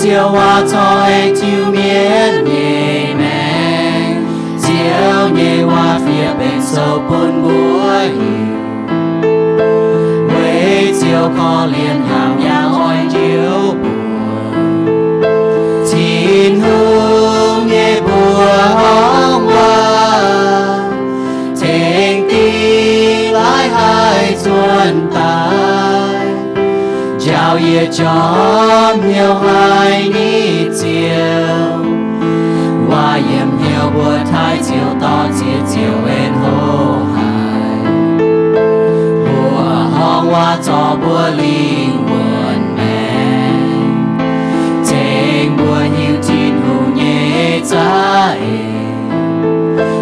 Ziouv waac corc aengx tiuv mienv nyei maengc. Ziouv nyei waac fiev benx sou bun mbuo hiuv, weic Ziouv korv-lienh nyaanh yaac oix njoux mbuo. Tin-Hungh nyei mbuox horngc waac, tengx dingh laaic haih zunh daaih. Njaaux yietc jorm hnyouv haiz nitv Ziouv. Waac yiemc hnyouv mbuo taaih Ziouv, dorh ziex Ziouv en hlo haic. Mbuox horngc waac zorc mbuo lingh wuonh maengc, tengx mbuo hiuv Tin-Hungh nyei za'eix.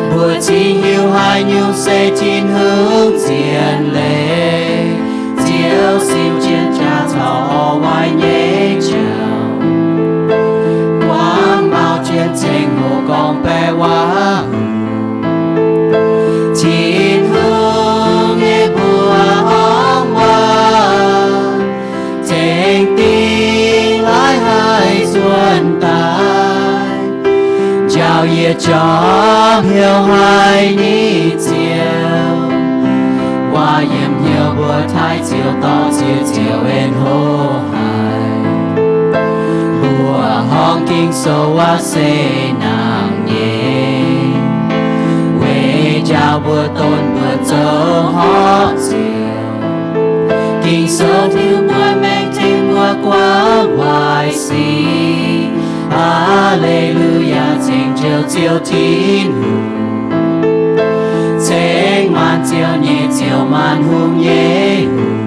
Mbuo cingx hiuv haaix nyungc se Tin-Hungh zien leiz. Ziouv siou jienv jaax caux orv waaic nyei jauv, buangv mauv jienv ceng-hlo gorngv-baeqc waac-huc. Tin-Hungh nyei mbuox horngc waac, tengx dingh laaic haih zunh daaih. Njaaux yietc jorm hnyouv haiz nitv Ziouv. Waac yiemc hnyouv mbuo taaih Ziouv, dorh ziex Ziouv en hlo haic. Mbuox horngc Ging-Sou waac se nangh nyei, weic njaaux mbuo, donv mbuo zoux horpc Ziouv. Ging-Sou tiuv mbuo maengc, tengx mbuo guangc waaic sic. Haa^le^lu^yaa, ceng Ziouv, Ziouv Tin-Hungh, ceng maanc ziouv nyei Ziouv, maanc hungh nyei Hungh.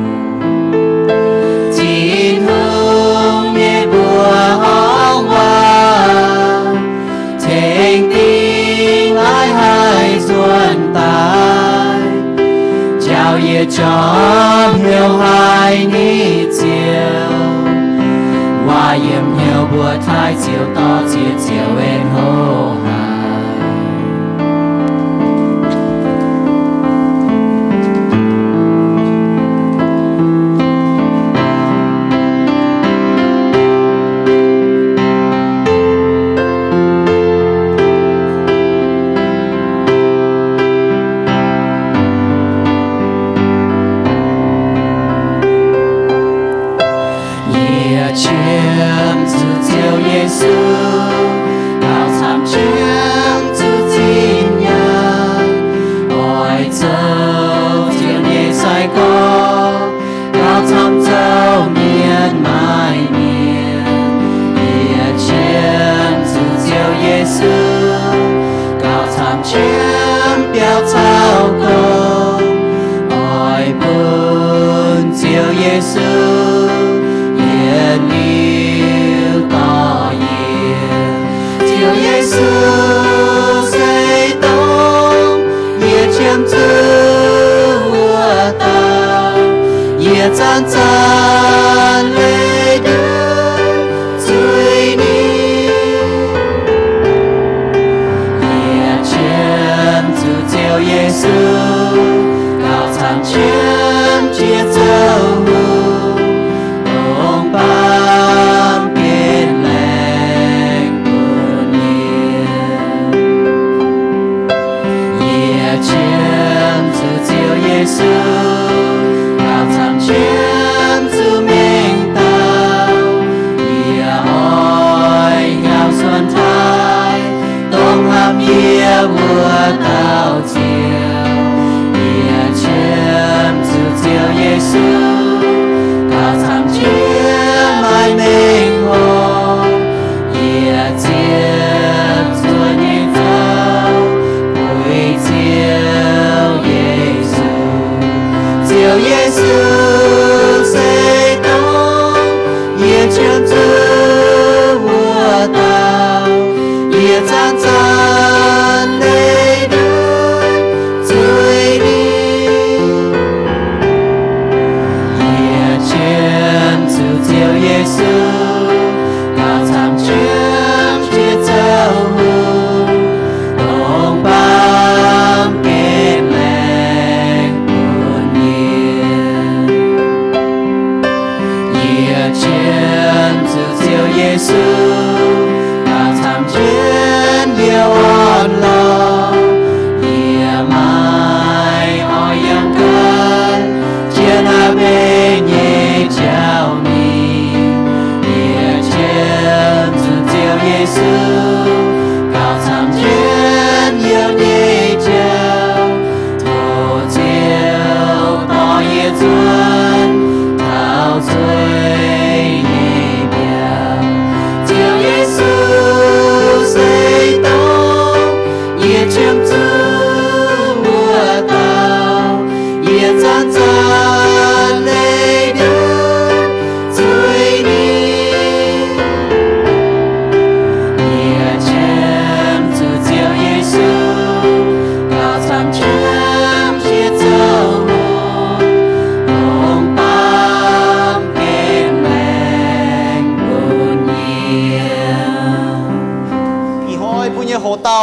Tin-Hungh nyei mbuox horngc waac, tengx dingh laaic haih zunh daaih. Njaaux yietc jorm hnyouv haiz nitv Ziouv. Waac yiemc hnyouv mbuo taaih Ziouv, dorh ziex Ziouv en hlo haic. Yie qiemx zuqc Ziouv Yesu, gauh camv qiemx zuqc zinh nyaanh. Oix zoux Ziouv nyei sai-gorx, gauh camv zoux mienh maaih mienh. Yie qiemx zuqc Ziouv Yesu, gauh camv qiemx biauv caux gong. Oix bun Ziouv Yesu yietc liuz dorh yie. Ziouv Yesu se dongh yie qiemx zuqc wuov dauh, yie zanc-zanc leih ndutv zuiz ninh. Yie qiemx zuqc Ziouv Yesu, gauh camv qiemx jiex zoux hungh, dongh baamh gen laengz bun yie. Yie qiemx zuqc Ziouv Yesu, gauh camv qiemx zuqc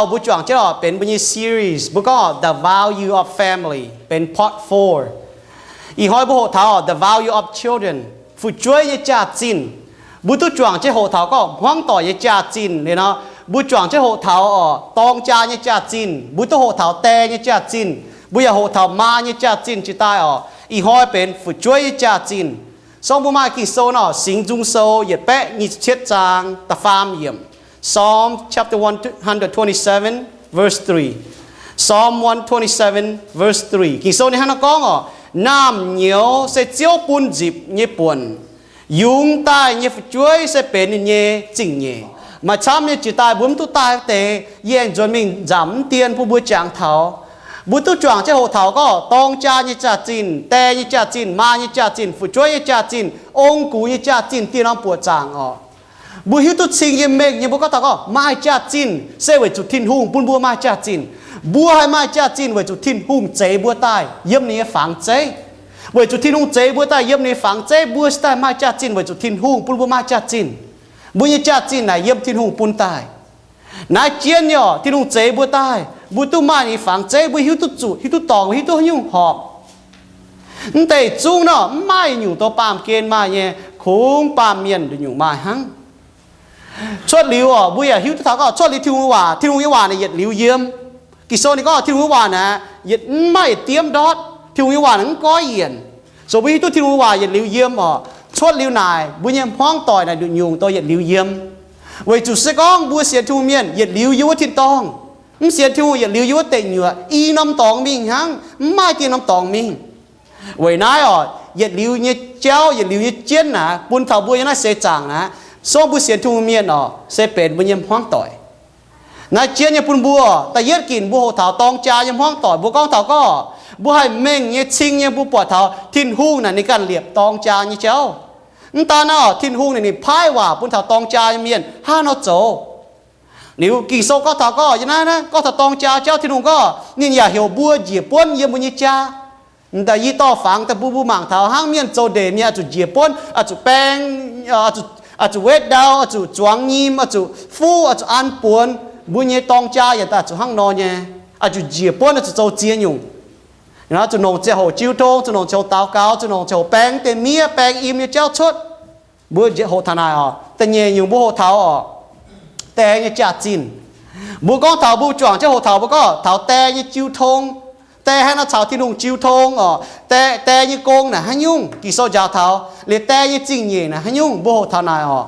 Mbuo juangc jienv oc benx mbuo nyei series, mbuo gorngv oc The Value of Family benx part four. Ih hnoi mbuo hoqc taux oc The Value of Children, fu'jueiv nyei jaax-zinh. Mbuo duqv juangc jienv hoqc taux gorngv hmuangv doic nyei jaax-zinh liuz nor, mbuo juangc jienv hoqc taux oc dorng jaa nyei jaax-zinh, mbuo duqv hoqc taux die nyei jaax-zinh, mbuo yaac hoqc taux maa nyei jaax-zinh jiez daaih oc. Ih hnoi benx fu'jueiv nyei jaax-zinh. Song mbuo maaih Ging-Sou nor, Singx Nzung Sou yietc baeqv nyic ziepc cietv zaang da'faam yiemc. Psalm chapter one hundred twenty-seven, verse three. Psalm one twenty-seven, verse three. Ging-Sou ninh hnangv naaiv gorngv oc, naamh nyouz se Ziouv bun nzipc nyei buonc, yungz daaih nyei fu'jueiv se benx ninh nyei zingh nyeic. Maaih camv nyei jiez daaih mbuo mv duqv daaih wuov deix, yie aengx nzuonx mingh nzamc mv dien bun mbuo jangx taux. Mbuo duqv juangc jienv hoqc taux gorngv dorng jaa nyei jaax-zinh, die nyei jaax-zinh, maa nyei jaax-zinh, fu'jueiv nyei jaax-zinh, ong-gux nyei jaax-zinh, dieh norm buoqc zaangc oc. Mbuo hiuv duqv cing nyei mengh nyei mbuo gorngv taux gorngv maaih jaax-zinh se weic zuqc Tin-Hungh bun mbuo maaih jaax-zinh. Mbuo haih maaih jaax-zinh weic zuqc Tin-Hungh zeix mbuo daaih yiem ninh nyei fangx zeiv. Weic zuqc Tin-Hungh zeix mbuo daaih yiem ninh nyei fangx zeiv, mbuo se daaih maaih jaax-zinh weic zuqc Tin-Hungh bun mbuo maaih jaax-zinh. Mbuo nyei jaax-zinh naaic yiem Tin-Hungh bun daaih. Naaiv jienv nyei oc, Tin-Hungh zeix mbuo daaih, mbuo duqv maaih ninh nyei fangx zeiv, mbuo hiuv duqv zuqc, hiuv duqv dorngc, hiuv duqv haaix nyungc horpc. Mv deix zungv nor, mv maaih nyungc do baamh gen maaih nyei, kungx baamh mienh nduqc nyungc maaih hnangv. Cuotv liuz oc, mbuo yaac hiuv duqv taux gorngv cuotv liuz Tin-Hungh nyei waac, Tin-Hungh nyei waac naaic yietc liuz yiem. Ging-Sou ninh gorngv Tin-Hungh nyei waac naaic yietc, mv maaih yietc diemv ndortv. Tin-Hungh nyei waac naaic mv goiv yienc. So mbuo hiuv duqv Tin-Hungh nyei waac yietc liuz yiem oc, cuotv liuz naaic mbuo nyei hmuangv doic naaic nduqc nyungc do yietc liuz yiem. Weic zuqc se gorngv mbuo sienx Tin-Hungh mienh yietc liuz yiem wuov tin-dorngh, mv sienx Tin-Hungh yietc liuz yiem wuov deic nyuoqc, i norm dorngx mingh hnangv, mv maaih dieh norm dorngx mingh. Weic naaiv oc, yietc liuz nyei jauv, yietc liuz nyei jienv naaic bun taux mbuo yiem naaiv seix zaangc naaic, song mbuo sienx Tin-Hungh mienh oc, se benx mbuo nyei hmuangv doic. Naaiv jienv nyei bun mbuo, da'yietv ginc mbuo hoqc taux dorng jaa nyei hmuangv doic, mbuo gorngv taux gorngv mbuo haih mengh nyei, cing nyei, mbuo buatc taux Tin-Hungh naaic ninh ganh liepc dorng jaa nyei jauv. Mv daan naaiv oc, Tin-Hungh naaic ninh paaiv waac bun taux dorng jaa nyei mienh hnangv haaix nor zoux. Liuz Ging-Sou gorngv taux gorngv yiem naaiv, naaiv gorngv taux dorng jaa jauv, Tin-Hungh gorngv ninh yaac heuc mbuo njiec buonv yiem mbuo nyei jaa. Da'yietv dorh fangx daaih bun mbuo mangc taux hnangv mienh zoux ndeic mienh oix zuqc njiec buonv, oix zuqc baeng, oix zuqc wetv ndau, oix zuqc zuangx nyim, oix zuqc fuqv, oix zuqc an buonx. Mbuo nyei dorng jaa yaac daaih zuqc hnangv nor nyei, oix zuqc njiec buonv, oix zuqc zoux ziex nyungc. Zuqc nongc ziangh hoc jiu tong, zuqc nongc ziangh hoc daux gaux, zuqc nongc ziangh hoc baeng deix miev, baeng im nyei jauv cuotv. Mbuo njiec hoqc taux naaic oc. Da'nyeic nyungc mbuo hoqc taux oc, die nyei jaax-zinh. Mbuo gorngv taux mbuo juangc jienv hoqc taux, mbuo gorngv taux die nyei jiu tong. Die hnangv nor caux Tin-Hungh jiu tong oc. Die, die nyei gong naaic haaix nyungc? Ging-Sou njaaux taux liuz die nyei zingh nyeic naaic haaix nyungc? Mbuo hoqc taux naaic oc.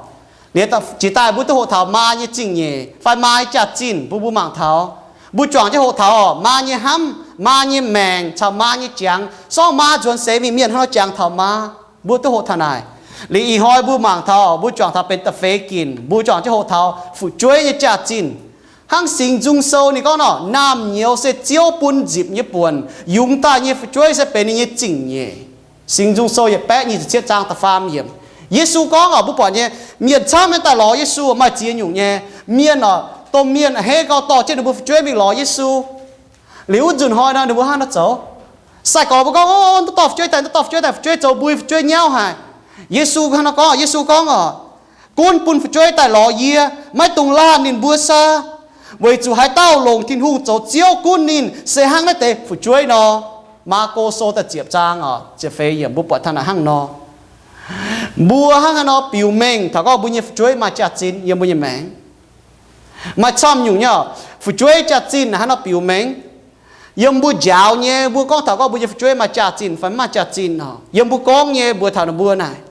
Liuz jiex daaih mbuo duqv hoqc taux maa nyei zingh nyeic fai maa nyei jaax-zinh bun mbuo mangc taux. Mbuo juangc jienv hoqc taux oc, maa nyei hnamv, maa nyei maengc caux maa nyei jangx. Sorng maa nzuonx seix mingh, mienh hnangv nor jangx taux maa. Mbuo duqv hoqc taux naaic. Liuz ih hnoi mbuo mangc taux, mbuo juangc taux benx da'feix ginc, mbuo juangc jienv hoqc taux fu'jueiv nyei jaax-zinh. Hnangv Singx Nzung Sou ninh gorngv nor, naamh nyouz se Ziouv bun nzipc nyei buonc, yungz daaih nyei fu'jueiv se benx ninh nyei zingh nyeic. Singx Nzung Sou yietc baeqv nyic ziepc cietv zaang da'faam yiemc. Yesu gorngv oc, mbuo buatc nyei, mienh camv nyei daaih lorz Yesu maaih ziex nyungc nyei. Mienh oc, domh mienh a'hneiv gauh dorh jienv ninh mbuo fu'jueiv mingh lorz Yesu. Liuz wuov nzunc hnoi nor ninh mbuo hnangv nor zoux. Sai-gorx mbuo gorngv, o, mv dorh fu'jueiv daaih, mv dorh fu'jueiv daaih, fu'jueiv zoux mbui, fu'jueiv nyauv haic. Yesu hnangv nor gorngv, Yesu gorngv oc, gunv bun fu'jueiv daaih lorz yie, maiv dungx laanh ninh mbuo saa. Weic zuqc haaix dauh longc Tin-Hungh zoux Ziouv gunv ninh, se hnangv naaiv deix fu'jueiv nor. Maako Sou da'ziepc zaang oc, ziepc feix yiemc mbuo buatc taux naaic hnangv nor. Mbuo hnangv haaix nor biux mengh taux gorngv mbuo nyei fu'jueiv maaih jaax-zinh yiem mbuo nyei maengc? Maaih camv nyungc nyei oc, fu'jueiv jaax-zinh naaic hnangv nor biux mengh. Yiem mbuo njaaux nyei, mbuo gorngv taux gorngv mbuo nyei fu'jueiv maaih jaax-zinh fai mv maaih jaax-zinh oc. Yiem mbuo gorngv nyei mbuox taux ninh mbuo naaic,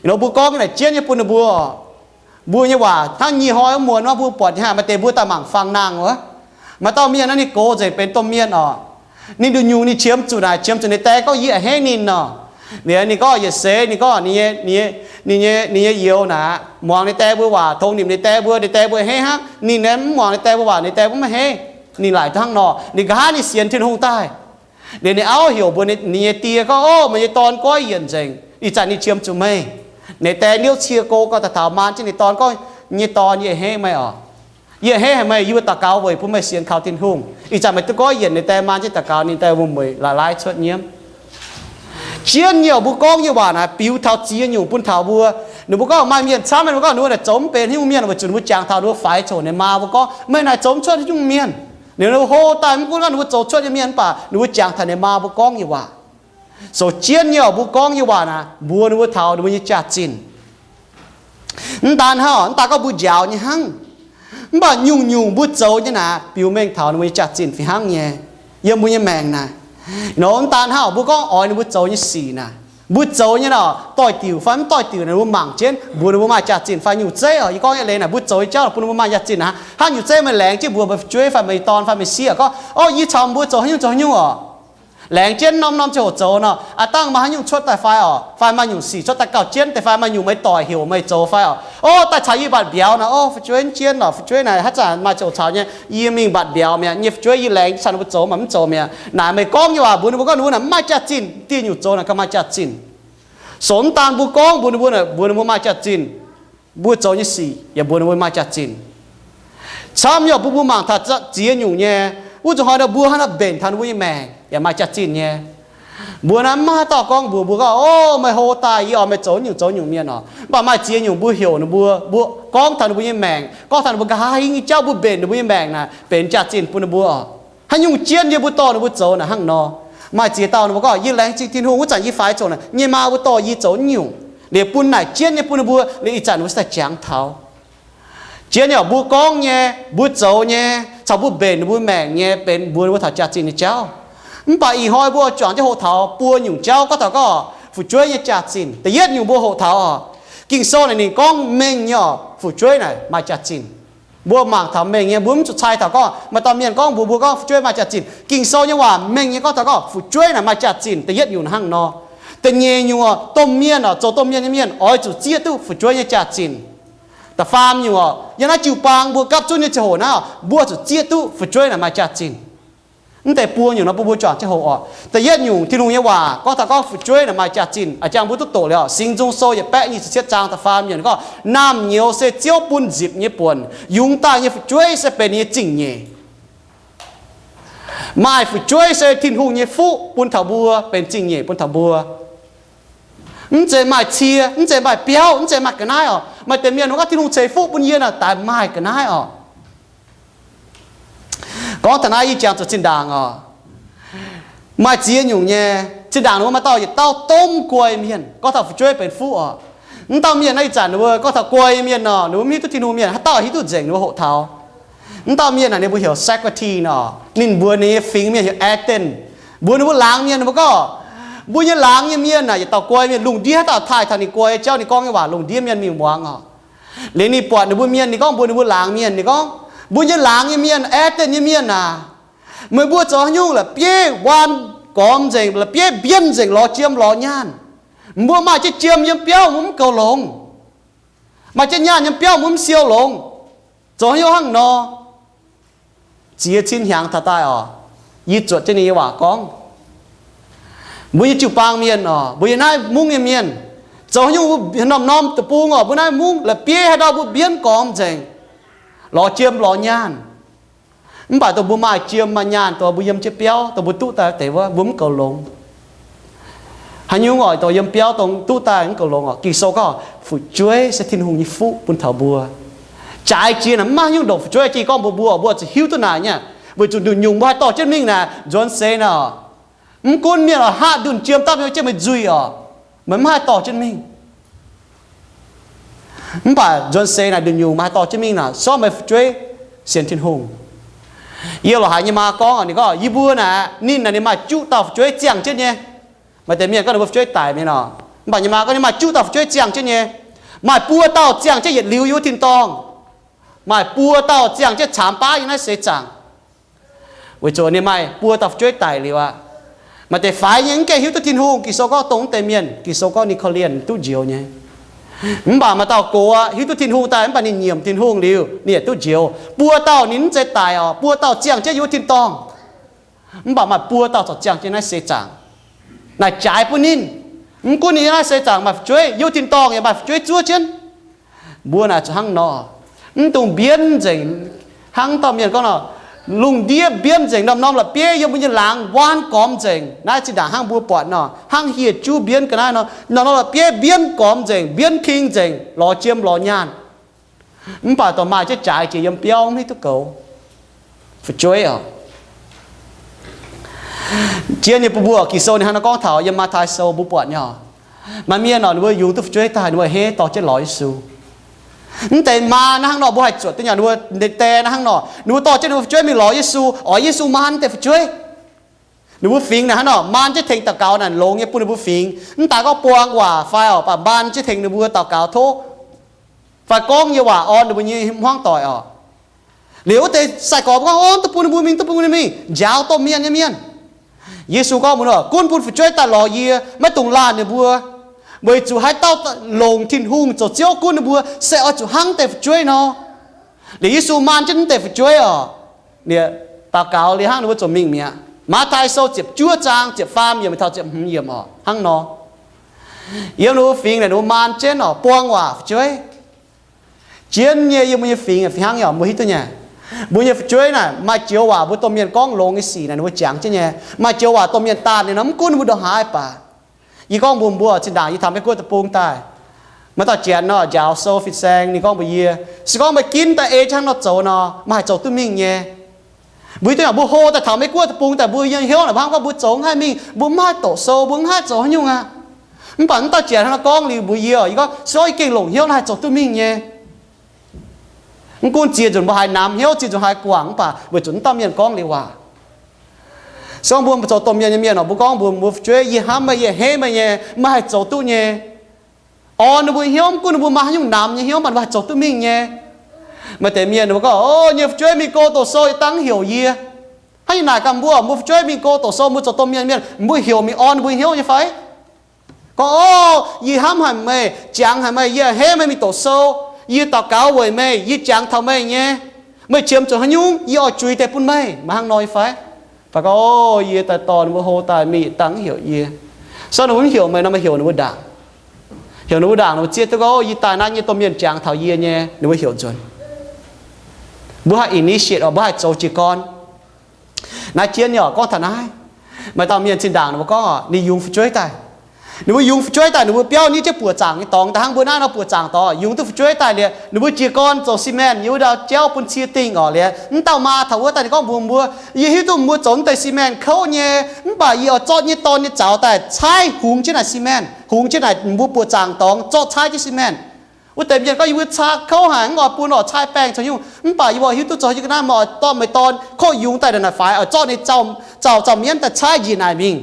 nor mbuo gorngv nyei naaic jienv nyei bun ninh mbuo oc. Mbuo nyei waac hnangv nyic hnoi wuov muonz nor mbuo buatc nyei haic, maaih deix mbuo daaih mangc fangx nangh wuov. Maaih dauh mienh naaiv ninh gox nzengc benx domh mienh oc. Ninh nduqc nyungc ninh qiemx zuqc naaic, qiemx zuqc ninh die gorngv yie a'hneiv ninh nor. Liuz ninh gorngv yietc seix ninh gorngv ninh nyei, ninh nyei youz naaic muangx ninh die mbuo waac, tongx nimc ninh die mbuo, ninh die mbuo a'hneiv hnangv. Ninh naaic mv muangx ninh die mbuo waac, ninh die mbuo mv a'hneiv. Ninh laaic hnangv nor, ninh nqa'haav ninh sienx Tin-Hungh daaih. Liuz ninh auv heuc mbuox ninh nyei die gorngv, o, meih nyei dorn goiv yienc nzengc, ih zanc ninh qiemx zuqc meih. Ninh die niouv cie go gorngv daaih taux maan jienv ninh dorn gorngv, nyei dorn, yie a'hneiv meih oc. Yie a'hneiv haic meih, yie mbuo daux gaux weic bun meih sienx kaux Tin-Hungh. Ih zanc meih duqv goiv yienc. Ninh die maan jienv daux gaux, ninh die wuom-mueic la'laiv cuotv nyiemv. Jienv nyei oc, mbuo gorngv nyei waac naaic biux taux ziex nyungc bun taux mbuo. Ninh mbuo gorngv maaih mienh camv, ninh mbuo gorngv ninh mbuo naaic zoux mv benx haaix nyungc mienh, weic zuqc ninh mbuo jangx taux ninh mbuo faix coc ninh maa mbuo gorngv, meih naaic zoux mv cuotv haaix nyungc mienh. Ninh mbuo hlo daaih mv gunv gorngv ninh mbuo zoux cuotv nyei mienh, mv baac ninh mbuo jangx taux ninh maa mbuo gorngv nyei waac. Sou jienv nyei oc, mbuo gorngv nyei waac naaic mbuox ninh mbuo taux ninh mbuo nyei jaax-zinh. Mv daan hnangv, mv daan gorngv mbuo njaaux nyei hnangv, mv baac nyungc-nyungc mbuo zoux nyei naaic biux mengh taux ninh mbuo nyei jaax-zinh fih hnangv nyei. Yiem mbuo nyei maengc naaic, nor mv daan hnangv mbuo gorngv oix ninh mbuo zoux nyei sic naaic, mbuo zoux nyei nor doix-diuc fai mv doix-diuc naaic, mbuo mangc jienv mbuox ninh mbuo maaih jaax-zinh fai nyungc zeiv oc. Yie gorngv nyei leiz naaic, mbuo zoux nyei jauv lorqc bun ninh mbuo maaih jaax-zinh aqv. Hnangv nyungc zeiv meih laengz jienv mbuox meih fu'jueiv fai meih dorn fai meih sieqv gorngv, o, yie caux mbuo zoux haaix nyungc zoux haaix nyungc oc. Laengz jienv norm-norm ziangh hoc zoux nor, aav dangh maaih haaix nyungc cuotv daaih fai oc, fai maaih nyungc sic cuotv daaih gauh jienv deix fai maaih nyungc meih doic heuc meih zoux fai oc. O, daaih caux yie mbatc mbiauz nor, o, fu'jueiv jienv oc, fu'jueiv naaic haaix zanc maaih ziouc caux nyei, yie mingh mbatc mbiauz mi'aqv. Nyei fu'jueiv yie laengz caux ninh mbuo zoux maaih mv zoux mi'aqv. Naaic meih gorngv nyei waac mbuox ninh mbuo gorngv ninh mbuo naaic mv maaih jaax-zinh, dieh nyungc zoux naaic gauh maaih jaax-zinh. Sou mv daan mbuo gorngv mbuox ninh mbuo naaic, mbuox ninh mbuo maaih jaax-zinh. Mbuo zoux nyei sic yaac mbuox ninh mbuo maaih jaax-zinh. Camv nyei oc, bun mbuo mangc taux ziex nyungc nyei. Wuov zuqc hnoi nor mbuo hnangv naaiv mbenc taux ninh mbuo nyei maengc yaac maaih jaax-zinh nyei. Mbuo naaiv mv maaih haaix dauh gorngv mbuox mbuo gorngv, o, meih hlo daaih yie oix meih zoux nyungc zoux nyungc mienh oc. Mv baac maaih ziex nyungc mbuo heuc ninh mbuo, mbuo gorngv taux ninh mbuo nyei maengc, gorngv taux ninh mbuo nqa'haav hingv nyei jauv, mbuo mbenc ninh mbuo nyei maengc naaic benx jaax-zinh bun ninh mbuo oc. Haaix nyungc jienv yie mbuo dorh ninh mbuo zoux naaic hnangv nor. Maaih ziex dauh ninh mbuo gorngv, yie laengz zingh Tin-Hungh, wuov zanc yie faix coc naaic, nyei maa mbuo dorh yie zoux nyungc, liuz bun naaic jienv nyei bun ninh mbuo, liuz ih zanc ninh mbuo se daaih jangx taux. Jienv nyei oc, mbuo gorngv nyei, mbuo zoux nyei, caux mbuo mbenc ninh mbuo maengc nyei benx mbuox ninh mbuo taux jaax-zinh nyei jauv. Mv baac ih hnoi mbuo juangc jienv hoqc taux buo nyungc jauv gorngv taux gorngv fu'jueiv nyei jaax-zinh. Da'yietv nyungc mbuo hoqc taux oc, Ging-Sou naaic ninh gorngv mengh nyei oc, fu'jueiv naaic maaih jaax-zinh. Mbuo mangc taux mengh nyei, mbuo mv zuqc cai taux gorngv maaih dauh mienh gorngv mbuox mbuo gorngv fu'jueiv maaih jaax-zinh. Ging-Sou nyei waac mengh nyei gorngv taux gorngv fu'jueiv naaic maaih jaax-zinh. Da'yietv nyungc hnangv nor. Da'nyeic nyungc oc, domh mienh oc, zoux domh mienh nyei mienh oix zuqc zieqv duqv fu'jueiv nyei jaax-zinh. Da'faam nyungc oc, yiem naaiv jiu-baang mbuo gapv zunv nyei ziangh hoc naaiv oc, mbuo zuqc zieqv duqv fu'jueiv naaic maaih jaax-zinh. Mv deix buo nyungc nor bun mbuo juangc jienv hoqc oc. Da'yietv nyungc, Tin-Hungh nyei waac gorngv taux gorngv fu'jueiv naaic maaih jaax-zinh. A'jang mbuo duqv doqc liuz, Singx Nzung Sou yietc baeqv nyic ziepc cietv zaang da'faam yiemc gorngv, naamh nyouz se Ziouv bun nzipc nyei buonc, yungz daaih nyei fu'jueiv se benx ninh nyei zingh nyeic. Maaih fu'jueiv se Tin-Hungh nyei fuqv bun taux mbuo, benx zingh nyeic bun taux mbuo. Mv zeiz maaih cie, mv zeiz maaih biauv, mv zeiz maaih ga'naaiv oc. Maaih deix mienh gorngv, Tin-Hungh ceix fuqv bun yie naaic daaih maaih ga'naaiv oc. Gorngv taux naaiv yie jangx zuqc zinh ndaangc oc. Maaih ziex nyungc nyei. Zinh ndaangc ninh mbuo maaih dauh yietc dauh domh guai mienh, gorngv taux fu'jueiv benx fuqv oc. Mv dauh mienh naaiv ih zanc ninh mbuo gorngv taux guai mienh nor, ninh mbuo mv hiuv duqv Tin-Hungh mienh, haaix dauh hiuv duqv nzengc ninh mbuo hoqc taux. Mv dauh mienh naaic ninh mbuo heuc Socrates nor, ninh mbuox ninh nyei fingx mienh heuc Athens. Mbuox ninh mbuo laangz mienh, ninh mbuo gorngv, mbuo nyei laangz nyei mienh naaic yietc dauh guai mienh, lungh ndiev haaix dauh taaih taux ninh guai nyei jauv, ninh gorngv nyei waac lungh ndiev mienh mingh muangx oc. Liuz ninh buatc ninh mbuo mienh, ninh gorngv mbuox ninh mbuo laangz mienh, ninh gorngv, mbuo nyei laangz nyei mienh, Athens nyei mienh aac, meih mbuo zoux haaix nyungc la'bieiv waan gormx nzengc, la'bieiv mbienh nzengc, lorz jiem lorz nyaanh. Mbuo maaih jienv jiem yiem biauv mbuo mv goux longx, maaih jienv nyaanh yiem biauv mbuo mv siou longx. Zoux haaix nyungc hnangv nor? Ziex cin hnyangx taux daaih oc, yie zuotc jienv ninh nyei waac gorngv, mbuo nyei jiu-baang mienh oc, mbuo yiem naaiv mungv nyei mienh, zoux haaix nyungc norm-norm deic-bung oc, mbuo naaiv mungv la'bieiv haaix ndau mbuo mbienv gormx nzengc, lorz jiem lorz nyaanh. Mv baac dongh mbuo maaih jiem maaih nyaanh, dongh mbuo yiem jienv biauv, dongh mbuo duqv daaih deix wuov, mbuo mv goux longx. Haaix nyungc oc, dongh yiem biauv dongh duqv daaih mv goux longx oc. Ging-Sou gorngv fu'jueiv se Tin-Hungh nyei fuqv bun taux mbuo. Jaaix jiex naaic mv maaih haaix nyungc ndongc fu'jueiv. Jiex gorngv mbuox mbuo, mbuo zuqc hiuv duqv naaic nyei, weic zuqc nduqc nyungc mbuo haih dorh jienv mingh naaic nzuonx seix naaic oc. Mv gunv mienh oix haav ndunh jiem dapv nyei jienv meih nzuih oc, meih mv haih dorh jienv mingh. Mv baac nzuonx seix naaic nduqc nyungc meih haih dorh jienv mingh naaic, sortv meih fu'jueiv sienx Tin-Hungh. Yie lorqc haiz nyei maa gorngv, ninh gorngv yie mbuo naaic, ninh naaic ninh maaih juqv dauh fu'jueiv ziangh jienv nyei. Maaih deix mienh gorngv ninh mbuo fu'jueiv daic mi'aqv nor, mv baac nyei maa gorngv ninh maaih juqv dauh fu'jueiv ziangh jienv nyei. Maaih buo dauh ziangh jienv yietc liuz yiem wuov tin-dorngh. Maaih buo dauh ziangh jienv caamx baav yiem naaiv seix zaangc. Weic zuqc ninh maaih buo dauh fu'jueiv daic liuz aqv. Maaih deix faix nyei mv gaengh hiuv duqv Tin-Hungh. Ging-Sou gorngv dongh wuov deix mienh, Ging-Sou gorngv ninh korv-lienh duqv njoux nyei. Mv baac maaih dauh gox aqv, hiuv duqv Tin-Hungh daaih mv baac ninh nyiemc Tin-Hungh liuz ninh yaac duqv njoux. Buo dauh ninh mv zeiz daic oc, buo dauh ziangh jienv yiem wuov tin-dorngh. Mv baac maaih buo dauh corc ziangh jienv naaiv seix zaangc. Naaic jaaix bun ninh. Mv gunv ninh yiem naaiv seix zaangc maaih fu'jueiv, yiem wuov tin-dorngh yaac maaih fu'jueiv zuov jienv. Mbuo naaic zuqc hnangv nor, mv dungx mbienv nzengc. Hnangv dauh mienh gorngv nor, Lungh ndiev mbienv nzengc, norm-norm la'bieiv yiem mbuo nyei laangz waanv gormx nzengc. Naaiv zinh ndaangc hnangv mbuo buatc nor, hnangv hieh juv mbienv ga'naaiv nor, norm-norm la'bieiv mbienv gormx nzengc, mbienv king nzengc, lorz jiem lorz nyaanh. Mv baac dorh maaih jienv jaaix jiex yiem biauv, mv hiuv duqv goux. Fu'jueiv oc. Jien nyei bun mbuo, Ging-Sou ninh hnangv nor gorngv taux yiem Matv^tai Sou mbuo buatc nyei oc. Maaih mienh oc, ninh mbuo yungz duqv fu'jueiv daaih, ninh mbuo a'hneiv dorh jienv lorz Yesu. Mv deix maa naaiv hnangv nor, mbuo haih zuotc duqv nyei. Ninh mbuo deix naaiv hnangv nor, ninh mbuo dorh jienv ninh mbuo fu'jueiv mingh lorz Yesu, oix Yesu maan mv deix fu'jueiv. Ninh mbuo fingx naaic hnangv nor, maan jienv tengx daux gaux naaic longx nyei bun ninh mbuo fingx. Mv daaih gorngv buang waac fai oc, baac maan jienv tengx ninh mbuo daux gaux tov, fai gorngv nyei waac orn ninh mbuo nyei hmuangv doic oc. Liuz wuov deix sai-gorx mbuo gorngv, Ov, duqv bun ninh mbuo mingh, duqv bun ninh mbuo mingh njaaux domh mienh nyei mienh. Yesu gorngv mbuox ninh, Gunv bun fu'jueiv daaih lorz yie, maiv dungx laanh ninh mbuo, weic zuqc haaix dauh longc Tin-Hungh zoux Ziouv gunv ninh mbuo, se oix zuqc hnangv deix fu'jueiv nor. Liuz Yesu maan jienv mv deix fu'jueiv oc, daux gaux liuz hnangv ninh mbuo ziouc mingh mi'aqv. Matv^tai Sou ziepc juov zaang ziepc faam yiemc taux ziepc hmz yiemc oc, hnangv nor. Yiem ninh mbuo fingx naaic ninh mbuo maan jienv oc, buang waac fu'jueiv. Jien nyei yiem mbuo nyei fingx fih hnangv yaac mbuo hiuv duqv nyei. Mbuo nyei fu'jueiv naaic maaih joux waac mbuo domh mienh gorngv longx nyei sic naaic ninh mbuo jangx jienv nyei. Maaih joux waac domh mienh daanh ninh mbuo mv gunv ninh mbuo ndongc haaix baac. Yie gorngv mbuox mbuo, zinh ndaangc yie taux Meiv Guoqv deic-bung daaih, maaih dauh janx nor njaaux sou fin-saeng, ninh gorngv mbuox yie, Se gorngv meih ginv daaih ei hnangv nor zoux nor, meih haih zoux duqv mingh nyei. Mbuo hiuv duqv nyei, mbuo hlo daaih taux Meiv Guoqv deic-bung daaih, mbuo yiem hnyouv naaic mbuo hnamv gorngv mbuo zoux mv haih mingh, mbuo mv haih doqc sou, mbuo mv haih zoux haaix nyungc aqv. Mv baac mv dauh janx hnangv nor gorngv liuz mbuox yie, yie gorngv, Se gorngv yie gengh longc hnyouv naaiv haih zoux duqv mingh nyei. Mv gunv ziex nzunc mbuo haiz namx hnyouv, ziex nzunc haiz guangc, mv baac weic zuqc mv dauh mienh gorngv liuz waac. Se gorngv mbuo zoux domh mienh nyei mienh oc, mbuo gorngv mbuox mbuo fu'jueiv, Yie hnamv meih, yie a'hneiv meih nyei, meih haih zoux duqv nyei. Orn ninh mbuo hnyouv, mv gunv ninh mbuo maaih haaix nyungc namx nyei hnyouv, mv baac ninh mbuo haih zoux duqv mingh nyei. Maaih deix mienh ninh mbuo gorngv, Ov, nyei fu'jueiv mingh go doqc sou yie dangv heuc yie. Hnangv yie naaic gaax mbuo, mbuo fu'jueiv mingh go doqc sou, mbuo zoux domh mienh mienh, mbuo heuc mingh orn ninh mbuo hnyouv nyei fai? Gorngv, Ov, yie hnamv haic meih, jangx haic meih, yie a'hneiv meih mingh doqc sou, yie daux gaux weic meih, yie jangx taux meih nyei. Meih qiemx zuqc haaix nyungc, yie oix zuiz deix bun meih. Maaih hnangv nor nyei fai? Fai gorngv, Ov, yie daaih dorh ninh mbuo hlo daaih mingh dangh heuc yie. Se gorngv ninh mbuo mv heuc meih nor, meih heuc ninh mbuo ndaangc. Heuc ninh mbuo ndaangc, ninh mbuo zieqv duqv gorngv, Ov, yie daaih naaiv nyei domh mienh jangx taux yie nyei, ninh mbuo heuc nzunc. Mbuo haih initiate oc, mbuo haih zoux jiez gorn. Naaiv jienv nyei oc, gorngv taux naaiv, maaih dauh mienh zinh ndaangc ninh mbuo gorngv oc, ninh yungz fu'jueiv daaih. Ninh mbuo yungz fu'jueiv daaih, ninh mbuo biauv nitv jienv buoqc zaangc nyei dorngx daaih hnangv mbuo naaiv nor buoqc zaangc dorngx, yungz duqv fu'jueiv daaih liuz, ninh mbuo jiez gorn zoux cement yiem wuov ndau jauv bun cie dingh oc. Liuz mv dauh maa taux wuov daaih ninh gorngv mbuox mbuo, Yie hiuv duqv mbuo zoux mv deix cement kouv nyei, mv baac yie oix zorqv nyei dorn nyei zaux daaih caaiv hungx jienv naaic cement, hungx jienv naaic mbuo buoqc zaangc dorngx, zorqv caaiv jienv cement. Wuov deix mienh gorngv, Yie mbuo caa kouv haic, mv oix bun oc, caaiv baengh caux nyungc. Mv baac yie mbuo hiuv duqv zoux haaix nyungc ga'naaiv, meih oix dorh meih dorn kouv yungz daaih naaic faix, oix zorqv ninh zaux zaux mienv daaih caaiv njiec naaic mingh.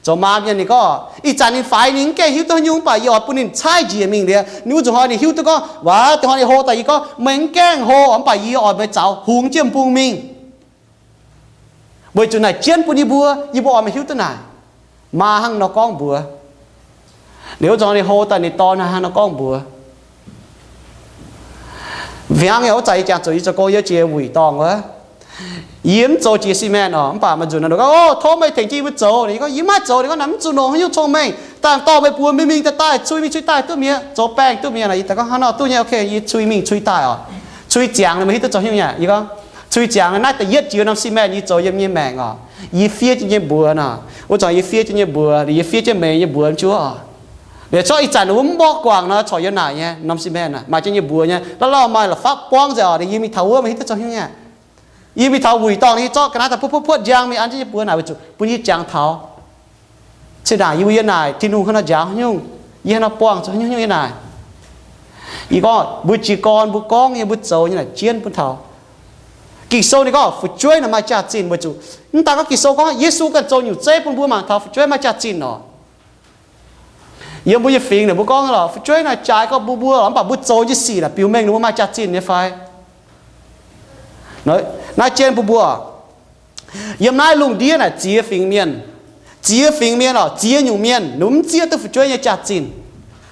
Zoux maa mienh ninh gorngv, Ih zanc ninh faix ninh mv gaengh hiuv duqv haaix nyungc, mv baac yie oix bun ninh caaiv njiec mingh. Liuz ninh wuov nzunc hnoi ninh hiuv duqv gorngv, Waac, da'hnoi ninh hlo daaih yie gorngv, Meih mv gaengh hlo, mv baac yie oix meih zaux hungx jienv m'bung mingh, weic zuqc naaic jienv bun yie mbuo, yie mbuo oix meih hiuv duqv naaic. Maa hnangv nor gorngv mbuox. Liuz wuov zanc ninh hlo daaih ninh dorn hnangv nor gorngv mbuox. Fih hnangv nyei, wuov zanc yie jangx zuqc yie zoux gong yie jiex wuic dorngh wuov, yie mv zoux jiex cement oc. Mv baac maaih nzunc ninh gorngv, Ov, tov meih tengx jienv yie mbuo zoux. Yie gorngv, Yie mv maaih zoux. Ninh gorngv, Naaiv mv zuqc longc haaix nyungc cong-mengh, dangh dorh meih mbuox mingh mingh daaih daaih, cui mingh cui daaih duqv mi'aqv, zoux baengh duqv mi'aqv. Yie daaih gorngv, Hnangv nor duqv nyei, ok. Yie cui mingh cui daaih oc. Cui ziangx meih hiuv duqv zoux haaix nyungc nyei? Yie gorngv, Cui ziangx naaiv da'yietv jiex norm cement yie zoux yiem nyei maengc oc. Yie fiev jienv nyei mbuox nor, wuov zanc yie fiev jienv nyei mbuox, yie fiev jienv meih nyei mbuox mv juov oc. Liuz zorqv ih zanc ninh mbuo mv mborqv guangc nor, corc yiem naaic nyei norm cement naaic maaih jienv nyei mbuox nyei, lauh lauh maaih la'fapv buangv nzengc oc. Yie mingh taux wuov meih hiuv duqv zoux haaix nyungc nyei? Yie mingh taux wuic dorngh, yie zorqv ga'naaiv daaih puotv puotv puotv njang mingh an jienv nyei mbuox naaic weic zuqc bun yie jangx taux. Cin ndaangc yie mbuo yiem naaic, Tin-Hungh hnangv nor njaaux haaix nyungc, yie hnangv nor buangh zuqc haaix nyungc yiem naaic. Yie gorngv mbuo jiez gorn mbuo gorngv nyei, mbuo zoux nyei naaic jienv bun taux. Ging-Sou ninh gorngv fu'jueiv naaic maaih jaax-zinh weic zuqc, mv daaih gorngv Ging-Sou gorngv Yesu ganh zoux nyungc zeiv bun mbuo mangc taux fu'jueiv maaih jaax-zinh oc. Yiem mbuo nyei fingx naaic mbuo gorngv lorqc, fu'jueiv naaic jaaix gorngv mbuo mbuo, mv baac mbuo zoux nyei sic naaic biux mengh ninh mbuo maaih jaax-zinh nyei fai? Naaiv jienv bun mbuo, yiem naaiv lungh ndiev naaic ziex fingx mienh, ziex fingx mienh oc, ziex nyungc mienh ninh mbuo mv zieqv duqv fu'jueiv nyei jaax-zinh.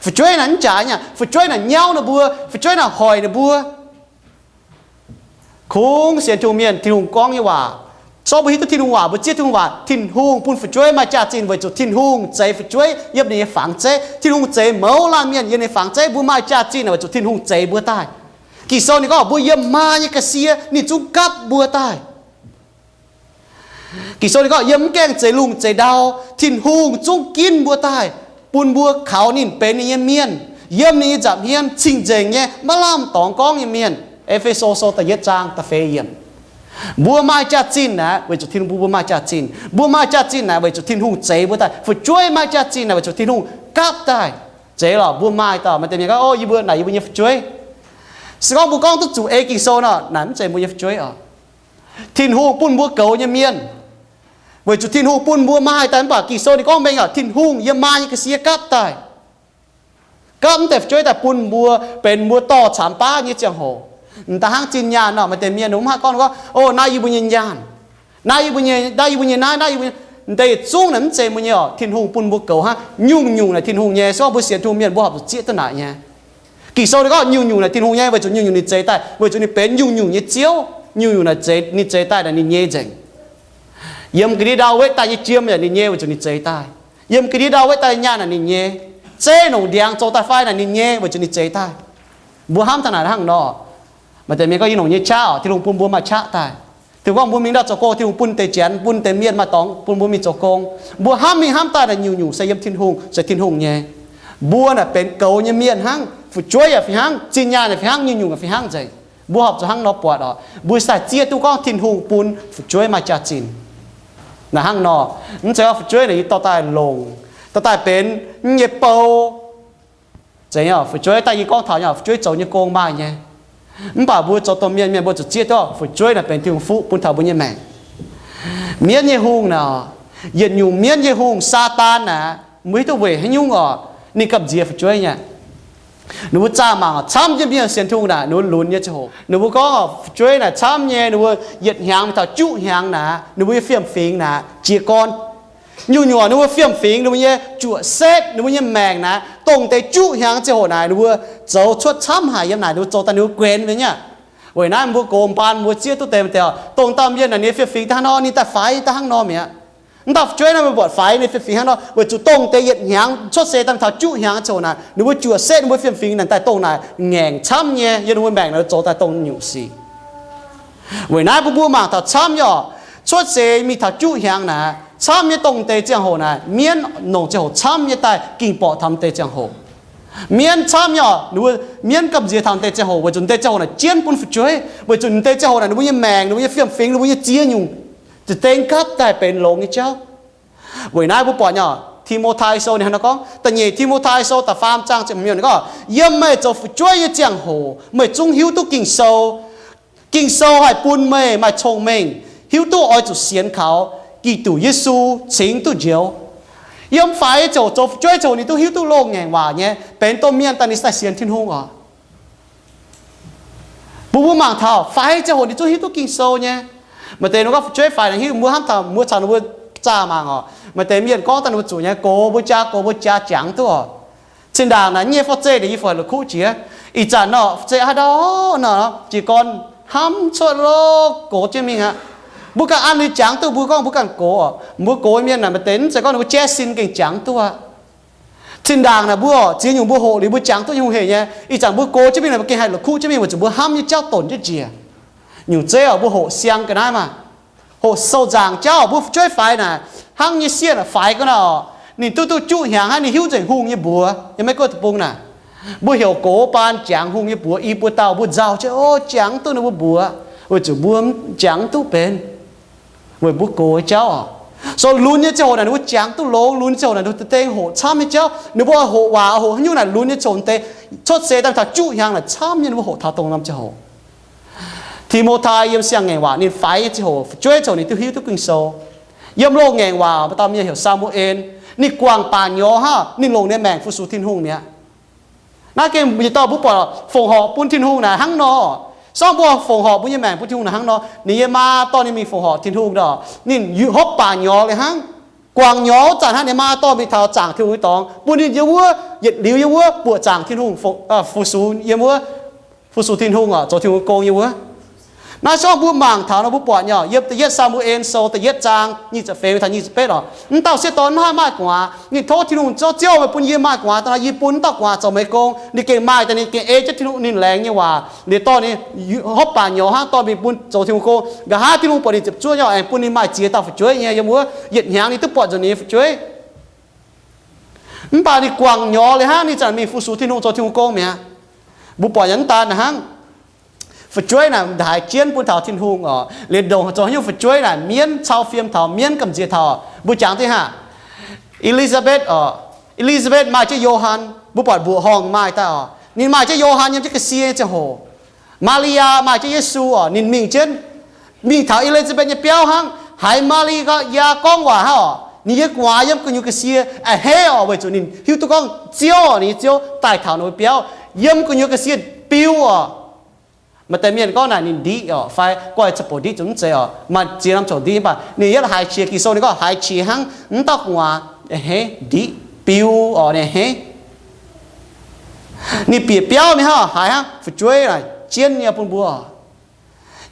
Fu'jueiv naaic mv jaaix nyei, fu'jueiv naaic nyauv ninh mbuo, fu'jueiv naaic hoic ninh mbuo. Kungx sienx Tin-Hungh mienh, Tin-Hungh gorngv nyei waac, zorqv mbuo hiuv duqv Tin-Hungh waac, mbuo zieqv Tin-Hungh waac, Tin-Hungh bun fu'jueiv maaih jaax-zinh weic zuqc Tin-Hungh zeix fu'jueiv yiem ninh nyei fangx zeiv. Tin-Hungh zeix mouz laanh mienh yiem ninh fangx zeiv, mbuo maaih jaax-zinh weic zuqc Tin-Hungh zeix mbuo daaih. Ging-Sou ninh gorngv mbuo yiem maa nyei ga'sie ninh zungv gapv mbuo daaih. Ging-Sou ninh gorngv yiem mv gaengh zeix lungh zeix ndau, Tin-Hungh zungv ginv mbuo daaih, bun mbuo kaux ninh benx ninh nyei mienh, yiem ninh nyei nza'hmien cing-nzengc nyei, maiv lamh dorngx gorngv nyei mienh. E^fe^so Sou da'yietv zaang da'feix yiemc. Mbuo maaih jaax-zinh naaic weic zuqc Tin-Hungh bun mbuo maaih jaax-zinh. Mbuo maaih jaax-zinh naaic weic zuqc Tin-Hungh zeix mbuo daaih. Fu'jueiv maaih jaax-zinh naaic weic zuqc Tin-Hungh gapv daaih. Zeiz lorqc, mbuo maaih dauh maaih deix mienh gorngv, O, yie mbuo naaic yie mbuo nyei fu'jueiv. Se gorngv mbuo gorngv duqv zuqc ei Ging-Sou nor, naaic mv zeiz mbuo nyei fu'jueiv oc. Tin-Hungh bun mbuo goux nyei mienh, weic zuqc Tin-Hungh bun mbuo maaih daaih. Mv baac Ging-Sou ninh gorngv mengh oc, Tin-Hungh yiem maa nyei ga'sie gapv daaih, gapv mv deix fu'jueiv daaih bun mbuo benx mbuo dorh camx baav nyei ziangh hoc. M'daaih hnangv zinh nyaanh nor, maaih deix mienh mv haih gorngv, gorngv, O, naaiv yie mbuo nyei nyaanh, naaiv yie mbuo nyei, naaiv yie mbuo nyei naaiv, naaiv yie mbuo nyei. M'deix yietc zungv naaic mv zeiz mbuo nyei oc. Tin-Hungh bun mbuo goux hnangv. Nyungc-nyungc naaic Tin-Hungh nyei. Se gorngv mbuo sienx Tin-Hungh mienh mbuo horpc zuqc zieqv duqv naaic nyei. Ging-Sou ninh gorngv nyungc-nyungc naaic Tin-Hungh nyei, weic zuqc nyungc-nyungc ninh zeix daaih, weic zuqc ninh benx nyungc-nyungc nyei Ziouv. Nyungc-nyungc naaic ninh zeix daaih naaic ninh nyei nzengc. Yiem ga'ndiev ndau wetv daaih nyei jiem yaac ninh nyei, weic zuqc ninh zeix daaih. Yiem ga'ndiev ndau wetv daaih nyei nyaanh naaic ninh nyei. Zeiv nongc ndiangx zoux daaih fai naaic ninh nyei, weic zuqc ninh zeix daaih. Mbuo hnamv taux naaic hnangv nor. Maaih deix mienh gorngv, Yie nongc nyei qaqv oc, Tin-Hungh bun mbuo maaih qaqv daaih. Tin-Hungh gorngv mbuo mingh ndau zoux gong, Tin-Hungh bun deix janx, bun deix mienh maaih dorngx bun mbuo mingh zoux gong. Mbuo hnamv mingh hnamv daaih naaic nyungc-nyungc se yiem Tin-Hungh, se Tin-Hungh nyei. Mbuo naaic benx goux nyei mienh hnangv. Fu'jueiv yaac fih hnangv, zinh nyaanh yaac fih hnangv, nyungc-nyungc yaac fih hnangv nzengc. Mbuo horpc zuqc hnangv nor buatc oc. Mbuo daaih zieqv duqv gorngv Tin-Hungh bun fu'jueiv maaih jaax-zinh. Naaic hnangv nor, mv zeiz gorngv fu'jueiv naaic yie dorh daaih longc, dorh daaih benx nyei bou. Zeiz nyei, fu'jueiv daaih yie gorngv taux nyei, fu'jueiv zoux nyei gong maaih nyei. Mv baac mbuo zoux domh mienh, mienh mbuo zuqc zieqv duqv fu'jueiv naaic benx Tin-Hungh fuqv bun taux mbuo nyei maengc. Mienv nyei hungh naaic, yietc nyungc mienv nyei hungh, Saadaan naaic, mbuo hiuv duqv weic haaix nyungc oc, ninh gamh nziex fu'jueiv nyei. Ninh mbuo zaah mangc camv jienv mienh sienx Tin-Hungh naaic, ninh mbuo lunx nyei ziangh hoc. Ninh mbuo gorngv fu'jueiv naaic camv nyei, ninh mbuo yietc hnyangx mingh taux juqv hnyangx naaic, ninh mbuo nyei fiem-fingx naaic jiez gorn. Nyungc-nyungc ninh mbuo fiem-fingx, ninh mbuo nyei juoqc setv, ninh mbuo nyei maengc naaic, dongh deix juqv hnyangx ziangh hoc naaic, ninh mbuo zoux cuotv camv haic yiem naaic, ninh mbuo zoux daaih ninh mbuo guenx mingh nyei. Weic naaiv mbuo gox mbaanh mbuo zieqv duqv deix, dongh dauh mienh naaic ninh nyei fiem-fingx daaih hnangv nor, ninh daaih faix daaih hnangv nor mi'aqv. Mv dauh fu'jueiv naaiv mbuo buatc faix ninh fiem-fingx hnangv nor, weic zuqc dongh deix yietc hnyangx cuotv seix daaih taux juqv hnyangx ziangh hoc naaic, ninh mbuo juoqc setv, ninh mbuo fiem-fingx naaic daaih dongh naaic ngaengc camv nyei, yiem ninh mbuo maengc naaic zoux daaih dongh nyungc sic. Weic naaiv mbuo mbuo mangc taux camv nyei oc. Cuotv seix mingh taux juqv hnyangx naaic, camv nyei dongh deix ziangh hoc naaic, mienv nongc ziangh hoc camv nyei daaih ging borqc taux m'deix ziangh hoc. Mienv camv nyei oc, ninh mbuo mienv gamh nziex taux m'deix ziangh hoc, weic zuqc m'deix ziangh hoc naaic jienv bun fu'jueiv, weic zuqc m'deix ziangh hoc naaic ninh mbuo nyei maengc, ninh mbuo nyei fiem-fingx, ninh mbuo nyei ziex nyungc za'dengv gapv daaih benx longx nyei jauv. Weic naaiv mbuo buatc nyei oc, Ti^mo^tai Sou ninh hnangv naaiv gorngv, da'nyeic Ti^mo^tai Sou da'faam zaang ziepc hmz gorngv, yiem meih zoux fu'jueiv nyei ziangh hoc meih zungv hiuv duqv Ging-Sou. Ging-Sou haih bun meih maaih cong-mengh, hiuv duqv oix zuqc sienx kaux Giduc Yesu cingx duqv njoux. Yiem faix nyei ziangh hoc, zoux fu'jueiv ziangh hoc ninh duqv hiuv duqv loz-ngaengc waac nyei, benx domh mienh daaih ninh daaih sienx Tin-Hungh oc. Mbuo mbuo mangc taux faix nyei ziangh hoc ninh zungv hiuv duqv Ging-Sou nyei. Maaih deix ninh gorngv fu'jueiv faix naaic hiuv, mbuo hnamv taux mbuo caux ninh mbuo zaah mangc oc. Maaih deix mienh gorngv daaih ninh mbuo zuqc nyei, gox mbuo jaa, gox mbuo jaa jangx duqv oc. Cin-ndaangc naaic nyei fai zeiz naaic yie fai la'kuqv jiex. Ih zanc nor zeiz haaix ndau nor jiez gorn hnamv cuotv lo gox jienv mingh aqv. Mbuo ganh an liuz jangx duqv, mbuo gorngv mbuo ganh gox oc. Mbuo gox mienh naaic maaih deix mv zeiz gorngv ninh mbuo jaiv sin gengh jangx duqv aqv. Cin-ndaangc naaic mbuo oc, ziex nyungc mbuo hoqc liuz mbuo jangx duqv nyei hungh hec nyei. Ih zanc mbuo gox jienv mingh naaic mbuo gengh haih la'kuqv jienv mingh weic zuqc mbuo hnamv nyei jauv donc jienv njiec. Nyungc zeiv oc, mbuo hoqc siang ga'naaiv maah. Hoqc sou-nzaangc jauv oc, mbuo fu'jueiv faix naaic, hnangv nyei sieqv naaic faix ga'naaiv oc, ninh duqv duqv juqv hnyangx hnangv, ninh hiuv nzengc hungh nyei mbuox. Yiem Meiv Guoqv deic-bung naaic, mbuo heuc gox baan jangx hungh nyei mbuox i buo dauh, mbuo nzauh jienv, o, jangx duqv ninh mbuo mbuox, weic zuqc mbuo jangx duqv benx. Weic mbuo gox nyei jauv oc. So lunx nyei ziangh hoc naaic ninh mbuo jangx duqv longx, lunx nyei ziangh hoc naaic ninh mbuo deix hoqc camv nyei jauv, ninh mbuo hoqc waac hoqc haaix nyungc naaic lunx nyei ziangh hoc deix, cuotv seix daaih taux juqv hnyangx naaic camv nyei ninh mbuo hoqc taux dongh norm ziangh hoc. Ti^mo^tai yiem siang-ngaengc waac ninh faix nyei ziangh hoc, fu'jueiv ziangh hoc ninh duqv hiuv duqv Ging-Sou. Yiem loz-ngaengc waac maaih dauh mienh heuc Saa^mu^en, ninh guangc baac nyorx hnangv, ninh longc ninh maengc fu-sux Tin-Hungh mi'aqv. Naaiv gengh yietc dauh mbuo buatc fongc horc bun Tin-Hungh naaic hnangv nor. Sorng mbuo fongc horc mbuo nyei maengc bun Tin-Hungh naaic hnangv nor, ninh nyei maa dorh ninh mingh fongc horc Tin-Hungh nor, ninh hopv baac nyorx liuz hnangv. Guangc nyorx wuov zanc hnangv, ninh maa dorh mingh taux zaangc Tin-Hungh nyei dorngx, bun ninh yiem wuov yietc liuz yiem wuov buoqc zaangc Tin-Hungh, fu-sux yiem wuov, fu-sux Tin-Hungh oc, zoux Tin-Hungh gong yiem wuov. Naaiv se gorngv mbuo mangc taux nor mbuo buatc nyei, yiem da'yietv Saa^mu^en Sou da'yietv zaang nyic ziepc feix taux nyic ziepc betv oc. Mv dauh sieqv dorn mv haih maaih gu'nguaaz. Ninh tov Tin-Hungh, Ziouv, meih bun yie maaih gu'nguaaz daaih nor, yie bun mv dauh gu'nguaaz zoux meih gong. Ninh gengh maaih daaih, ninh gengh ei jienv Tin-Hungh ninh laengz nyei waac liuz dorh ninh hopv baac nyorx hnangv, dorh mingh bun zoux Tin-Hungh gong. Nqa'haav Tin-Hungh buatc ninh ziepc zuoqv nyei oc, aengx bun ninh maaih ziex dauh fu'jueiv nyei yiem wuov. Yietc hnyangx ninh duqv buatc nzunc ninh nyei fu'jueiv. Mv baac ninh guangc nyorx liuz hnangv, ninh zanc mingh fu-sux Tin-Hungh, zoux Tin-Hungh gong mi'aqv. Mbuo buatc yaac mv daan hnangv. Fu'jueiv naaic haiz jienv bun taux Tin-Hungh oc. Liuz ndongc zoux haaix nyungc fu'jueiv naaic mienv cau fiem taux, mienv gamh nziex taux. Mbuo jangx deix hnangv, E^li^saa^betv oc, E^li^saa^betv maaih jienv Yo^han, mbuo buatc mbuoqc horngh maaih daaih oc. Ninh maaih jienv Yo^han yiem jienv ga'sie nyei ziangh hoc. Maa^li^yaa maaih jienv Yesu oc, ninh mingh jienv, mingh taux E^li^saa^betv nyei biauv hnangv. Haiz Maa^li^yaa gorngv waac hnangv oc, ninh nyei gu'nguaaz yiem gu'nyuoz ga'sie a'hneiv oc, weic zuqc ninh hiuv duqv gorngv Ziouv oc, ninh nyei Ziouv daaih taux ninh mbuo biauv yiem gu'nyuoz ga'sie biu oc. Maaih deix mienh gorngv naaic ninh ndiqv oc, fai goiv ca'bouc ndiqv zuqc mv zeiz oc, maaih ziex norm caux ndiqv, mv baac ninh yietv haiz qiex, Ging-Sou ninh gorngv haiz qiex hnangv, mv dauh gu'nguaaz a'hneiv, ndiqv, biu oc, ninh a'hneiv. Ninh bieqc biauv mingh hnangv, haiz hnangv fu'jueiv naaic jienv nyei bun mbuo.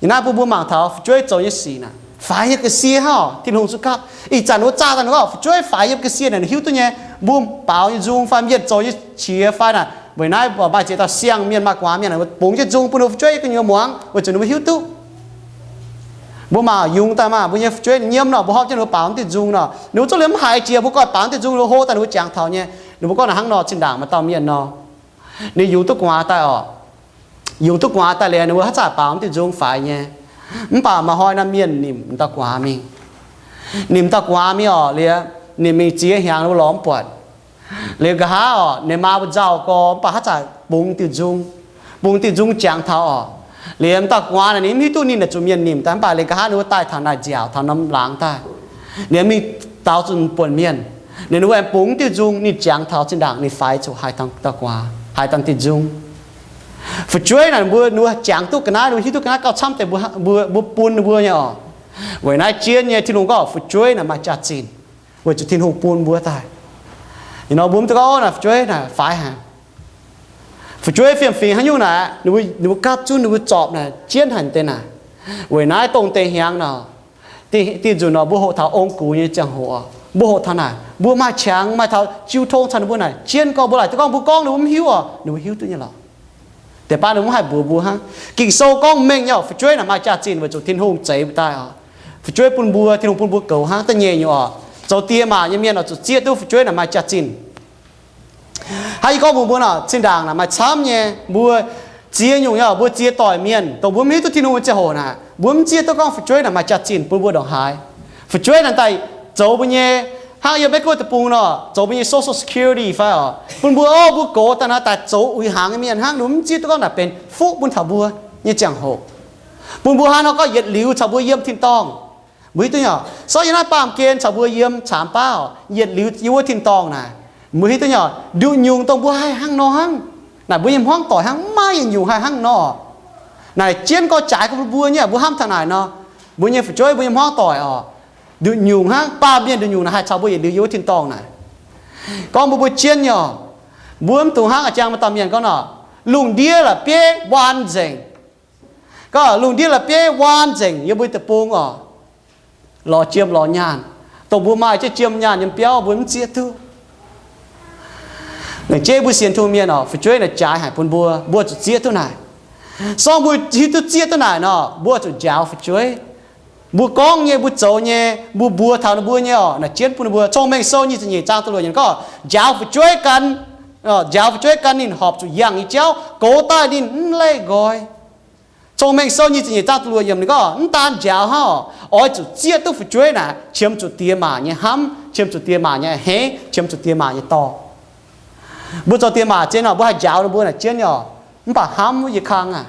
Ih naaiv bun mbuo mangc taux fu'jueiv zoux nyei sic naaic faix nyei ga'sie hnangv oc. Tin-Hungh zuqc gapv. Ih zanc wuov zaah daaih ninh gorngv fu'jueiv faix yiem ga'sie naaic ninh hiuv duqv nyei. Mbuo baaux nyei nzung fai mienh zoux nyei qiex fai naaic, weic naaiv maaih ziex dauh siang-mienh maaih gu'nguaaz mienh mbuo bungx jienv nzung bun ninh fu'jueiv yiem gu'nyuoz muangx weic zuqc ninh mbuo hiuv duqv. Mbuo mangc yungz daaih maah, mbuo nyei fu'jueiv nyiemv nor, mbuo horpc jienv ninh mbuo baaux diuh nzung nor, ninh mbuo zungv liemh mv haiz jiex, mbuo goiv baaux diuh nzung ninh mbuo hlo daaih ninh mbuo jangx taux nyei. Ninh mbuo gorngv naaic hnangv nor, zinh ndaangc maaih dauh mienh nor, ninh yungz duqv gu'nguaaz daaih oc. Yungz duqv gu'nguaaz daaih liuz ninh mbuo haaix zanc baaux diuh nzung faix nyei. Mv baac maaih hnoi naaiv mienh nimc m'dauh gu'nguaaz mingh. Nimc m'dauh gu'nguaaz mingh oc, liuz ninh mingh ziex hnyangx ninh mbuo lorz mv buatc. Liuz nqa'haav oc, ninh maa mbuo nzauh gorx mv baac haaix zanc bungx diuh nzung, bungx diuh nzung jangx taux oc. Liuz m'dauh gu'nguaaz naaic ninh mv hiuv duqv ninh naaic zuqc mienh nimc daaih, mv baac liuz nqa'haav ninh mbuo daaih taux naaic nziaauc taux norm laangz daaih. Ninh mingh daux zunh buonc mienh. Ninh mbuo aengx bungx diuh nzung ninh jangx taux zinh ndaangc ninh faix zuqc haiz taux m'dauh gu'nguaaz, haiz dangh diuh nzung. Fu'jueiv naaic mbuo, ninh mbuo jangx duqv ga'naaiv, ninh mbuo hiuv duqv ga'naaiv gauh camv deix mbuo, mbuo, mbuo bun ninh mbuo nyei oc. Weic naaiv jienv nyei Tin-Hungh gorngv fu'jueiv naaic maaih jaax-zinh, weic zuqc Tin-Hungh bun mbuo daaih. Ih nor mbuo mv duqv gorngv naaic fu'jueiv naaic faix haic. Fu'jueiv fiem-fingx haaix nyungc naaic, ninh mbuo gapv zunv, ninh mbuo zorpc naaic jienv haic deix naaic. Weic naaiv dongh deix hnyangx nor, dieh nzunc nor mbuo hoqc taux ong-gux nyei ziangh hoc, mbuo hoqc taux naaic mbuo maaih qangx, maaih taux jiu tong caux ninh mbuo naaic jienv gorngv, mbuo laaic duqv gorngv mbuo gorngv ninh mbuo mv hiuv oc, ninh mbuo hiuv duqv nyei lorqc. Deix baav ninh mv haih mbuox mbuo hnangv. Ging-Sou gorngv mengh nyei oc, fu'jueiv naaic maaih jaax-zinh weic zuqc Tin-Hungh zeix mbuo daaih oc. Fu'jueiv bun mbuo, Tin-Hungh bun mbuo goux hnangv da'nyeic nyungc oc. Zoux die maac nyei mienh oix zuqc zieqv duqv fu'jueiv naaic maaih jaax-zinh. Hnangv yie gorngv mbuox mbuo nor, zinh ndaangc naaic maaih camv nyei, mbuo ziex nyungc nyei oc, mbuo ziex doic mienh dongh mbuo mv hiuv duqv Tin-Hungh nyei ziangh hoc naaic, mbuo mv zieqv duqv gorngv fu'jueiv naaic maaih jaax-zinh bun mbuo ndongc haaix. Fu'jueiv naaic daaih zoux mbuo nyei, hnangv yiem Meiv-Guoqv deic-bung nor, zoux mbuo nyei Social Security fai oc, bun mbuo, o, mbuo gox daaih naaic daaih zoux uix hnaangx nyei mienh hnangv, ninh mbuo mv zieqv duqv gorngv naaic benx fuqv bun taux mbuo nyei ziangh hoc, bun mbuo hnangv nor gorngv yietc liuz caux mbuo yiem tin-dorngh. Mbuo hiuv duqv nyei oc. Se gorngv yie naaiv baamh gen caux mbuo yiem caamx baav oc, yietc liuz yiem wuov tin-dorngh naaic, mbuo hiuv duqv nyei oc, nduqc nyungc dongh mbuo haih hnangv nor hnangv. Naaic mbuo nyei hmuangv doic hnangv, maiv yietc nyungc haih hnangv nor. Naaic jienv gorngv jaaix gorngv mbuo nyei, mbuo hnamv taux naaic nor, mbuo nyei fu'jueiv, mbuo nyei hmuangv doic oc, nduqc nyungc hnangv, baamh mienh nduqc nyungc naaic haih caux mbuo yietc liuz yiem wuov tin-dorngh naaic. Gorngv mbuo, mbuo jienv nyei oc, mbuo mv dungx hnangv a'jang maaih dauh mienh gorngv nor, lungh ndiev la'bieiv waan nzengc. Gorngv lungh ndiev la'bieiv waan nzengc yiem mbuo deic-bung oc, lorz jiem lorz nyaanh, dongh mbuo maaih jienv jiem nyaanh yiem biauv mbuo mv zieqv duqv. Laengz jeiv mbuo sienx Tin-Hungh mienh oc, fu'jueiv naaic jaaix haic bun mbuo, mbuo zuqc zieqv duqv naaic. Se gorngv mbuo hiuv duqv zieqv duqv naaic nor, mbuo zuqc njaaux fu'jueiv. Mbuo gorngv nyei, mbuo zoux nyei, mbuo mbuox taux ninh mbuo nyei oc, naaic jienv bun ninh mbuo. Cong-Mengh Sou nyic ziepc nyeic zaang da'luoqc yiemc gorngv, njaaux fu'jueiv gan, njaaux fu'jueiv gan ninh horpc zuqc yangh nyei jauv, goux daaih ninh mv leih nqoi. Cong-Mengh Sou nyic ziepc nyeic zaang da'luoqc yiemc ninh gorngv, mv daan njaaux hnangv oc, oix zuqc zieqv duqv fu'jueiv naaic, qiemx zuqc diex maac nyei hnamv, qiemx zuqc diex maac nyei a'hneiv, qiemx zuqc diex maac nyei dorh. Mbuo zoux diex maac zien oc, mbuo haih njaaux ninh mbuo naaic jienv nyei oc, mv baac hnamv wuov yie kang aac.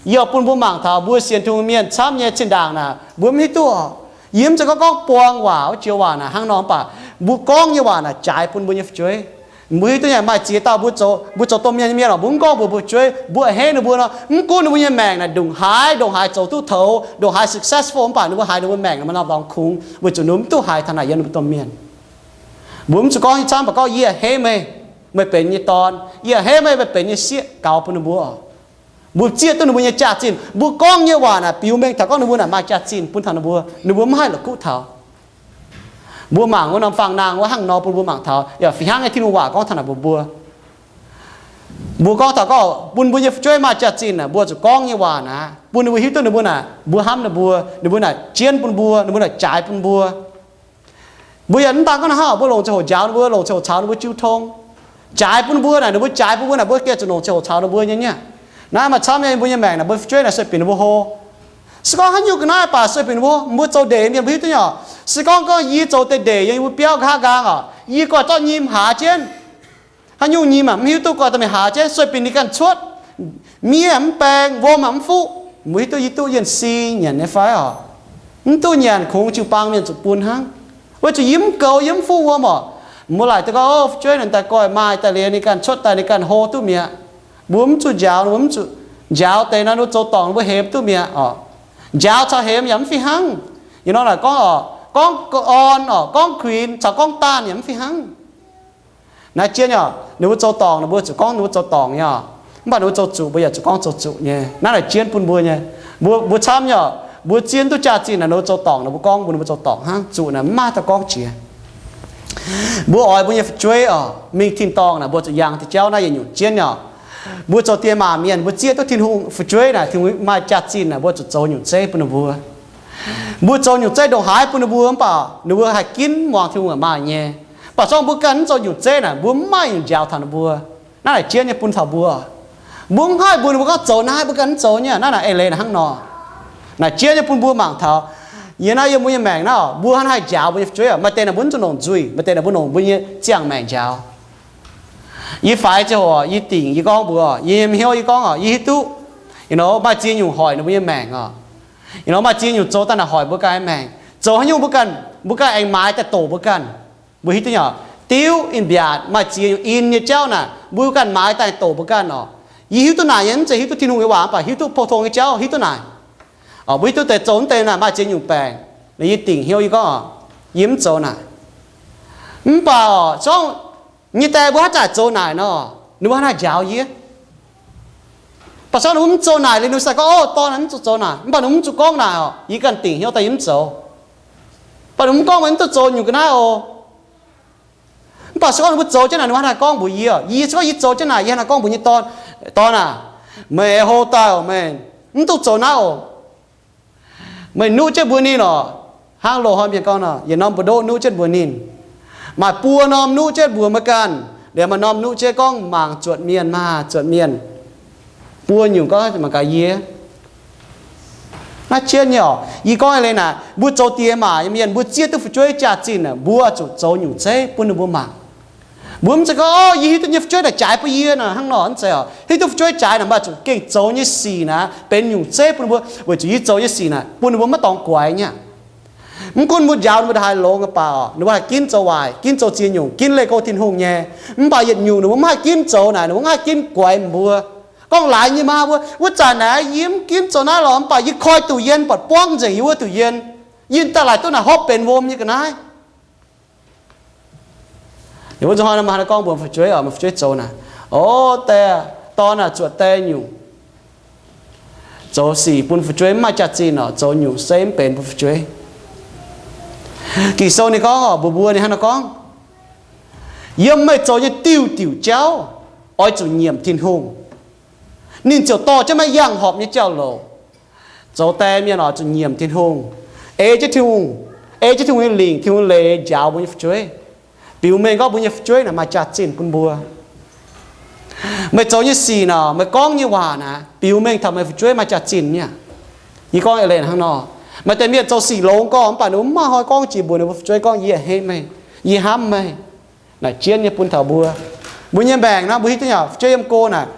Yie oix bun mbuo mangc taux mbuo sienx Tin-Hungh mienh camv nyei zinh ndaangc naaic, mbuo mv hiuv duqv oc. Yie mv zeiz gorngv gorngv buang waac wuov joux waac naaic hnangv nor, mv baac mbuo gorngv nyei waac naaic jaaix bun mbuo nyei fu'jueiv. Mbuo hiuv duqv nyei, maaih ziex dauh mbuo zoux, mbuo zoux domh mienh nyei mienh oc, mbuo mv gorngv mbuox mbuo fu'jueiv mbuo a'hneiv ninh mbuo nor, mv gunv ninh mbuo nyei maengc naaic ndongc haaix ndongc haaix zoux duqv toux, ndongc haaix successful, mv baac ninh mbuo haiz ninh mbuo maengc naaic maaih norm dorngx kungx weic zuqc ninh mbuo mv duqv haiz taux naaic yiem ninh mbuo domh mienh. Mbuo mv zuqc gorngv nyei camv, mv baac gorngv, yie a'hneiv meih, meih benx yie nyei dorn. Yie a'hneiv meih, meih benx yie nyei sieqv, gaux bun ninh mbuo oc. Mbuo zieqv duqv ninh mbuo nyei jaax-zinh. Mbuo gorngv nyei waac naaic biux mengh taux gorngv ninh mbuo naaic maaih jaax-zinh bun taux ninh mbuo, ninh mbuo mv haih la'kuqv taux. Mbuo mangc wuov norm fangx-nangh wuov hnangv nor bun mbuo mangc taux, yaac fih hnangv nyei Tin-Hungh waac gorngv taux naaic mbuox mbuo. Mbuo gorngv taux gorngv bun mbuo nyei fu'jueiv maaih jaax-zinh naaic, mbuo zuqc gorngv nyei waac naaic bun ninh mbuo hiuv duqv ninh mbuo naaic mbuo hnamv ninh mbuo, ninh mbuo naaic jienv bun mbuo, ninh mbuo naaic jaaix bun mbuo. Mbuo yaac mv daan gorngv naaiv hnangv, mbuo longc ziangh hoc njaaux ninh mbuo, longc ziangh hoc caux ninh mbuo jiu tong, jaaix bun mbuo naaic, ninh mbuo jaaix bun mbuo naaic, mbuo gengh zuqc longc ziangh hoc caux ninh mbuo nyei niaa. Naaiv maaih camv nyei, mbuo nyei maengc naaic, mbuo fu'jueiv naaic sueih binc ninh mbuo hlo. Se gorngv haaix nyungc ga'naaiv baac sueih binc ninh mbuo, mbuo zoux ndeic mienh mbuo hiuv duqv nyei oc. Se gorngv gorngv yie zoux deix ndeic yiem mbuo biauv nqa'haav nqaang oc, yie guaih zorqv nyim haaz jienv. Haaix nyungc nyim aah, mv hiuv duqv, guaih daaih mingh haaz jienv, sueih binc ninh ganh cuotv. Miev mv baeng, wuom mv fuqv. Mbuo hiuv duqv yie duqv yienh si nyanc nyei fai oc? Mv duqv nyanc, kungx jiu-baang mienh zuqc bun hnangv. Weic zuqc yie mv goux, yie mv fuqv wuom oc. Mbuo laaic duqv gorngv, o, fu'jueiv naaic daaih guaih maaih daaih liuz ninh ganh cuotv daaih ninh ganh hlo duqv mi'aqv. Mbuo mv zuqc njaaux, mbuo mv zuqc njaaux deix naaiv, ninh mbuo zoux dorngc ninh mbuo hemx duqv mi'aqv oc. Njaaux caux hemx yaac mv fih hnangv. Ih nor naaic gorngv oc, gorngv orn oc, gorngv kuinx caux gorngv daanh yaac mv fih hnangv. Naaiv jienv nyei oc, ninh mbuo zoux dorngc ninh mbuo zuqc gorngv ninh mbuo zoux dorngc nyei oc. Mv baac ninh mbuo zoux zuqc mbuo yaac zuqc gorngv zoux zuqc nyei. Naaiv naaic jienv bun mbuo nyei. Mbuo, mbuo camv nyei oc, mbuo zieqv duqv jaax-zinh naaic, ninh mbuo zoux dorngc naaic, mbuo gorngv bun ninh mbuo zoux dorngc hnangv, zuqc naaic mv maaih daaih gorngv jiex. Mbuo oix mbuo nyei fu'jueiv oc, mingh tin-dorngh naaic, mbuo zuqc yangh deix jauv naaiv yietc nyungc jienv nyei oc. Mbuo zoux diex maac mienh, mbuo zieqv duqv Tin-Hungh fu'jueiv naaic, Tin-Hungh maaih jaax-zinh naaic, mbuo zuqc zoux nyungc zeiv bun ninh mbuo. Mbuo zoux nyungc zeiv ndongc haaix bun ninh mbuo mv baac ninh mbuo haih ginv muangx Tin-Hungh maaih nyei. Mv baac se gorngv mbuo ganh mv zoux nyungc zeiv naaic, mbuo mv maaih nyungc njaaux taux ninh mbuo. Naaiv naaic jienv nyei bun taux mbuo. Mbuo mv haih mbuox ninh mbuo gorngv zoux naaiv, mbuo ganh mv zoux nyei. Naaiv naaic eix leiz naaic hnangv nor. Naaic jienv nyei bun mbuo mangc taux. Yie naaiv yiem mbuo nyei maengc naaiv, mbuo hnangv haih njaaux mbuo nyei fu'jueiv oc, maaih deix naaic mbuo mv zuqc longc nzuih, maaih deix naaic mbuo longc mbuo nyei ziangh maengc njaaux. Yie faix ziangh hoc, yie dingc, yie gorngv mbuox, yie nyei hnyouv yie gorngv oc, yie hiuv duqv, you know, maaih ziex nyungc hoic ninh mbuo nyei maengc oc. You know, maaih ziex nyungc zoux daaih naaic hoic mbuo ganh nyei maengc. Zoux haaix nyungc mbuo ganh, mbuo ganh aengx maaiz daaih doqc mbuo ganh. Mbuo hiuv duqv nyei oc, diuv, in-mbiaatc, maaih ziex nyungc in nyei jauv naaic, mbuo ganh maaiz daaih doqc mbuo ganh oc. Yie hiuv duqv naaic nyei, mv zeiz hiuv duqv Tin-Hungh nyei waac, mv baac hiuv duqv pou-tong nyei jauv hiuv duqv naaic. Oc, mbuo hiuv duqv deix zoux mv deix naaic maaih ziex nyungc baengc. Yie dingc hnyouv yie gorngv oc, yie mv zoux naaic. Mv baac oc, se gorngv nyei die mbuo haaix zanc zoux naaic nor, ninh mbuo hnangv naaic njaaux yie. Mv baac se gorngv ninh mbuo mv zoux naaic liuz, ninh mbuo sai gorngv, o, dorn naaic mv zuqc zoux naaic, mv baac ninh mbuo mv zuqc gorngv naaic oc, yie ganh dingc hnyouv daaih yie mv zoux. Mv baac ninh mbuo mv gorngv meih mv duqv zoux nyungc ga'naaiv oc. Mv baac se gorngv ninh mbuo zoux jienv naaic, ninh mbuo hnangv naaic gorngv mbuox yie oc, yie se gorngv yie zoux jienv naaic, yie hnangv naaic gorngv mbuox nyei dorn, dorn aac, meih hlo daaih oc, meih mv duqv zoux naaiv oc. Meih nuqv jienv mbuo ninh oc. Hnangv loz-hnoi mienh gorngv nor, yietc norm mbu'ndoqv nuqv jienv mbuox ninh. Maaih buo norm nuqv jienv mbuox meih ganh, liemh maaih norm nuqv jienv gorngv mangc zuotc mienh maah, zuotc mienh. Buo nyungc gorngv mangc gaax yie. Naaiv jienv nyei oc, yie gorngv leiz naaic, mbuo zoux diex maac nyei mienh, mbuo zieqv duqv fu'jueiv jaax-zinh naaic, mbuo zuqc zoux nyungc zeiv bun ninh mbuo mangc. Mbuo mv zeiz gorngv, o, yie hiuv duqv nyei fu'jueiv naaic jaaix bun yie naaic hnangv nor, mv zeiz oc. Hiuv duqv fu'jueiv jaaix naaic, mv baac zuqc gengh zoux nyei sic naaic benx nyungc zeiv bun ninh mbuo, weic zuqc yie zoux nyei sic naaic bun ninh mbuo maiv dorngx guaix nyei aqv. Mv gunv mbuo njaaux ninh mbuo ndongc haaix longx nyei baac oc, ninh mbuo haih ginv zoux waaic, ginv zoux ziex nyungc, ginv leih go Tin-Hungh nyei. Mv baac yietc nyungc ninh mbuo mv haih ginv zoux naaic, ninh mbuo mv haih ginv guaix mbuo. Gorngv laaix nyei maa mbuo, wuov zanc naaic yie mv ginv zoux naaiv lorqc, mv baac yie koi duqv yie buatc buangv nzengc yie wuov duqv yie, yie daaih laaic duqv naaic hopv benx wuom nyei ga'naaiv. Yie wuov nzunc hnoi naaiv maaih hnangv naaiv gorngv mbuox fu'jueiv oc, maaih fu'jueiv zoux naaic, o, die, dorn aah, zuotc die nyungc. Zoux sic bun fu'jueiv mv maaih jaax-zinh oc, zoux nyungc se mv benx bun fu'jueiv. Ging-Sou ninh gorngv oc, mbuox mbuo ninh hnangv naaiv gorngv, yiem meih zoux nyei diuh diuc jauv oix zuqc nyiemc Tin-Hungh, ninh ziouc dorh jienv meih yangh horpc nyei jauv-louc. Zoux die mienh oix zuqc nyiemc Tin-Hungh, ei jienv Tin-Hungh, ei jienv Tin-Hungh nyei lingc, Tin-Hungh nyei leiz njaaux mbuo nyei fu'jueiv, biux mengh gorngv mbuo nyei fu'jueiv naaic maaih jaax-zinh bun mbuo. Meih zoux nyei sic naaic, meih gorngv nyei waac naaic, biux mengh taux meih fu'jueiv maaih jaax-zinh nyei aqv. Yie gorngv eix leiz hnangv nor, maaih deix mienh zoux sic longx gorngv mv baac ninh mbuo mv maaih hnoi gorngv jiex mbuox ninh mbuo fu'jueiv gorngv, yie hate meih, yie hnamv meih. Naaic jienv nyei bun taux mbuo. Mbuo nyei maengc naaiv mbuo hiuv duqv nyei, fu'jueiv yiem go naaic,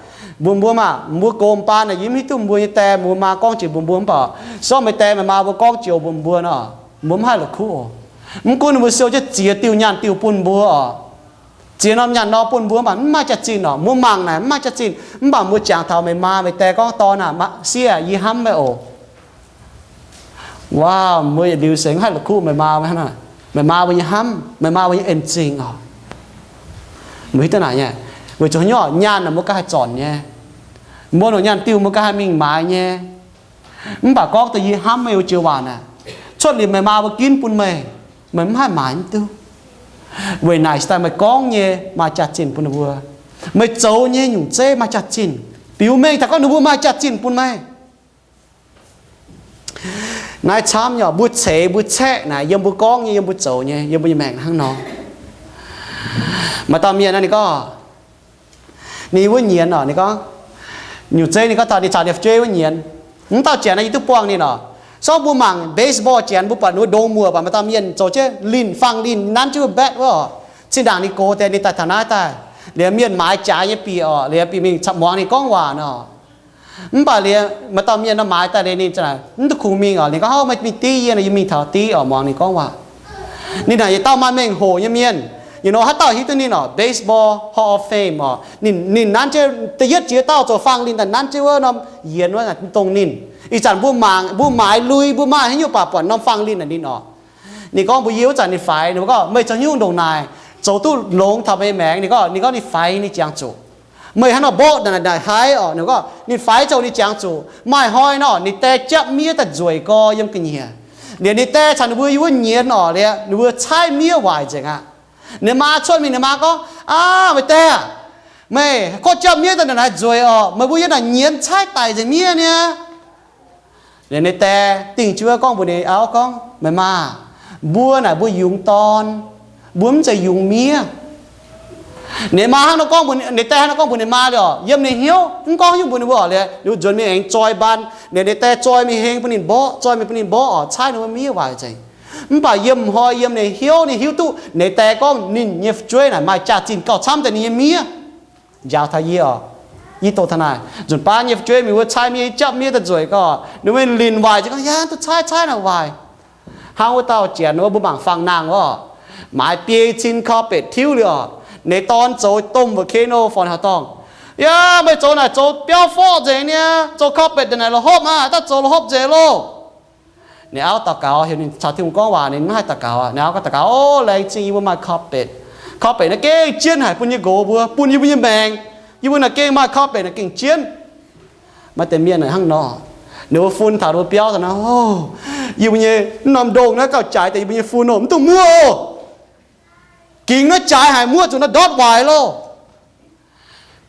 mbuox mbuo maah, mbuo gox baan naaic yie mv hiuv duqv mbuo nyei die mbuo maa gorngv jiex mbuox mbuo mv baac, se gorngv meih die meih maa mbuo gorngv jiex mbuox mbuo nor, mbuo mv haih la'kuqv oc. Mv gunv ninh mbuo siou jienv ziex diuh nyaanh diuh bun mbuo oc, ziex norm nyaanh nor bun mbuo mv baac mv maaih jaax-zinh oc. Mbuo mangc naaic mv maaih jaax-zinh, mv baac mbuo jangx taux meih maa meih die gorngv, dorn aah, sieqv aah, yie hnamv meih oc. Waac, mbuo yietc liuz se mv haih la'kuqv meih maa, meih maa mbuo nyei hnamv, meih maa mbuo nyei en-zingh oc. Mbuo hiuv duqv naaic nyei, weic zuqc haaix nyungc, nyaanh naaic mbuo ganh haih zornc nyei. Mbuo longc nyaanh diuh mbuo ganh haih mingh maaiz nyei. Mv baac gorngv deix yie hnamv meih wuov joux waac naaic, cuotv liuz meih maa mbuo ginv bun meih, meih mv haih maaiz mv duqv. Weic naaic se daaih meih gorngv nyei maaih jaax-zinh bun ninh mbuo. Meih zoux nyei nyungc zeiv maaih jaax-zinh. Biux mengh taux gorngv ninh mbuo maaih jaax-zinh bun meih. Naaiv camv nyei, mbuo ceix mbuo caeqv naaic yiem mbuo gorngv nyei, yiem mbuo zoux nyei, yiem mbuo nyei maengc hnangv nor. Maaih dauh mienh naaiv ninh gorngv, ninh wuov nyienz oc, ninh gorngv, nyungc zeiv ninh gorngv taux ninh caux ninh fu'jueiv wuov nyienz. Mv dauh janx naaiv yie duqv buangh ninh oc. Sorng mbuo mangc baseball janx mbuo buatc ninh wuov ndongx muoc baac maaih dauh mienh zoux jienv linh, fangx linh, nanv jienv wuov bat wuov oc. Zinh ndaangc ninh gox deix ninh daaih taux naaiv daaih, liuz mienh maaiz jaaix nyei bieqc oc, liuz bieqc mingh muangx ninh gorngv waac nor. Mv baac liuz maaih dauh mienh nor maaiz daaih liuz ninh mv duqv kungx mingh oc. Ninh gorngv, hov, meih mingh div yie nor, yie mingh taux div oc, muangx ninh gorngv waac. Ninh naaic yietc dauh maaih mengh hoc nyei mienh. Yietc nor haaix dauh hiuv duqv ninh oc, baseball Hall of Fame oc. Ninh, ninh nanv jienv da'yietv jiex dauh zoux fangx linh daaih nanv jienv wuov norm yienx wuov dongh ninh. Ih zanc mbuo mangc, mbuo maaiz lui, mbuo maaih haaix nyungc baac buatc norm fangx linh naaic ninh oc. Ninh gorngv mbuox yie wuov zanc ninh faix, ninh mbuo gorngv, meih zoux haaix nyungc ndongc naaic, zoux duqv longx taux meih maengx? Ninh gorngv, ninh gorngv ninh faix ninh jangx zuqc. Meih hnangv nor mborqv naaic naaic haaix oc? Ninh gorngv ninh faix zoux ninh jangx zuqc. Maaih hnoi nor ninh die japv miev daaih nzueic gorx yiem ga'nyiec. Liuz ninh die caux ninh mbuo yiem wuov nyienz oc, liuz ninh mbuo caaiv miev waaic nzengc aqv. Ninh maa cuotv mingh, ninh maa gorngv, aav, meih die aah, meih kov japv miev daaih naaic naaic nzueic oc, meih mbuo yiem naaic nyienz caaiv daic nzengc miev niaa. Liuz ninh die dingh jienv wuov gorngv mbuox ninh auv gorngv, meih maa, mbuo naaic mbuo yungz dorn, mbuo mv zeiz yungz miev. Ninh maa hnangv nor gorngv mbuox, ninh die hnangv nor gorngv mbuox ninh maa liuz oc, yiem ninh hnyouv mv gorngv nyungc mbuox ninh mbuo oc, liuz ninh mbuo nzuonx mingh aengx zoi mbaan. Liuz ninh die zoi mingh heng bun ninh mborqv, zoi mingh bun ninh mborqv oc, caaiv ninh mbuo miev waaic nzengc. Mv baac yiem hnoi yiem ninh hnyouv ninh hiuv duqv ninh die gorngv ninh nyei fu'jueiv naaic maaih jaax-zinh gauh camv deix ninh nyei miev. Njaaux taux yie oc. Yie doqc taux naaic, nzunc baav nyei fu'jueiv mingh wuov caaiv miev, japv miev daaih nzueic gorx, ninh mbuo linh waaic nzengc gorngv, yaac duqv caaiv, caaiv naaic waaic. Hnangv wuov dauh janx wuov mbuo mangc fangx nangh wuov, maaiz biei cin carpet tiuv liuz oc, ninh dorn zoux domh volcano fon haaix dorngh. Yaac meih zoux naaic zoux biauv forv nzengc niaa, zoux carpet naaic la'hopv aqv, daaih zoux la'hopv nzengc loh. Ninh auv daux gaux, heuc ninh caux Tin-Hungh gorngv waac, ninh mv haih daux gaux aqv. Ninh auv gorngv daux gaux, o, laengz zingh yie mbuo maaih carpet. Carpet naaiv gengh jienv haic bun yie nqox mbuo, bun yie mbuo nyei maengc. Yie mbuo naaic gengh maaih carpet naaic gengh jienv. Maaih deix mienh naaic hnangv nor, ninh mbuo fun taux ninh mbuo biauv taux naaiv, o, yie mbuo nyei mv norm ndongh naaiv gauh jaaix deix yie mbuo nyei fun oc, mv dungx muoqv oc. Gingx naaiv jaaix haic, muoqv zuqc naaiv ndortv waaic loh.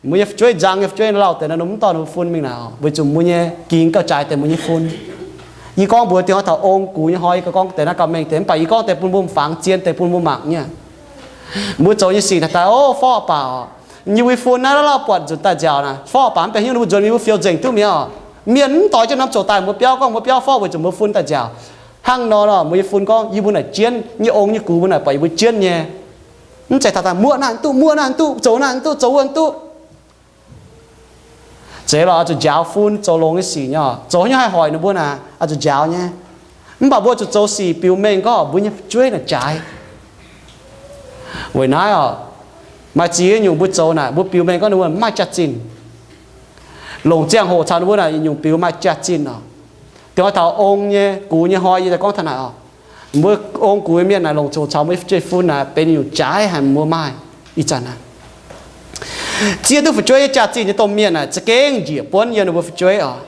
Mbuo nyei fu'jueiv, nzang nyei fu'jueiv lauh deix naaiv, mv dorh ninh mbuo fun mingh naaic, weic zuqc mbuo nyei gingx gauh jaaix deix mbuo nyei fun. Yie gorngv mbuox diuh hnoi taux ong gux nyei hnoi, yie gorngv deix naaiv gauh mengh deix, mv baac yie gorngv deix bun mbuo mangc, zien deix bun mbuo mangc nyei. Mbuo zoux nyei sic naaic daaih, o, forv baac oc, yie mbuo fun naaiv lauh lauh buatc nzunc daaih nziaauc naaic, forv baac mv baac hnyouv ninh mbuo nzuonx mingh mbuo fiou nzengc duqv mi'aqv oc. Mienh mv doix jienv norm zoqc daaih mbuo biauv gorngv mbuo biauv forv weic zuqc mbuo fun daaih nziaauc. Hnangv nor nor mbuo nyei fun gorngv yie mbuo naaic jienv, nyei ong nyei gux mbuo naaic buatc yie mbuo jienv nyei. Mv zeiz taux daaih muoqv naaiv duqv, muoqv naaiv duqv, zoux naaiv duqv, zoux wuov duqv. Zeiz lorqc, oix zuqc njaaux fun zoux longx nyei sic nyei oc. Zoux haaix nyungc haih hoic ninh mbuo naaic, oix zuqc njaaux nyei. Mv baac mbuo zuqc zoux sic biux mengh gorngv mbuo nyei fu'jueiv naaic jaaix. Weic naaiv oc, maaih ziex nyungc mbuo zoux naaic, mbuo biux mengh gorngv ninh mbuo mv maaih jaax-zinh. Longc ziangh hoc caux ninh mbuo naaic yietc nyungc biux maaih jaax-zinh oc. Dongh taux ong nyei gux nyei hnoi yie daaih gorngv taux naaic oc. Mbuo ong gux nyei mienh naaic longc ziangh hoc caux mbuo fu'jueiv fun naaic benx nyungc jaaix haic mbuo maaih ih zanc naaic. Zieqv duqv fu'jueiv nyei jaax-zinh nyei domh mienh naaic za'gengh njiec buonv yiem ninh mbuo fu'jueiv oc.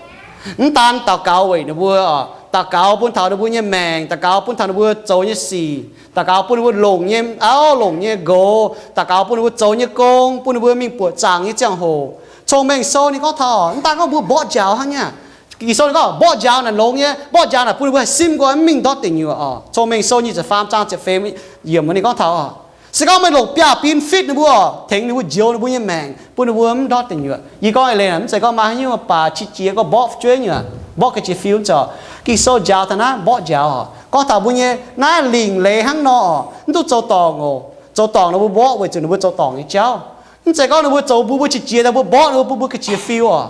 Mv daan daux gaux weic ninh mbuo oc, daux gaux bun taux ninh mbuo nyei maengc, daux gaux bun taux ninh mbuo zoux nyei sic, daux gaux bun ninh mbuo longc nyei auv, longc nyei nqox, daux gaux bun ninh mbuo zoux nyei gong, bun ninh mbuo mingh buoqc zaangc nyei ziangh hoc. Cong-Mengh Sou ninh gorngv taux, mv daan gorngv mbuo mborqv njaaux hnangv nyei. Ging-Sou ninh gorngv mborqv njaaux naaic longx nyei, mborqv njaaux naaic bun ninh mbuo haih simv nqoi mv mingh ndortv deic nyuoqc oc. Cong-Mengh Sou nyic ziepc faam zaang ziepc feix yiemc ninh gorngv taux oc. Se gorngv meih longc biaav-bin fitv ninh mbuo oc, tengx ninh mbuo njoux ninh mbuo nyei maengc, bun ninh mbuo mv ndortv deic nyuoqc. Yie gorngv eix leiz naaic, mv zeiz gorngv maaih haaix nyungc baac qiex jiez gorngv mborqv fu'jueiv nyuoqc, mborqv ga'qiex fiu, mv zeiz oc. Ging-Sou njaaux taux naaiv mborqv njaaux oc, gorngv taux mbuo nyei naaiv lingc leiz hnangv nor oc, mv duqv zoux dorngc oc. Zoux dorngc nor mbuo mborqv weic zuqc ninh mbuo zoux dorngc nyei jauv. Mv zeiz gorngv ninh mbuo zoux mbuo, mbuo qiex jiez daaih mbuo mborqv ninh mbuo, bun mbuo ga'qiex fiu oc.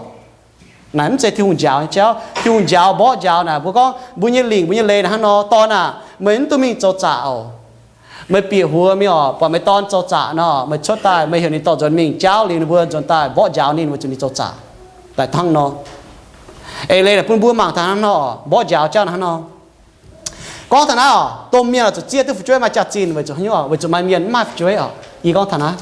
Naaic mv zeiz Tin-Hungh njaaux nyei jauv. Tin-Hungh njaaux mborqv njaaux naaic, mbuo gorngv mbuo nyei lingc, mbuo nyei leiz naaic hnangv nor, dorn aah, meih mv dungx mingh zoux zaqc oc. Meih bieqc huox mingh oc, buatc meih dorn zoux zaqc nor, meih cuotv daaih, meih heuc ninh dorh nzuonx mingh jaauv liuz ninh mbuo nzuonx daaih mborqv njaaux ninh weic zuqc ninh zoux zaqc. Daaih hnangv nor. Eix leiz naaic bun mbuo mangc taux hnangv nor oc, mborqv njaaux jauv hnangv nor. Gorngv taux naaiv oc, domh mienh oix zuqc zieqv duqv fu'jueiv maaih jaax-zinh weic zuqc haaix nyungc oc? Weic zuqc maaih mienh mv maaih fu'jueiv oc. Yie gorngv taux naaiv.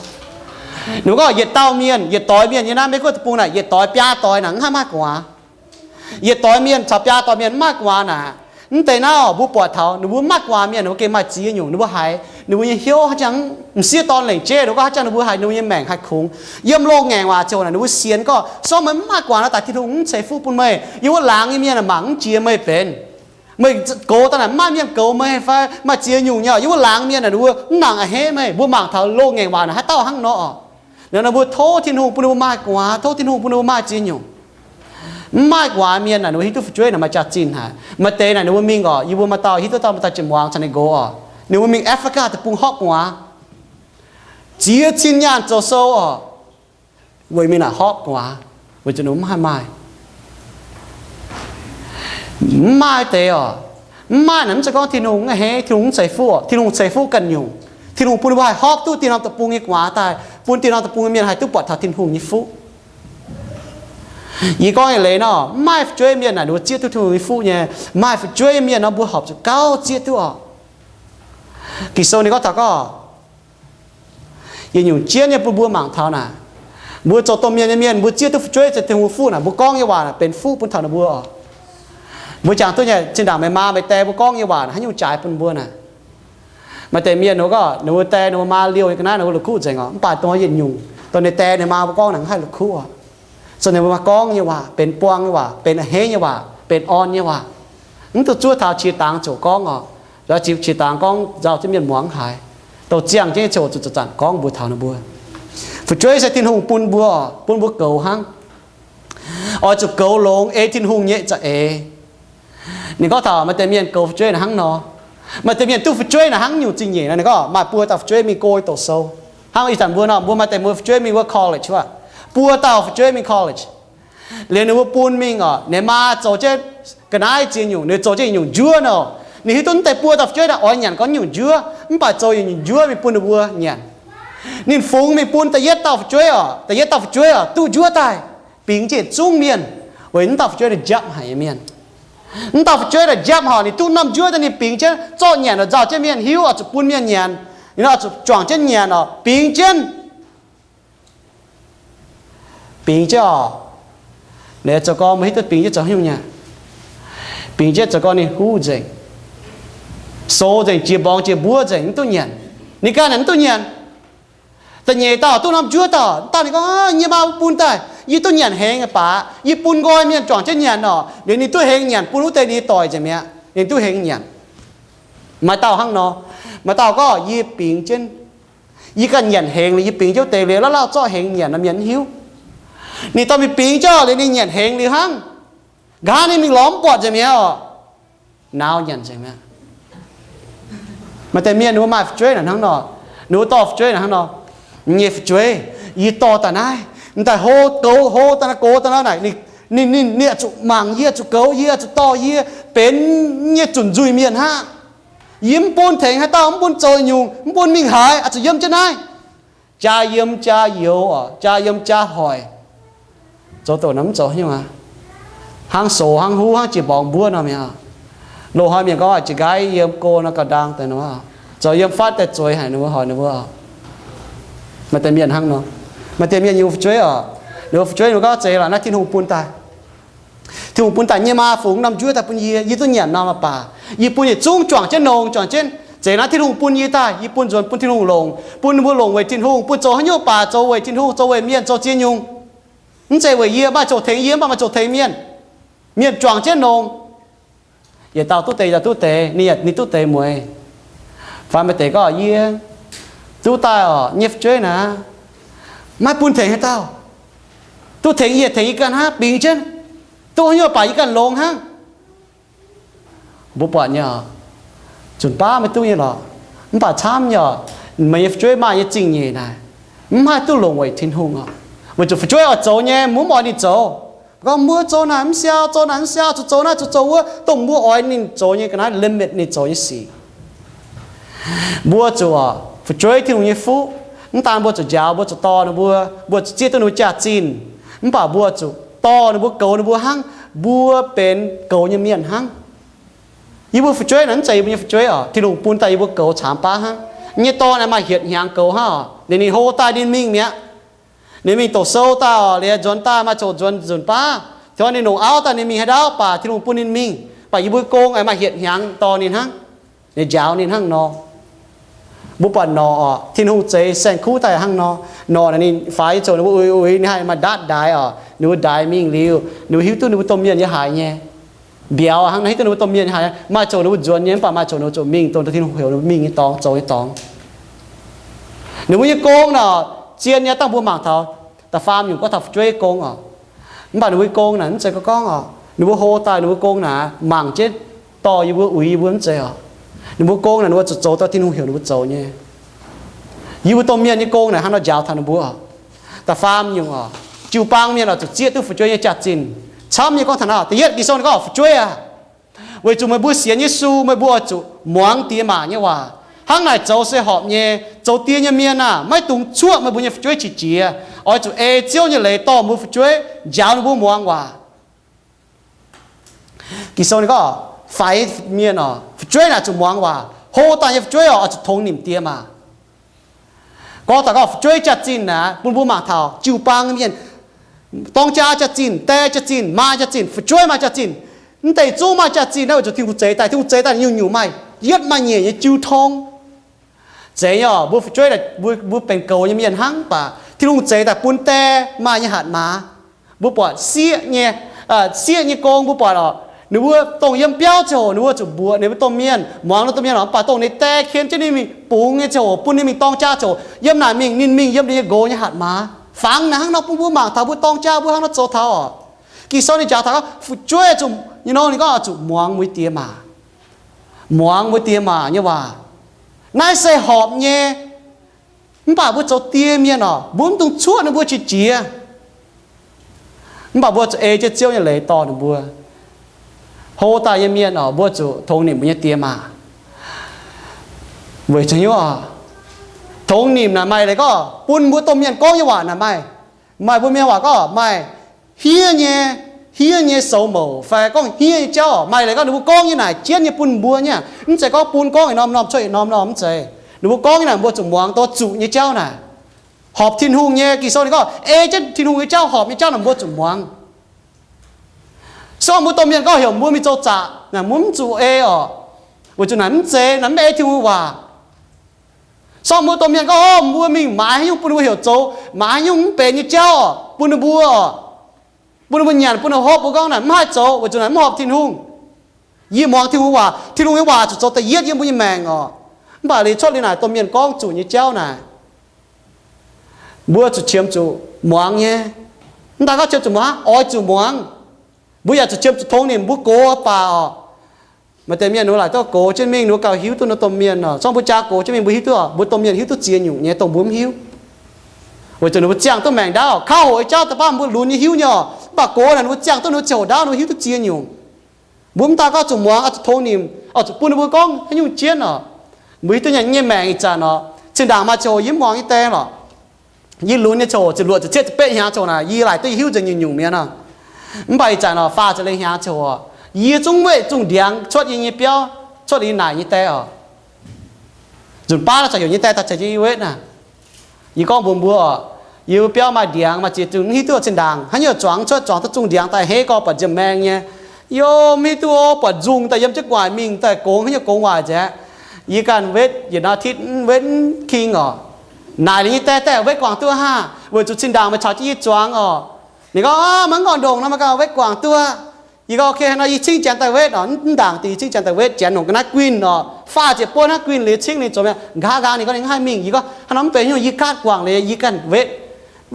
Ninh mbuo gorngv yietc dauh mienh, yietc doix mienh nyei naaiv Meiv Guoqv deic-bung naaic, yietc doix biaa doix naaic mv haih maaih gu'nguaaz. Yietc doix mienh caux biaa doix mienh mv maaih gu'nguaaz naaic. Mv deix naaiv mbuo buatc taux ninh mbuo maaih gu'nguaaz mienh, ninh mbuo gengh maaih ziex nyungc ninh mbuo haiz ninh mbuo nyei hnyouv haaix jangx m'sieqv dorn lengc jeiv, ninh mbuo gorngv haaix jangx ninh mbuo haiz ninh mbuo nyei maengc haih kungx. Yiem loz-ngaengc waac ziouc naaic ninh mbuo sienx gorngv se meih mv maaih gu'nguaaz nor daaih Tin-Hungh mv ceix fuqv bun meih. Yiem wuov laangz nyei mienh mangc mv jiex meih benx. Meih goux daaih naaic mv maaih mienh goux meih fai maaih ziex nyungc nyei. Yiem wuov laangz mienh naaic ninh mbuo mv nangc a'hneiv meih. Mbuo mangc taux loz-ngaengc waac naaic haaix dauh hnangv nor oc. Ninh mbuo tov Tin-Hungh bun ninh mbuo maaih gu'nguaaz, tov Tin-Hungh bun ninh mbuo maaih ziex nyungc. Mv maaih gu'nguaaz mienh naaic ninh mbuo hiuv duqv fu'jueiv naaic maaih jaax-zinh haic. Maaih deix naaic ninh mbuo mingh oc, yie mbuo maaih dauh hiuv duqv dauh maaih dauh jiex muangx caux ninh goux oc. Ninh mbuo mingh Africa deic-bung hopv gu'nguaaz, ziex cin nyaanh zoux sou oc, weic mingh naaic hopv gu'nguaaz, weic zuqc ninh mbuo mv haih maaih. Mv maaih deix oc. Mv maaih naaic mv zeiz gorngv Tin-Hungh mv a'hneiv, Tin-Hungh mv ceix fuqv oc. Tin-Hungh ceix fuqv ganh nyungc. Tin-Hungh bun ninh mbuo haih hopv duqv dieh norm deic-bung nyei gu'nguaaz daaih, bun dieh norm deic-bung nyei mienh haih duqv buatc taux Tin-Hungh nyei fuqv. Yie gorngv eix leiz nor, mv maaih fu'jueiv mienh naaic ninh mbuo zieqv duqv Tin-Hungh nyei fuqv nyei. Maaih fu'jueiv mienh nor mbuo horpc zuqc gauh zieqv duqv oc. Ging-Sou ninh gorngv taux gorngv yietc nyungc jienv nyei bun mbuo mangc taux naaic, mbuo zoux domh mienh nyei mienh mbuo zieqv duqv fu'jueiv se Tin-Hungh nyei fuqv naaic, mbuo gorngv nyei waac naaic benx fuqv bun taux ninh mbuo oc. Mbuo jangx duqv nyei, zinh ndaangc meih maa meih die mbuo gorngv nyei waac naaic haaix nyungc jaaix bun mbuo naaic. Maaih deix mienh ninh mbuo gorngv ninh mbuo die ninh mbuo maa liouh nyei ga'naaiv ninh mbuo la'kuqv nzengc oc, mv baac dongh yietc nyungc dongh ninh die ninh maa mbuo gorngv naaic mv haih la'kuqv oc. Zuqc ninh mbuo gorngv nyei waac benx buang nyei waac, benx a'hneiv nyei waac, benx orn nyei waac. Mv duqv zuov taux qiex dangx ziouc gorngv oc. Qiex dangx gorngv nzauh jienv mienh muangx mv haiz. Dongh ziangh jienv nyei ziouc zuqc zanc-zanc gorngv mbuox taux ninh mbuo. Fu'jueiv se Tin-Hungh bun mbuo oc, bun mbuo goux hnangv. Oix zuqc goux longx ei Tin-Hungh nyei za'eix. Ninh gorngv taux maaih deix mienh goux fu'jueiv naaic hnangv nor. Maaih deix mienh duqv fu'jueiv naaic hnangv nyungc zingh nyeic nor, ninh gorngv maaih buo dauh fu'jueiv mingh go i doqc sou. Hnangv ih zanc mbuo nor, mbuo maaih deix mbuo fu'jueiv mingh wuov college wuov, buo dauh fu'jueiv mingh college. Liuz ninh mbuo bun mingh oc, ninh maa zoux jienv ga'naaiv ziex nyungc, ninh zoux jienv nyungc njuov nor. Ninh hiuv duqv mv deix buo dauh fu'jueiv naaic oix nyanc gorngv nyungc njuov, mv baac zoux nyungc njuov mingh bun ninh mbuo nyanc. Ninh fungx mingh bun da'yietv dauh fu'jueiv oc, da'yietv dauh fu'jueiv oc duqv njuov daaih, bingx jienv yietc zungv mienh, weic mv dauh fu'jueiv naaic njapv haic nyei mienh. Mv dauh fu'jueiv naaic njapv horc, ninh duqv norm njuov daaih ninh bingx jienv zorqv nyanc oc, nzauh jienv mienh hiuv oix zuqc bun mienh nyanc, ninh oix zuqc juangc jienv nyanc oc, bingx jienv. Bingx jienv oc. Ninh zoux gorngv mbuo hiuv duqv bingx jienv zoux haaix nyungc nyei? Bingx jienv zoux gorngv ninh huv nzengc, soux nzengc, jiex mborngz jiex mbuov nzengc, mv duqv nyanc. Ninh ganh naaic mv duqv nyanc. Da'nyeic dauh duqv norm njuov dauh, dauh ninh gorngv, Yie maa mbuo bun daaih, yie duqv nyanc hengx baac yie bun nqoi mienh juangc jienv nyanc oc. Liuz ninh duqv hengx nyanc bun wuov deix ninh nyei doic nzengc mi'aqv. Ninh duqv hengx nyanc. Maaih dauh hnangv nor. Maaih dauh gorngv, Yie bingx jienv, yie ganh nyanc hengx liuz yie bingx jienv wuov deix liuz, lauh lauh zorqv hengx nyanc nor mienh mv hiuv. Ninh dorh mingh bingx jienv liuz ninh nyanc hengx liuz hnangv. Nqa'haav ninh mingh lorz mv buatc nzengc mi'aqv oc. Nauz nyanc nzengc mi'aqv. Maaih deix mienh ninh mbuo maaih fu'jueiv naaic hnangv nor. Ninh mbuo dorh fu'jueiv naaic hnangv nor. Nyei fu'jueiv, yie dorh daaih naaiv, daaih hlo goux, hlo daaih naaiv goux daaih naaiv naaic, ninh, ninh, ninh oix zuqc mangc yie, oix zuqc goux yie, oix zuqc dorh yie benx nyei zunc nzuih mienh hnangv. Yie mv bun tengx haaix dauh, mv bun zoux nyungc, mv bun mingh haaix, oix zuqc yiem jienv naaiv. Jaa yiem jaa youx oc, jaa yiem jaa hoic. Zoux doqc nor mv zoux haaix nyungc aqv. Hnangv soux hnangv huv hnangv jiex mborngz mbuov nor mi'aqv. Loz-hnoi mienh gorngv jiex nqaiv yiem go nor gauh ndaang deix nor, zoux yiem fatv daaih zueiz haic ninh mbuo hoic ninh mbuo. Maaih deix mienh hnangv nor. Maaih deix mienh yungz fu'jueiv oc, ninh mbuo fu'jueiv ninh mbuo gorngv zeiz lorqc, naaiv Tin-Hungh bun daaih. Tin-Hungh bun daaih nyei maa fungx norm njuov daaih bun yie, yie duqv nyanc norm baac yie bun yietc zungv juangc jienv nongx, juangc jienv. Zeiz naaiv Tin-Hungh bun yie daaih, yie bun nzuonx bun Tin-Hungh longc, bun ninh mbuo longc weic Tin-Hungh, bun zoux haaix nyungc baac zoux weic Tin-Hungh, zoux weic mienh, zoux ziex nyungc. Mv zeiz weic yie, maaih zoux tengx yie mv baac maaih zoux tengx mienh. Mienh juangc jienv nongx. Yietc dauh duqv deix, yietc dauh duqv deix, ninh, ninh duqv deix mueiz. Fai maaih deix gorngv, Yie duqv daaih oc, nyei fu'jueiv naaic, maiv bun tengx haaix dauh. Duqv tengx yie, tengx yie ganh hnangv, bingx jienv. Duqv haaix nyungc baac yie ganh longx hnangv. Mbuo buatc nyei oc, zunc baav maiv duqv nyei lorqc. Mv baac camv nyei oc, meih nyei fu'jueiv maaih nyei zingh nyeic naaic, mv haih duqv longc weic Tin-Hungh oc. Weic zuqc fu'jueiv oix zoux nyei, mbuo mv oix ninh zoux. Gorngv mbuo zoux naaic mv siau, zoux naaic mv siau, zuqc zoux naaiv, zuqc zoux wuov, dongh mbuo oix ninh zoux nyei ga'naaiv, limit ninh zoux nyei sic. Mbuo zuqc fu'jueiv Tin-Hungh nyei fuqv. Mv daan mbuo zuqc njaaux, mbuo zuqc dorh ninh mbuo, mbuo zuqc zieqv duqv ninh mbuo jaax-zinh, mv baac mbuo zuqc dorh ninh mbuo, goux ninh mbuo hnangv mbuo benx goux nyei mienh hnangv. Yie mbuo fu'jueiv naaic mv zeiz yie mbuo nyei fu'jueiv oc. Tin-Hungh bun daaih yie mbuo goux caamx baav hnangv. Nyei dorn naaic maaih hietc hnyangx goux hnangv oc. Ninh, ninh hlo daaih ninh mingh mi'aqv. Ninh mingh doqc sou daaih oc, liuz nzuonx daaih maaih coc nzuonx nzunc baav. Tov ninh longc auv daaih ninh mingh haaix ndau baac Tin-Hungh bun ninh mingh, baac yie mbuo gong aengx maaih hietc hnyangx dorh ninh hnangv. Ninh njaaux ninh hnangv nor. Mbuo buatc Norqc oc, Tin-Hungh zeix saeng-kuv daaih hnangv nor. Norqc naaic ninh faix nyei ziouc ninh mbuo uix uix, ninh haih maaih ndaatv ndaix oc, ninh mbuo ndaix mingh liuz, ninh mbuo hiuv duqv ninh mbuo domh mienh yiem haaix nyei. Mbiauz hnangv nor hiuv duqv ninh mbuo domh mienh yiem haaix, maaih coc ninh mbuo nzuonx nyei, mv baac maaih coc ninh mbuo zuqc mingh dongh Tin-Hungh heuc ninh mbuo mingh nyei dorngx, zoux nyei dorngx. Ninh mbuo nyei gong naaic zien nyei, dangh mbuo mangc taux da'faam nyungc gorngv taux fu'jueiv gong oc. Mv baac ninh mbuo gong naaic mv zeiz gorngv oc, ninh mbuo hlo daaih ninh mbuo gong naaic mangc jienv dorh yie mbuo, uix yie mbuo mv zeiz oc. Ninh mbuo gong naaic ninh mbuo zuqc zoux dongh Tin-Hungh heuc ninh mbuo zoux nyei. Yie mbuo domh mienh nyei gong naaic hnangv nor njaaux taux ninh mbuo oc. Da'faam nyungc oc, jiu-baang mienh oix zuqc zieqv duqv fu'jueiv nyei jaax-zinh. Camv nyei gorngv taux naaiv, da'yietv Ging-Sou ninh gorngv fu'jueiv aac, weic zuqc meih mbuo sienx Yesu, meih mbuo oix zuqc muangx diex maac nyei waac. Hnangv naaic zoux se horpc nyei. Zoux diex nyei mienh aah! Maiv dungx cuoqv meih mbuo nyei fu'jueiv qiex jiez. Oix zuqc ei Ziouv nyei leiz dorh mbuo fu'jueiv, njaaux ninh mbuo muangx waac. Ging-Sou ninh gorngv faix mienh oc, fu'jueiv naaic zuqc muangx waac. Hlo daaih nyei fu'jueiv oc, oix zuqc tongx nimc diex maac. Gorngv taux gorngv fu'jueiv jaax-zinh naaic, bun mbuo mangc taux jiu-baang mienh, dorng jaa jaax-zinh, die jaax-zinh, maa jaax-zinh, fu'jueiv maaih jaax-zinh. Mv deix zungv maaih jaax-zinh naaiv, weic zuqc Tin-Hungh zeix daaih, Tin-Hungh zeix daaih nyungc-nyungc maaih yietv maaih nyeic nyei jiu tong. Zeiz nyei oc, mbuo fu'jueiv, mbuo, mbuo benx goux nyei mienh hnangv, mv baac Tin-Hungh zeix daaih bun die maaih nyei hatc maaz. Mbuo buatc sieqv nyei, sieqv nyei gong mbuo buatc oc, ninh mbuo dongh yiem biauv ziangh hoc ninh mbuo zuqc mbuoqc ninh mbuo domh mienh, muangx ninh domh mienh oc, mv baac dongh ninh die ken jienv ninh mingh bungx nyei ziangh hoc, bun ninh mingh dorng jaa ziangh hoc, yiem naaic mingh ninh mingh yiem ninh nyei nqox nyei hatc maaz. Fangx naaic hnangv nor bun mbuo mangc taux mbuo dorng jaa mbuo hnangv nor zoux taux oc. Ging-Sou ninh njaaux taux fu'jueiv zuqc, you know, ninh gorngv zuqc muangx mbuo diex maac. Muangx mbuo diex maac nyei waac. Naaiv se horpc nyei. Mv baac mbuo zoux die mienh oc, mbuo mv dungx cuoqv ninh mbuo qiex jiez. Mv baac mbuo zuqc ei jienv Ziouv nyei leiz dorh ninh mbuo. Hlo daaih nyei mienh oc, mbuo zuqc tongx nimc mbuo nyei diex maac. Weic zuqc nyungc oc, tongx nimc naaic maaih leiz gorngv bun mbuo domh mienh gorngv nyei waac naaic maaih, maaih mbuo mienh waac gorngv maaih hniev nyei, hniev nyei soux mouc fai gorngv hniev nyei jauv. Maaih leiz gorngv ninh mbuo gorngv nyei naaic jienv nyei bun mbuo nyei, mv zeiz gorngv bun gorngv yietc norm norm cuotv yietc norm norm, mv zeiz. Ninh mbuo gorngv nyei naaic mbuo zuqc muangx, dongh zuqc nyei jauv naaic. Horpc Tin-Hungh nyei, Ging-Sou ninh gorngv ei jienv Tin-Hungh nyei jauv, horpc nyei jauv naaic mbuo zuqc muangx. Se gorngv mbuo domh mienh gorngv heuc mbuo mingh zoux zaqc naaic, mbuo mv zuqc ei oc. Weic zuqc naaic mv zeiz, naaic mv ei Tin-Hungh waac. Se gorngv mbuo domh mienh gorngv, o, mbuo mingh maaiz haaix nyungc bun ninh mbuo heuc zoux, maaiz haaix nyungc mv benx nyei jauv oc, bun ninh mbuo oc, bun ninh mbuo nyanc, bun ninh hopv, mbuo gorngv naaic mv haih zoux, weic zuqc naaic mv horpc Tin-Hungh. Yie muangx Tin-Hungh waac, Tin-Hungh nyei waac zuqc zoux da'yietv yiem mbuo nyei maengc oc. Mv baac liuz cuotv liuz naaic domh mienh gorngv zuqc nyei jauv naaic, mbuo zuqc qiemx zuqc muangx nyei. Mv daaih gorngv qiemx zuqc muangx, oix zuqc muangx. Mbuo yaac zuqc qiemx zuqc tongx nimc mbuo gox baac oc. Maaih deix mienh ninh mbuo laaic duqv gox jienv mingh, ninh mbuo gauh hiuv duqv ninh domh mienh oc. Se gorngv mbuo jaa gox jienv mingh, mbuo hiuv duqv, mbuo domh mienh hiuv duqv ziex nyungc nyei dongh mbuo mv hiuv. Weic zuqc ninh mbuo ziangh duqv maengc ndaauv, kauv hoqc nyei jauv daaih baav mbuo lunx nyei hiuv nyei oc. Mv baac gox naaic ninh mbuo ziangh duqv ninh mbuo ziangh hoc ndaauv, ninh mbuo hiuv duqv ziex nyungc. Mbuo mv daaih gorngv zuqc muangx, oix zuqc tongx nimc, oix zuqc bun ninh mbuo gorngv haaix nyungc jienv oc. Mbuo hiuv duqv nyei maengc ih zanc oc, zinh ndaangc maaih ziangh hoc yie mv muangx nyei die lorqc. Yie lunx nyei ziangh hoc, ziepc luoqc ziepc cietv ziepc betv hnyangx ziangh hoc naaic, yie laaic duqv yie hiuv nzengc nyungc-nyungc mienh oc. Mv baac ih zanc oc, faah ziepc leih hnyangx ziangh hoc, yie zungv weqv zungh ndiangx cuotv yie nyei biauv, cuotv yie naaic nyei die oc. Nzunc baav naaiv corc heuc nyei die daaih caux jienv yie wetv naaic. Yie gorngv mbuox mbuo oc, yie biauv maaih ndiangx maaih ziex zungh, mv hiuv duqv zinh ndaangc haaix nyungc zuangx cuotv, zuangx duqv zungh ndiangx daaih hei gorx buatc nziemh maeng nyei. Yie mv hiuv duqv buatc nzungh daaih yiem jienv gu'nguaaic mingh daaih gongx haaix nyungc gongx waaic nzengc. Yie ganh wetv yietc norm อาทิตย์ wetv mv king oc. Naaic liuz nyei die daaih, wetv guangc duqv haav, weic zuqc zinh ndaangc meih caux jienv yie zuangx oc. Ninh gorngv, maiv gorngv ndongc nor, meih ganh wetv guangc duqv. Yie gorngv, ok, hnangv nor yie cingv janx daaih wetv oc. Mv ndaangc dingc yie cingv janx daaih wetv, janx nongc ga'naaiv guinh oc, faah ziepc buonv hnangv guinh liuz cingv ninh zoux mi'aqv. Nqa'haav nqaang ninh gorngv ninh mv haih mingh. Yie gorngv, hnangv nor mv benx haaix nyungc, yie gaatv guangc liuz yie ganh wetv.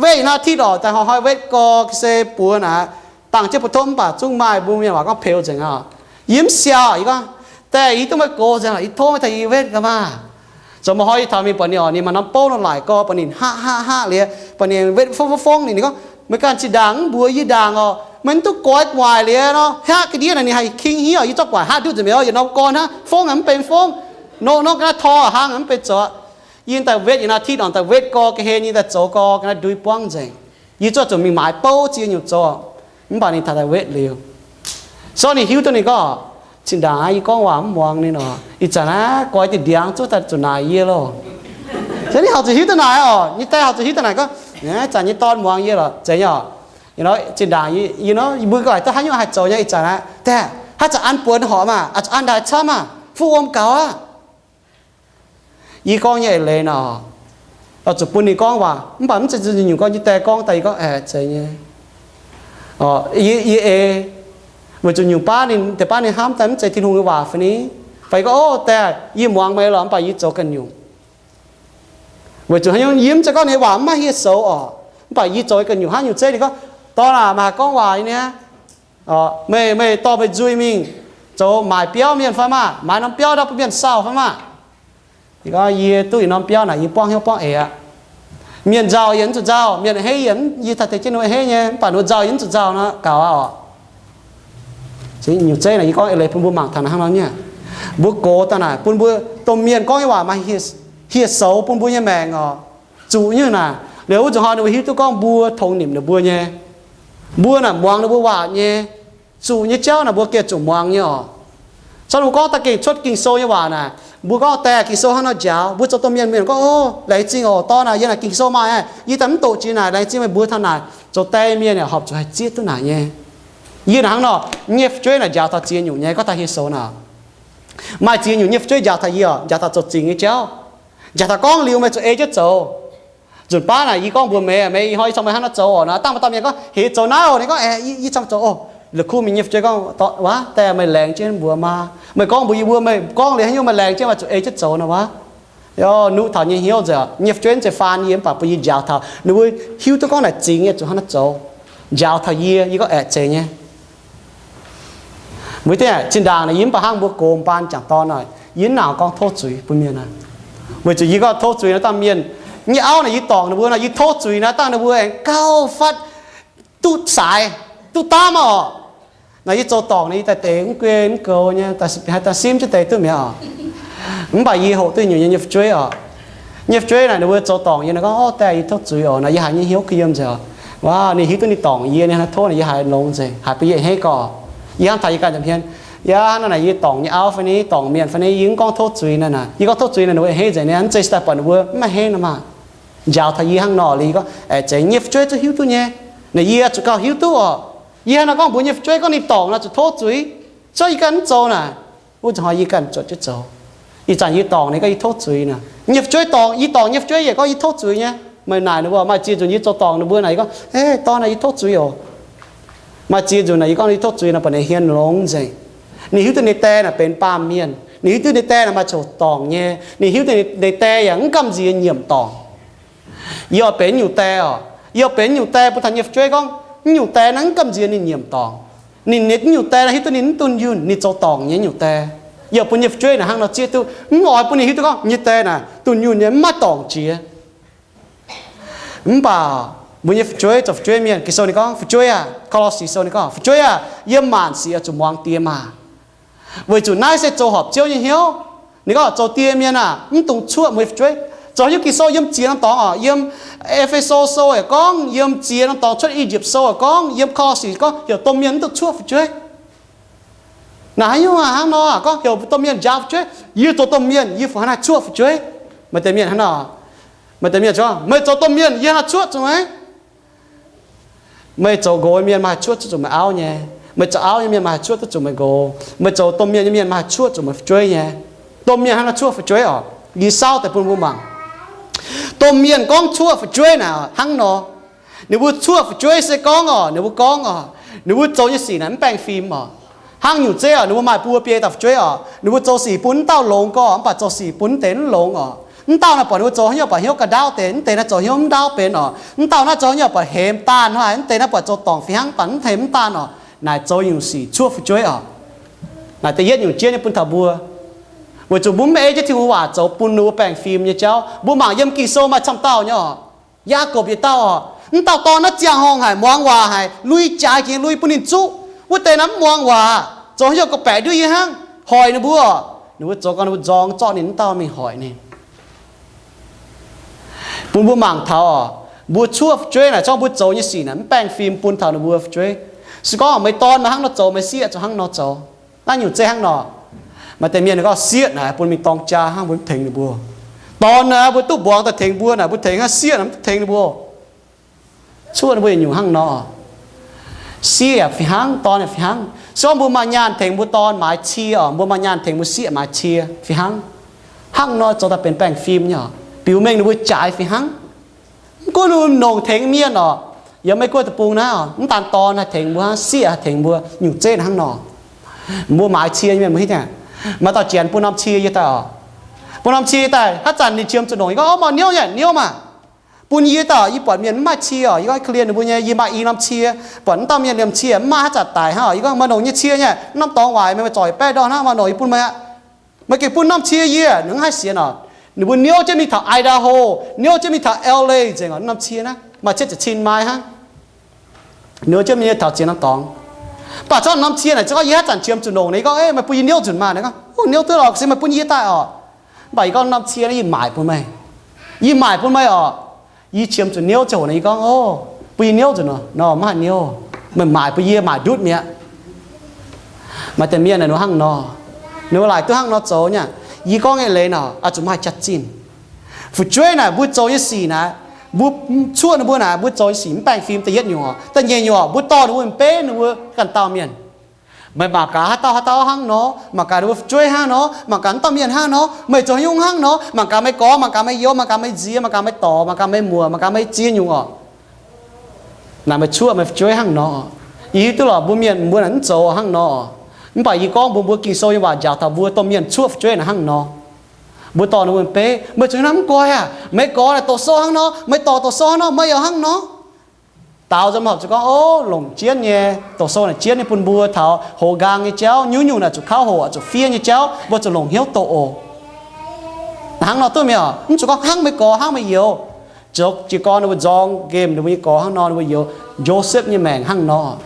Wetv yietc norm อาทิตย์ oc, daaih hnoi-hnoi wetv gorx se buoz naaic, dangh jienv butv-totv mv baac zungv maaih mbuo mienh waac gorngv peux nzengc oc. Yie mv siau, yie gorngv, die, yie hiuv duqv meih gox nzengc, yie tov meih tengx yie wetv gaax maah. Zoux maaih hnoi yie taux mingh buatc ninh oc, ninh maaih norm bouv nor laaic gorx, buatc ninh haav haav haav liuz, buatc ninh wetv fongv fongv fongv ninh, ninh gorngv, meih ganh zinh ndaangc mv mbuox yie ndaangc oc, meih mv duqv goix gu'nguaaic liuz nor, haav ga'ndiev naaic ninh haih king hniev oc, yie zorqv gu'nguaaic haav nduqv nzengc mi'aqv oc, yietc norm gorn hnangv, fongv aeqv, mv benx fongv. Nor nor ga'naaiv tor hlang aeqv, mv benx zoux. Yie daaih wetv yietc norm อาทิตย์ oc, daaih wetv gorx ga'hlen nyei daaih zoux gorx ga'naaiv ndui buangv nzengc. Yie zuqv zuqc mingh maaiz bouv ziex nyungc zoux, mv baac ninh taux daaih wetv liuz. So ninh hiuv duqv ninh gorngv, zinh ndaangc aqv, yie gorngv waac mv muangx ninh oc. Ih zanc aqv, goix diuh ndiangx zuqv daaih zuqc naaic yie loh. Se ninh horpc zuqc hiuv duqv naaic oc. Nyei die horpc zuqc hiuv duqv naaic gorngv, Ih zanc nyei dorn muangx yie lorqc, zeiz nyei oc. Zinh ndaangc yie nor mbuo ganh duqv haaix nyungc haih zoux nyei, ih zanc aqv, daaih haaix zanc an buonc horpc maah, an ndaaih camv maah, fuqv wuom gaux aqv. Yie gorngv nyei eix leiz nor, zuqc bun ninh gorngv waac, mv baac mv zeiz nyungc gorngv yie die gorngv daaih, yie gorngv aeqv, zeiz nyei. Yie, yie ei, weic zuqc nyungc baav ninh, deix baav ninh hnamv daaih mv zeiz Tin-Hungh nyei waac fai ni, fai yie gorngv, o, die, yie muangx meih lorqc, mv baac yie zoux ganh nyungc. Weic zuqc haaix nyungc yie mv zeiz gorngv ninh nyei waac mv maaih hieh soux oc, mv baac yie zoux ganh nyungc hnangv nyungc zeiv. Ninh gorngv, dorn aac, meih haih gorngv waac nyei niaa. Meih, meih dorh meih nzuih mingh zoux maaic biauv mienh fai maah, maaiz norm biauv ndau bun mienh sauh fai maah. Yie gorngv, yie duqv yietc norm biauv naaic yie buangv hnyouv buangv eix aqv. Mienh nzauh yie mv zuqc nzauh, mienh a'hneiv yie, yie taaih tengx jienv ninh mbuo a'hneiv nyei, mv baac ninh mbuo nzauh yie mv zuqc nzauh nor, gaux aqv oc. Nyungc zeiv naaic yie gorngv eix leiz bun mbuo mangc taux naaic hnangv nor nyei. Mbuo gox daaih naaic bun mbuo domh mienh gorngv nyei waac maaih hieh soux bun mbuo nyei maengc oc. Zuqc nyungc naaic, liuz wuov zanc hnoi ninh mbuo hiuv duqv gorngv mbuo tongx nimc ninh mbuo nyei. Mbuo naaic muangx ninh mbuo waac nyei. Zuqc nyei jauv naaic mbuo gengh zuqc muangx nyei oc. Caux ninh mbuo gorngv da'gengh cuotv Ging-Sou nyei waac naaic, mbuo gorngv, die, Ging-Sou hnangv nor njaaux. Mbuo zoux domh mienh, mienh gorngv, o, laengz zingh oc, dorn aac, yie naaic Ging-Sou maaih aqv, yie daaih mv doqc jiex naaic, laengz zingh meih mbuox taux naaic. Zoux die mienh yaac horpc zuqc haih zieqv duqv naaic nyei. Yie naaic hnangv nor, nyei fu'jueiv naaic njaaux taux ziex nyungc nyei, gorngv taux hieh soux naaic. Maaih ziex nyungc nyei fu'jueiv njaaux taux yie oc, njaaux taux zoux zingc nyei jauv. Njaaux taux gorngv liuz meih zuqc ei jienv zoux. Nzunc baav naaic yie gorngv mbuox meih, meih ih hnoi yie caux meih hnangv naaiv zoux oc. Naaiv dangh maaih dauh mienh gorngv, heix zoux naaiv oc. Ninh gorngv, aeqv, yie caux zoux oc. La'kuqv mingh nyei fu'jueiv gorngv, waav, die, meih laengz jienv mbuox maah. Meih gorngv mbuox yie mbuo, meih gorngv liuz haaix nyungc meih laengz jienv, meih zuqc ei jienv zoux nor waav. Yie nuqv taux nyei hnyouv nzengc, nyei fu'jueiv mv zeiz faan yie mv baac bun yie njaaux taux ninh mbuo hiuv duqv gorngv naaic zingx nyei zuqc hnangv naaiv zoux. Njaaux taux yie, yie gorngv aeqv, zeiz nyei. Mbuo deix zinh ndaangc naaic yie mv baac hnangv mbuo gox mbaan jangc dorn naaic, yie mv nangc gorngv tov zuiz bun mienh aqv. Weic zuqc yie gorngv tov zuiz naaic dangh mienh nyei auv naaic yie dorngc ninh mbuo naaic, yie tov zuiz naaic dangh ninh mbuo aengx gauh fatv duqv saaix, duqv daamv oc. Naaic yie zoux dorngc naaic yie daaih deix mv guei mv goux nyei, haih daaih simv jienv deix duqv mi'aqv oc. Mv baac yie hoqc duqv nyungc nyei nyei fu'jueiv oc. Nyei fu'jueiv naaic ninh mbuo zoux dorngc yie naaic gorngv, o, die, yie tov zuiz oc. Naaic yie haiz nyei hnyouv kuh yiem nzengc oc. Waav, ninh hiuv duqv ninh dorngc yie, ninh hnangv tov naaic yie haiz longx nzengc, haiz bun yie a'hneiv gorx. Yie hnamv taux yie ganh nza'hmien, yaac hnangv naaic yie dorngc nyei auv fai ni, dorngc mienh fai ni, yie mv gorngv tov zuiz naaiv naaic, yie gorngv tov zuiz naaic ninh mbuo a'hneiv nzengc, ninh mv zeiz daaih buatc ninh mbuo mv a'hneiv nor maah. Njaaux taux yie hnangv nor liuz yie gorngv, aeqv, zeiz nyei fu'jueiv zuqc hiuv duqv nyei. Naaic yie zuqc gauh hiuv duqv oc. Yie hnangv nor gorngv mbuox nyei fu'jueiv gorngv ninh dorngc naaic zuqc tov zuiz, so yie ganh mv zoux naaic. Wuov zanc hnoi yie ganh zuotc jienv zoux. Ih zanc yie dorngc ninh gorngv yie tov zuiz naaic, nyei fu'jueiv dorngc, yie dorngc nyei fu'jueiv yaac gorngv yie tov zuiz nyei. Meih naaic ninh mbuo maaih ziex nzunc yie zoux dorngc ninh mbuo naaic, yie gorngv, e, dorn naaic yie tov zuiz oc. Maaih ziex nzunc naaic yie gorngv yie tov zuiz naaic, buatc ninh hmien longx nzengc. Ninh hiuv duqv ninh die naaic benx baamh mienh. Ninh hiuv duqv ninh die naaic maaih coc dorngc nyei. Ninh hiuv duqv ninh die yaac mv gamh nziex nyiemc dorngc. Yie oix benx nyungc die oc. Yie oix benx nyungc die bun taux nyei fu'jueiv gorngv, nyungc die naaiv mv gamh nziex ninh nyiemc dorngc. Ninh nyei nyungc die naaiv hiuv duqv ninh mv dunh yunh, ninh zoux dorngc nyei nyungc die. Yie oix bun nyei fu'jueiv naaic hnangv nor zieqv duqv, mv oix bun ninh hiuv duqv gorngv nyei die naaic dunh yunh nyei, mv maaih dorngc jiex. Mv baac mbuo nyei fu'jueiv zoux fu'jueiv mienh, Ging-Sou ninh gorngv, fu'jueiv aah, Ko^lo^si Sou ninh gorngv, fu'jueiv aah, yiem maanc sic oix zuqc muangx die maah! Weic zuqc naaiv se zoux horpc Ziouv nyei hnyouv. Ninh gorngv zoux die mienh aah, mv dungx cuoqv mbuo nyei fu'jueiv. Zoux haaix nyungc Ging-Sou yiem ziex norm dorngx oc, yiem E^fe^so Sou yaac gorngv, yiem ziex norm dorngx cuotv I^yipv Sou yaac gorngv, yiem Ko^lo^si gorngv heuc domh mienh mv dungx cuoqv fu'jueiv. Naaic haaix nyungc hnangv nor gorngv heuc domh mienh njaaux fu'jueiv? Yie zoux domh mienh yie fungc hnangv naaiv cuoqv fu'jueiv? Maaih deix mienh hnangv nor. Maaih deix mienh gorngv, meih zoux domh mienh yie hnangv naaiv cuoqv zuqc meih. Meih zoux nqox nyei mienh maaih cuoqv zuqc meih auv nyei. Meih zoux auv nyei mienh maaih cuoqv duqv zuqc meih nqox. Meih zoux domh mienh nyei mienh maaih cuoqv zuqc meih fu'jueiv nyei. Domh mienh hnangv naaiv cuoqv fu'jueiv oc. Yie saauv deix bun mbuo mangc. Domh mienh gorngv cuoqv fu'jueiv naaic hnangv nor. Ninh mbuo cuoqv fu'jueiv se gorngv oc, ninh mbuo gorngv oc, ninh mbuo zoux nyei sic naaic mv baengh fim oc. Hnangv nyungc zeiv oc, ninh mbuo maaih buo biei dauh fu'jueiv oc, ninh mbuo zoux sic bun wuov dauh longx gorx, mv baac zoux sic bun wuov deix mv longx oc. Wuov dauh naaiv buatc ninh mbuo zoux haaix nyungc buatc hnyouv ga'ndaauv deix, wuov deix naaiv zoux hnyouv mv ndaauv benx oc. Wuov dauh naaiv zoux haaix nyungc buatc hemx daanh hnoi, wuov deix naaiv buatc zoux dorngc fih hnangv baac mv hemx mv daanh oc. Naaic zoux nyungc sic cuoqv fu'jueiv oc. Naaic da'yietv nyungc jienv nyei bun taux mbuo. Weic zuqc mbuo mv ei jienv Tin-Hungh waac zoux bun ninh mbuo baengh fim nyei jauv. Mbuo mangc yiem Ging-Sou maaih camv dauh nyei oc. Yaakopv yietc dauh oc. Mv dauh dorn naaiv ziangh horngh haic, muangx waac haic, lui jaaix jiex lui bun ninh zuqv. Wuov deix naaiv mv muangx waac, zoux haaix nyungc gorqv-baeqc nduov yie hnangv, hoic ninh mbuo oc. Ninh mbuo zoux gau ninh mbuo nzorng zorqv ninh, mv dauh mingh hoic ninh. Bun mbuo mangc taux oc, mbuo cuoqv fu'jueiv naaic, zorqv mbuo zoux nyei sic naaic mv baengh fim bun taux ninh mbuo fu'jueiv. Se gorngv meih dorn meih hnangv nor zoux, meih sieqv zuqc hnangv nor zoux. Naaiv nyungc zeiv hnangv nor. Maaih deix mienh gorngv sieqv naaic bun mingh dorng jaa hnangv, mbuo mv tengx ninh mbuo. Dorn naaic mbuo duqv mbuangz daaih tengx mbuo naaic, mbuo tengx hnangv, sieqv naaic mv tengx ninh mbuo. Cuoqv ninh mbuo yietc nyungc hnangv nor. Sieqv yaac fih hnangv, dorn yaac fih hnangv. Se gorngv mbuo maaih nyaanh tengx mbuo dorn maaiz cie oc, mbuo maaih nyaanh tengx mbuo sieqv maaiz cie fih hnangv. Hnangv nor zoux daaih benx baengh fim nyei oc, biux mengh ninh mbuo jaaix fih hnangv. Mv gunv ninh mbuo longc tengx mienh oc, yiem Meiv Guoqv deic-bung naaiv oc, mv daan dorn haih tengx mbuo hnangv, sieqv haih tengx mbuo, nyungc zenv hnangv nor. Mbuo maaiz cie nyei mienh mbuo hiuv nyei. Maaih dauh janx bun norm cie yie daaih oc. Bun norm cie yie daaih, haaix zanc ninh qiemx zuqc longc, yie gorngv, Ov, mv niouv nyei, niouv maah! Bun yie daaih, yie buatc mienh mv maaih cie oc, yie gorngv korv-lienh ninh mbuo nyei, yie maaih i norm cie, buatc wuov dauh mienh liemh cie mv maaih, haaix zanc daic hnangv oc, yie gorngv, Meih longc nyei cie nyei, norm dorngx waaic meih, meih zorc yietc baeqv ndorn hnangv, meih longc yie bun meih aqv. Meih gengh bun norm cie yie, ninh mv haih sienx oc. Ninh mbuo niouv jienv mingh taux Idaho, niouv jienv mingh taux L A nzengc oc, norm cie naaiv maaih cietv ziepc cin mai hnangv. Niouv jienv mingh taux ziex norm dorngx. Mv baac zorqv norm cie naaic, se gorngv yie haaix zanc qiemx zuqc longc, ninh gorngv, Meih bun yie niouv nzunc maah! Ninh gorngv, Ov, niouv duqv lorqc, se meih bun yie daaih oc. Mv baac yie gorngv, Norm cie naaiv yie maaic bun meih. Yie maaic bun meih oc. Yie qiemx zuqc niouv ziangh hoc naaic, yie gorngv, Ov, bun yie niouv nzunc nor, mv haih niouv. Meih maaic bun yie maaic ndutv mi'aqv. Maaih deix mienh naaic ninh hnangv nor, ninh mbuo laaic duqv hnangv nor zoux nyei. Yie gorngv nyei leiz nor, oix zuqc maaih jaax-zinh. Fu'jueiv naaic mbuo zoux nyei sic naaic, mbuo cuoqv ninh mbuo naaic, mbuo zoux nyei sic mv baengh fim da'yietv nyungc oc. Da'nyeic nyungc oc, mbuo dorh ninh mbuo benx ninh mbuo ganh dauh mienh. Meih mangc gaax haaix dauh haaix dauh hnangv nor, mangc gaax ninh mbuo fu'jueiv hnangv nor, mangc gaax wuov dauh mienh hnangv nor, meih zoux haaix nyungc hnangv nor, mangc gaax meih gorx, mangc gaax meih youz, mangc gaax meih nziez, mangc gaax meih dorc, mangc gaax meih muoc, mangc gaax meih ziex nyungc oc. Naaic meih cuoqv meih fu'jueiv hnangv nor. Yie hiuv duqv lorqc mbuo mienh mbuo naaic mv zoux hnangv nor. Mv baac yie gorngv mbuox mbuo Ging-Sou nyei waac njaaux taux mbuo domh mienh cuoqv fu'jueiv naaic hnangv nor. Mbuo dorh ninh mbuo benx, meih zoux haaix nyungc mv guai aac, meih gorx naaic doqc sou hnangv nor, meih dorc doqc sou hnangv nor, meih youz hnangv nor. Daaux nzunc mv horpc zuqc gorngv, Ov, longc jienv nyei, doqc sou naaic jienv nyei bun mbuo taux hoz nqaang nyei jauv, nyungc-nyungc naaic zuqc kauv hoqc, zuqc fiev nyei jauv, mbuo zuqc longc hnyouv doqc oc. Hnangv nor duqv mi'aqv. Mv zuqc gorngv hnangv meih gorx hnangv meih youz. Zoux jiez gorn ninh mbuo nzorng nqemh ninh mbuo nyei gorx hnangv nor, ninh mbuo youz, Josepv nyei maengc hnangv nor.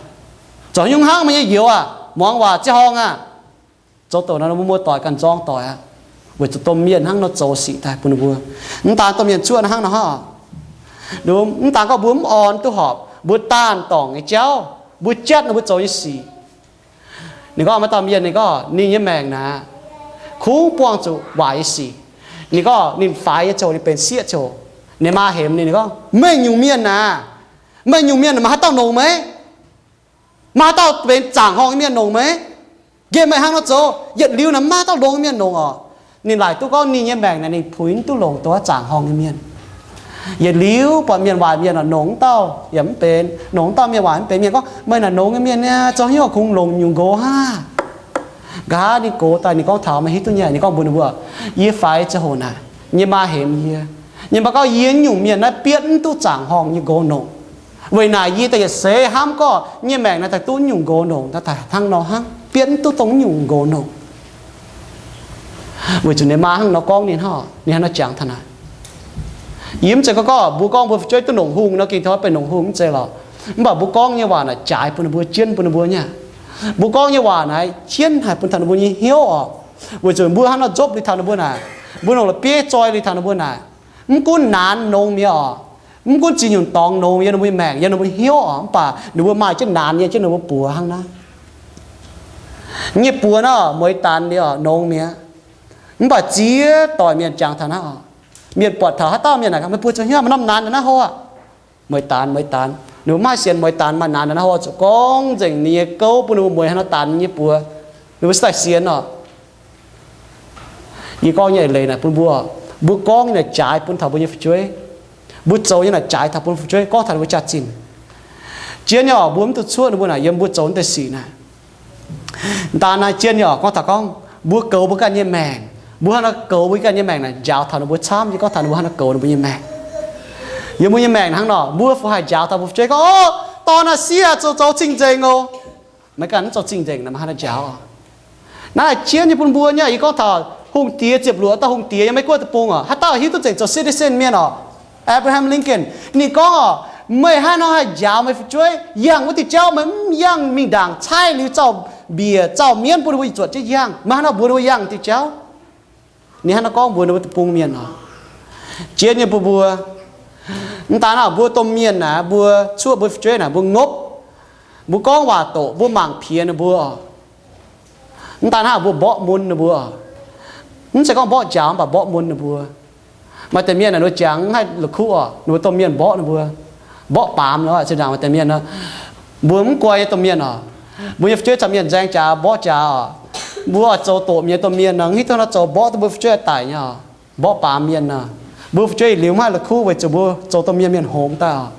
Zoux haaix nyungc hnangv meih nyei youz aac, muangx waac ziangh horngh aac. Zoux doqc nor, mbuo muoz-doic ganh nzorng doic aqv. Weic zuqc domh mienh hnangv nor zoux sic daaih bun ninh mbuo. Mv daan domh mienh cuoqv hnangv nor hnangv. Mv daan gorngv mbuo mv orn duqv horpc, mbuo daanh dorngc nyei jauv, mbuo jatv ninh mbuo zoux nyei sic. Ninh gorngv maaih dauh mienh, ninh gorngv ninh nyei maengc naaic, kungx buangh zuqc waaic nyei sic. Ninh gorngv ninh faix nyei ziangh hoc, ninh benx sieqv ziangh hoc, ninh maa hemx ninh, ninh gorngv, Meih nyungc mienh naaic, meih nyungc mienh maaih haaix dauh longc meih? Maaih haaix dauh benx zaangc horngh nyei mienh longc meih? Nqemh meih hnangv nor zoux, yietc liuz naaic maiv maaih dauh longx mienh longc oc. Ninh laaic duqv gorngv ninh nyei maengc naaic ninh puix mv duqv longc dongh wuov zaangc horngh nyei mienh. Yietc liuz buatc mienh waaic mienh oc, longc wuov dauh yaac mv benx, longc wuov dauh mienh waaic mv benx. Mienh gorngv, Meih naaic longx nyei mienh niaa, zoux haaix nyungc kungx longc nyungc nqox hnangv? Nqa'haav ninh gox daaih ninh gorngv taux, meih hiuv duqv nyei, ninh gorngv mbuox ninh mbuo, Yie faix ziangh hoc naaic, yie nyei maa hemx yie. Yie mv baac gorngv yie nyungc mienh naaiv bietv mv duqv zaangc horngh nyei nqox longc. Weic naaic yie daaih yietc seix hnamv gorngv yie nyei maengc naaiv daaih duqv nyungc nqox longc, daaih hnangv nor hnangv, bietv mv duqv dongh nyungc nqox longc. Weic zuqc ninh maa hnangv nor gorngv ninh hnangv, ninh hnangv nor jangx taux naaic. Yie mv zeiz gorngv, gorngv mbuo gorngv mbuo fu'jueiv duqv longc hungh nor, gengh taux benx longc hungh, mv zeiz lorqc. Mv baac mbuo gorngv nyei waac naaic jaaix bun ninh mbuo, jienv bun ninh mbuo nyei. Mbuo gorngv nyei waac naaic jienv haic bun taux ninh mbuo nyei hnyouv oc. Weic zuqc mbuo hnangv nor nzopv liuz taux ninh mbuo naaic, mbuo longc la'bieiv zoi liuz taux ninh mbuo naaic, mv gunv naanx longx mi'aqv oc, mv gunv ziex nyungc dorngx longx yiem ninh mbuo nyei maengc, yiem ninh mbuo hnyouv oc, mv baac ninh mbuo maaih jienv naanx nyei, jienv ninh mbuo buoz hnangv naaiv. Nyei buoz naaiv mueiz danx liuz oc, longx mi'aqv. Mv baac ziex doic mienh jangx taux naaiv oc, mienh buatc taux haaix dauh mienh naaic, Meih buoz zoux hnyouv maaih norm naanx ndongc naaiv hlo aqv? Mueiz danx, mueiz danx. Ninh mbuo mv haih sienx mueiz danx, maaih naanx ndongc naaiv hlo, zuqc gorngv nzengc ninh nyei gouv bun ninh mbuo mueiz hnangv nor danx nyei buoz. Ninh mbuo se daaih sienx oc. Yie gorngv nyei eix leiz naaic bun mbuo, mbuo gorngv nyei naaic jaaix bun taux mbuo nyei fu'jueiv. Mbuo zoux nyei naaic jaaix taux bun fu'jueiv, gorngv taux ninh mbuo jaax-zinh. Jienv nyei oc, mbuo mv duqv cuoqv ninh mbuo naaic yiem mbuo zoux naaiv deix sic naaic. Daan naaiv jienv nyei oc, gorngv taux gorngv mbuo goux mbuo ganh nyei maengc, mbuo hnangv nor goux mbuo ganh nyei maengc naaic njaaux taux ninh mbuo camv nyei, gorngv taux ninh mbuo hnangv nor goux ninh mbuo nyei maengc. Yiem mbuo nyei maengc hnangv nor, mbuo fu haih njaaux taux mbuo fu'jueiv gorngv, Ov, dorn naaic sieqv zoux zoux cing-nzengc oc. Meih ganh mv zoux cing-nzengc naaic, meih hnangv nor njaaux oc. Naaiv jienv nyei bun mbuo nyei. Yie gorngv taux hungh diex ziepc luoqc dauh hungh diex yiem Meiv Guoqv deic-bung oc, haaix dauh hiuv duqv nzengc zoux citizen mienh oc? Abraham Lincoln. Ninh gorngv oc, meih hnangv nor haih njaaux meih fu'jueiv yangh wuov diuh jauv, meih mv yangh mingh ndaangc caaiv liuz zauh mbiec zauh mienv bun ninh mbuo zuotc jienv yangh, meih hnangv nor mbuox ninh mbuo yangh diuh jauv. Ninh hnangv nor gorngv mbuox ninh mbuo deic-bung mienh oc. Jienv nyei bun mbuo, mv daan naaiv mbuo domh mienh naaic, mbuo cuoqv mbuo fu'jueiv naaic, mbuo ngopv, mbuo gorngv waac doqc, mbuo mangc piex ninh mbuo oc. Mv daan hnangv mbuo mborqv mun ninh mbuo oc. Mv zeiz gorngv mborqv njaaux, mv baac mborqv mun ninh mbuo. Maaih deix mienh naaic ninh mbuo jangx mv haih la'kuqv oc, ninh mbuo domh mienh mborqv ninh mbuo. mborqv baamz nor, zinh ndaangc maaih deix mienh nor, mbuo mv guai nyei domh mienh oc. Mbuo nyei fu'jueiv caux mienh nzaeng jaax mborqv jaax oc. Mbuo oix zoux doqc mienh domh mienh nor, mv hiuv duqv nor zoux mborqv duqv mbuo fu'jueiv daic nyei oc. Mborqv baamz mienh nor, mbuo fu'jueiv yietc liuz mv haih la'kuqv weic zuqc mbuo zoux domh mienh mienh hngongx daaih oc.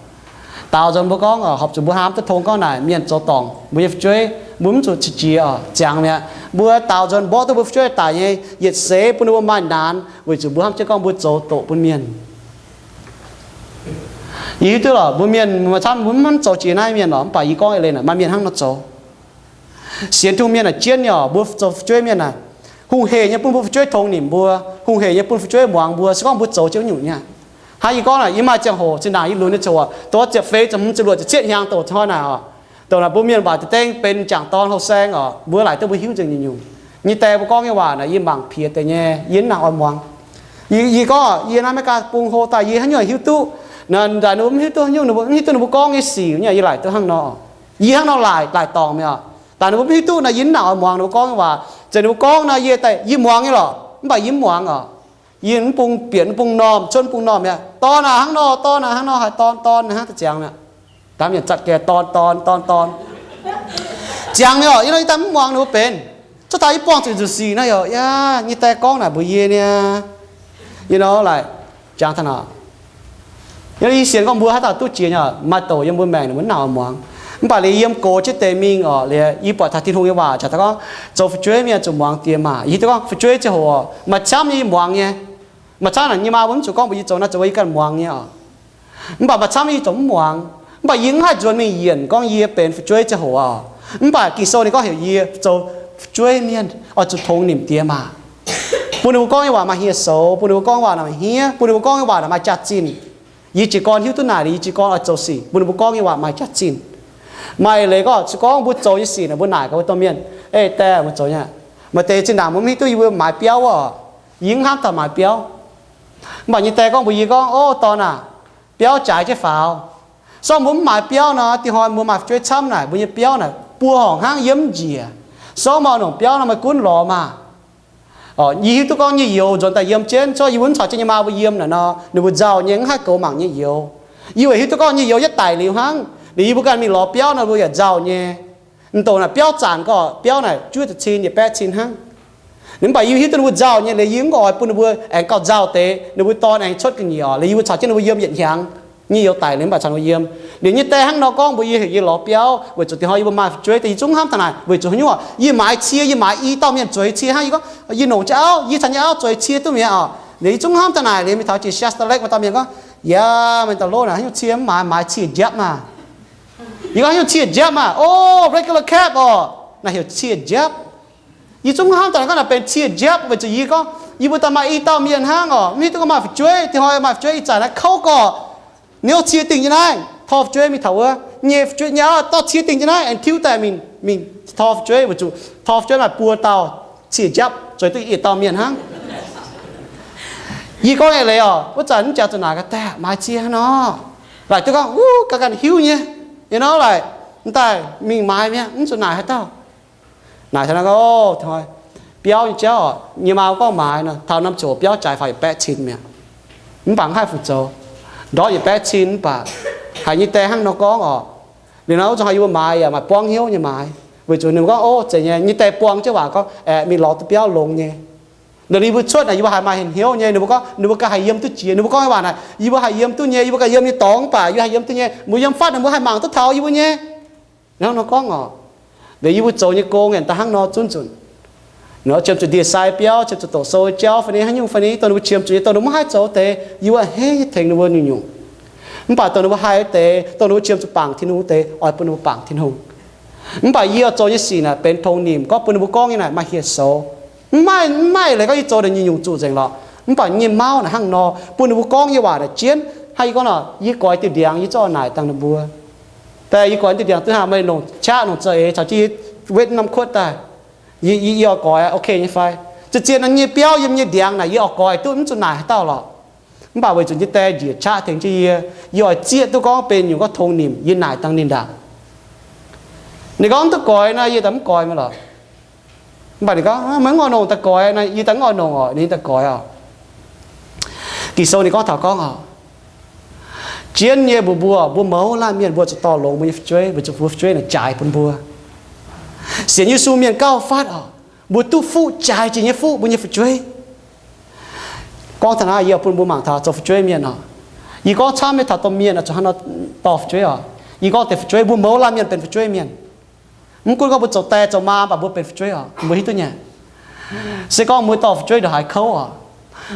Daaux nzunc mbuo gorngv oc, horpc zuqc mbuo hnamv duqv tong gorngv naaic mienh zoux dorngc mbuo nyei fu'jueiv, mbuo mv zuqc qiex jiez oc, ziangx mi'aqv. Mbuo daaux nzunc mborqv duqv mbuo fu'jueiv daic nyei yietc seix bun ninh mbuo maaih naanx weic zuqc mbuo hnamv jienv gorngv mbuo zoux doqc bun mienh. Yie hiuv duqv lorqc, mbuo mienh maaih camv mbuo mv zoux jiex naaiv mienh lorqc, mv baac yie gorngv eix leiz naaic maaih mienh hnangv nor zoux. Sienx Tin-Hungh mienh naaic jienv nyei oc, mbuo zoux fu'jueiv mienh naaic, hungh hec nyei bun mbuo fu'jueiv tongx nimc mbuo, hungh hec nyei bun fu'jueiv muangx mbuo, se gorngv mbuo zoux jienv wuov nyungc nyei. Hnangv yie gorngv naaic, yie maaih ziangh hoc zinh ndaangc yie lunx nyei ziangh hoc, dongh ziepc feix ziepc hmz ziepc luoqc ziepc cietv hnyangx dongh hnoi naaic oc, dongh naaic mbuo mienh mv baac deix dengv benx jangc dorn houh saeng oc, mbuo laaic duqv mbuo hiuv nzengc nyungc-nyungc. Yie nyei die mbuo gorngv nyei waac naaic yie mangc piex deix nyei, yie mv nangc oix muangx. Yie, yie gorngv yie naaiv America bung hlo daaih yie haaix nyungc hiuv duqv, naaic ninh mbuo mv hiuv duqv haaix nyungc, ninh mbuo mv hiuv duqv ninh mbuo gorngv nyei sic nyei, yie laaic duqv hnangv nor. Yie hnangv nor laaic, laaic dorngc mi'aqv. Daaih ninh mbuo mv hiuv duqv naaic yie mv nangc oix muangx ninh mbuo gorngv nyei waac. Zeiz ninh mbuo gorngv naaic yie, yie muangx nyei lorqc, mv baac yie mv muangx oc. Yie mv bung bieqc mv bung normh, cuotv mv bung normh mi'aqv. Dorn aac, hnangv nor, dorn aac, hnangv nor, haaix dorn, dorn hnangv deix ziangx mi'aqv. Daaih mienh zatc geh dorn, dorn, dorn, dorn. Ziangx mi'aqv oc, yie nor yie daaih mv muangx ninh mbuo benx. Cuotv taux yie buangh zuqc nzuqc sic naaiv oc, yaac nyei die gorngv naaic mbuox yie niaa, you know, like, jangx taux naaic, yie sienx gorngv mbuo haaix dauh duqv jiex nyei, maaih douc yiem mbuo maengc ninh mbuo mv nangc oix muangx. Mv baac liuz yiem gox jienv deix mingh oc, liuz yie buatc taux Tin-Hungh nyei waac jangx taux gorngv zoux fu'jueiv mienh zuqc muangx diex maac. Yie hiuv duqv gorngv fu'jueiv ziangh hoc oc, maaih camv nyei yie muangx nyei. Maaih camv naaic nyei maa mbuo mv zuqc gorngv mbuox yie zoux naaiv zoux wuov, yie ganh muangx nyei oc. Mv baac maaih camv yie zoux mv muangx. Mv baac yie mv haih nzuonx mingh yienc gorngv yie benx fu'jueiv ziangh hoc oc. Mv baac Ging-Sou ninh gorngv heuc yie zoux fu'jueiv mienh oix zuqc tongx nimc diex maac, bun ninh mbuo gorngv nyei waac maaih hieh soux, bun ninh mbuo gorngv waac naaic maaih hniev, bun ninh mbuo gorngv nyei waac naaic maaih jaax-zinh. Yie jiez gorn hiuv duqv naaic liuz, yie jiez gorn oix zoux sic bun ninh mbuo gorngv nyei waac maaih jaax-zinh. Maaih leiz gorngv se gorngv mbuo zoux nyei sic naaic mbuo naaic gaax mbuo domh mienh, ei die, mbuo zoux nyei. Maaih deix zinh ndaangc mbuo mv hiuv duqv yie mbuo maaiz biauv oc. Yie mv hnamv taux maaiz biauv. Mv baac nyei die gorngv mbuox yie gorngv, o dorn aac, biauv jaaix jienv faaux. Se gorngv mbuo mv maaiz biauv nor, dih hnoi mbuo maaih fu'jueiv camv naaic, mbuo nyei biauv naaic buo horngc hnangv, yiem mv njiec. Se gorngv maaih longc biauv nor, meih gunv lorz maah. Yie hiuv duqv gorngv nyei youz nzuonx daaih yiem jienv, se gorngv yie mbuo mv caux jienv nyei maa mbuo yiem naaic nor, ninh mbuo nzauh nyei, mv haih goux mangc nyei youz. Yie weic hiuv duqv gorngv nyei youz yietv daic liuz hnangv, liuz yie mbuo ganh mingh lorz biauv nor, mbuo yaac nzauh nyei. Mv douc naaic biauv zanc gorqv, biauv naaic juov ziepc cin yietc baeqv cin hnangv. Mv baac yie hiuv duqv ninh mbuo nzauh nyei, liuz yie mv oix bun ninh mbuo aengx gauh nzauh deix, ninh mbuo dorn aengx cuotv ga'nyiec oc, liuz yie mbuo caux jienv ninh mbuo yiem yietc hnyangx. Nyei youz daic liuz mv baac caux ninh mbuo yiem. Liuz nyei die hnangv nor gorngv mbuox yie heuc yie lorz biauv, weic zuqc dih hnoi yie mbuo maaih fu'jueiv deix, yie zungv hnamv taux naaic, weic zuqc haaix nyungc oc, yie maaiz cie, yie maaiz i dauh mienh zueiz cie hnangv. Yie gorngv yie nongc jienv auv, yie caux nyei auv zueiz cie duqv mi'aqv oc. Liuz yie zungv hnamv taux naaic, liuz mingh taux jiex Shasta Lake maaih dauh mienh gorngv, yaac maaih dauh lov naaic haaix nyungc cie mv maaiz, maaiz cie njapv maah. Yie gorngv haaix nyungc cie njapv maah. O, regular cap oc, naaic heuc cie njapv. Yie zungv hnamv daaih gorngv naaic benx cie njapv, weic zuqc yie gorngv yie mbuo daaih maaih i dauh mienh hnangv oc, mv hiuv duqv gorngv maaih fu'jueiv, dih hnoi maaih fu'jueiv ih zanc naaiv kouv gorqv, niouv cie dingh jienv naaiv, tor fu'jueiv mingh taux wuov, nyei fu'jueiv nyei auv dorh cie dingh jienv naaiv aengx tiuv daaih mingh, mingh tor fu'jueiv, weic zuqc tor fu'jueiv maaih buo dauh cie njapv, zueiz duqv yietc dauh mienh hnangv. Yie gorngv eix leiz oc, wuov zanc mv jangx zuqc naaic gaax, die, maaiz cie hnangv nor. Laaic duqv gorngv, wuov, ganh ganh hiuv nyei, you know, like, mv daaih mingh maaiz mi'aqv, mv zuqc naaic haaix dauh. Naaic taux naaiv gorngv, biauv nyei jauv oc, nyei maa gorngv maaiz nor, taux norm ziouc biauv jaaix faaux yietc baeqv cin mi'aqv. Mv baac mv haih fu zoux, ndortv yietc baeqv cin mv baac haiz nyei die hnangv nor gorngv oc. Liuz nor wuov zanc hnoi yie mbuo maaiz yaac maaih buangv hnyouv nyei maaiz, weic zuqc ninh mbuo gorngv, o, zeiz nyei, nyei die buang jienv waac gorngv aeqv, mingh lorz duqv biauv longx nyei. Liuz yie mbuo cuotv naaic yie mbuo haiz maaih hnyouv nyei, ninh mbuo gorngv, ninh mbuo ganh haih yiem duqv jiex, ninh mbuo gorngv nyei waac naaic, yie mbuo haih yiem duqv nyei, yie mbuo ganh yiem nyei dorngx mv baac yie haih yiem duqv nyei, mbuo yiem fatv ninh mbuo haih mangc duqv taux yie mbuo nyei. Hnangv nor gorngv oc, liuz yie mbuo zoux nyei gong yaac daaih hnangv nor zunv nzunc. Nor qiemx zuqc ndie-sai biauv, qiemx zuqc doqc sou nyei jauv fai ni haaix nyungc fai ni, dongh ninh mbuo qiemx zuqc nyei, dongh ninh mbuo mv haih zoux deix, yie mbuo a'hneiv nyei tengx ninh mbuo nyungc-nyungc. Mv baac dongh ninh mbuo haih deix, dongh ninh mbuo qiemx zuqc bangc Tin-Hungh deix, oix bun ninh mbuo bangc Tin-Hungh. Mv baac yie oix zoux nyei sic naaic benx tongx nimc, gorngv bun ninh mbuo gorngv nyei naaic maaih hieh soux. Mv maaih, mv maaih leiz gorngv yie zoux naaic nyungc-nyungc zuqc nzengc lorqc. Mv baac nyei mauv naaic hnangv nor, bun ninh mbuo gorngv nyei waac naaic jienv. Hnangv yie gorngv nor, yie goix diuh ndiangx yie zungv oix naaic dangh ninh mbuo. Daaih yie goix diuh ndiangx duqv hnangv meih longc qaqv longc za'eix caux jienv yie wetv norm kuotv daaih, yie, yie oix goix, ok nyei fai? Zien-zien nor nyei biauv yiem nyei ndiangx naaic yie oix goix duqv, mv zuqc naaic haaix dauh lorqc. Mv baac weic zuqc nyei die njiec qaqv tengx jienv yie, yie oix zieqv duqv gorngv benx nyungc gorngv tongx nimc, yie naaic dangh ninh ndaangc. Ninh gorngv mv duqv goix nor, yie daaih mv goix mi'aqv lorqc. Mv baac ninh gorngv, meih mv oix nongc daaih goix nor, yie daaih mv oix nongc oc, ninh daaih goix oc. Ging-Sou ninh gorngv taux gorngv oc, Jienv nyei mbuox mbuo, mbuo mouz laanh mienh mbuo zuqc dorh longx mbuo nyei fu'jueiv, weic zuqc mbuo fu'jueiv naaic jaaix bun mbuo. Sienx Yesu mienh gauh fatv oc, mbuo duqv fuqv jaaix jiex nyei fuqv mbuo nyei fu'jueiv. Gorngv taux naaiv yie bun mbuo mangc taux zoux fu'jueiv mienh oc. Yie gorngv camv nyei taux domh mienh oix zuqc hnangv nor dorh fu'jueiv oc. Yie gorngv deix fu'jueiv, mbuo mouz laanh mienh benx fu'jueiv mienh. Mv gunv gorngv mbuo zoux die zoux maa mv baac mbuo benx fu'jueiv oc, mbuo hiuv duqv nyei. Se gorngv mbuo dorh fu'jueiv ndongc haaix kouv oc,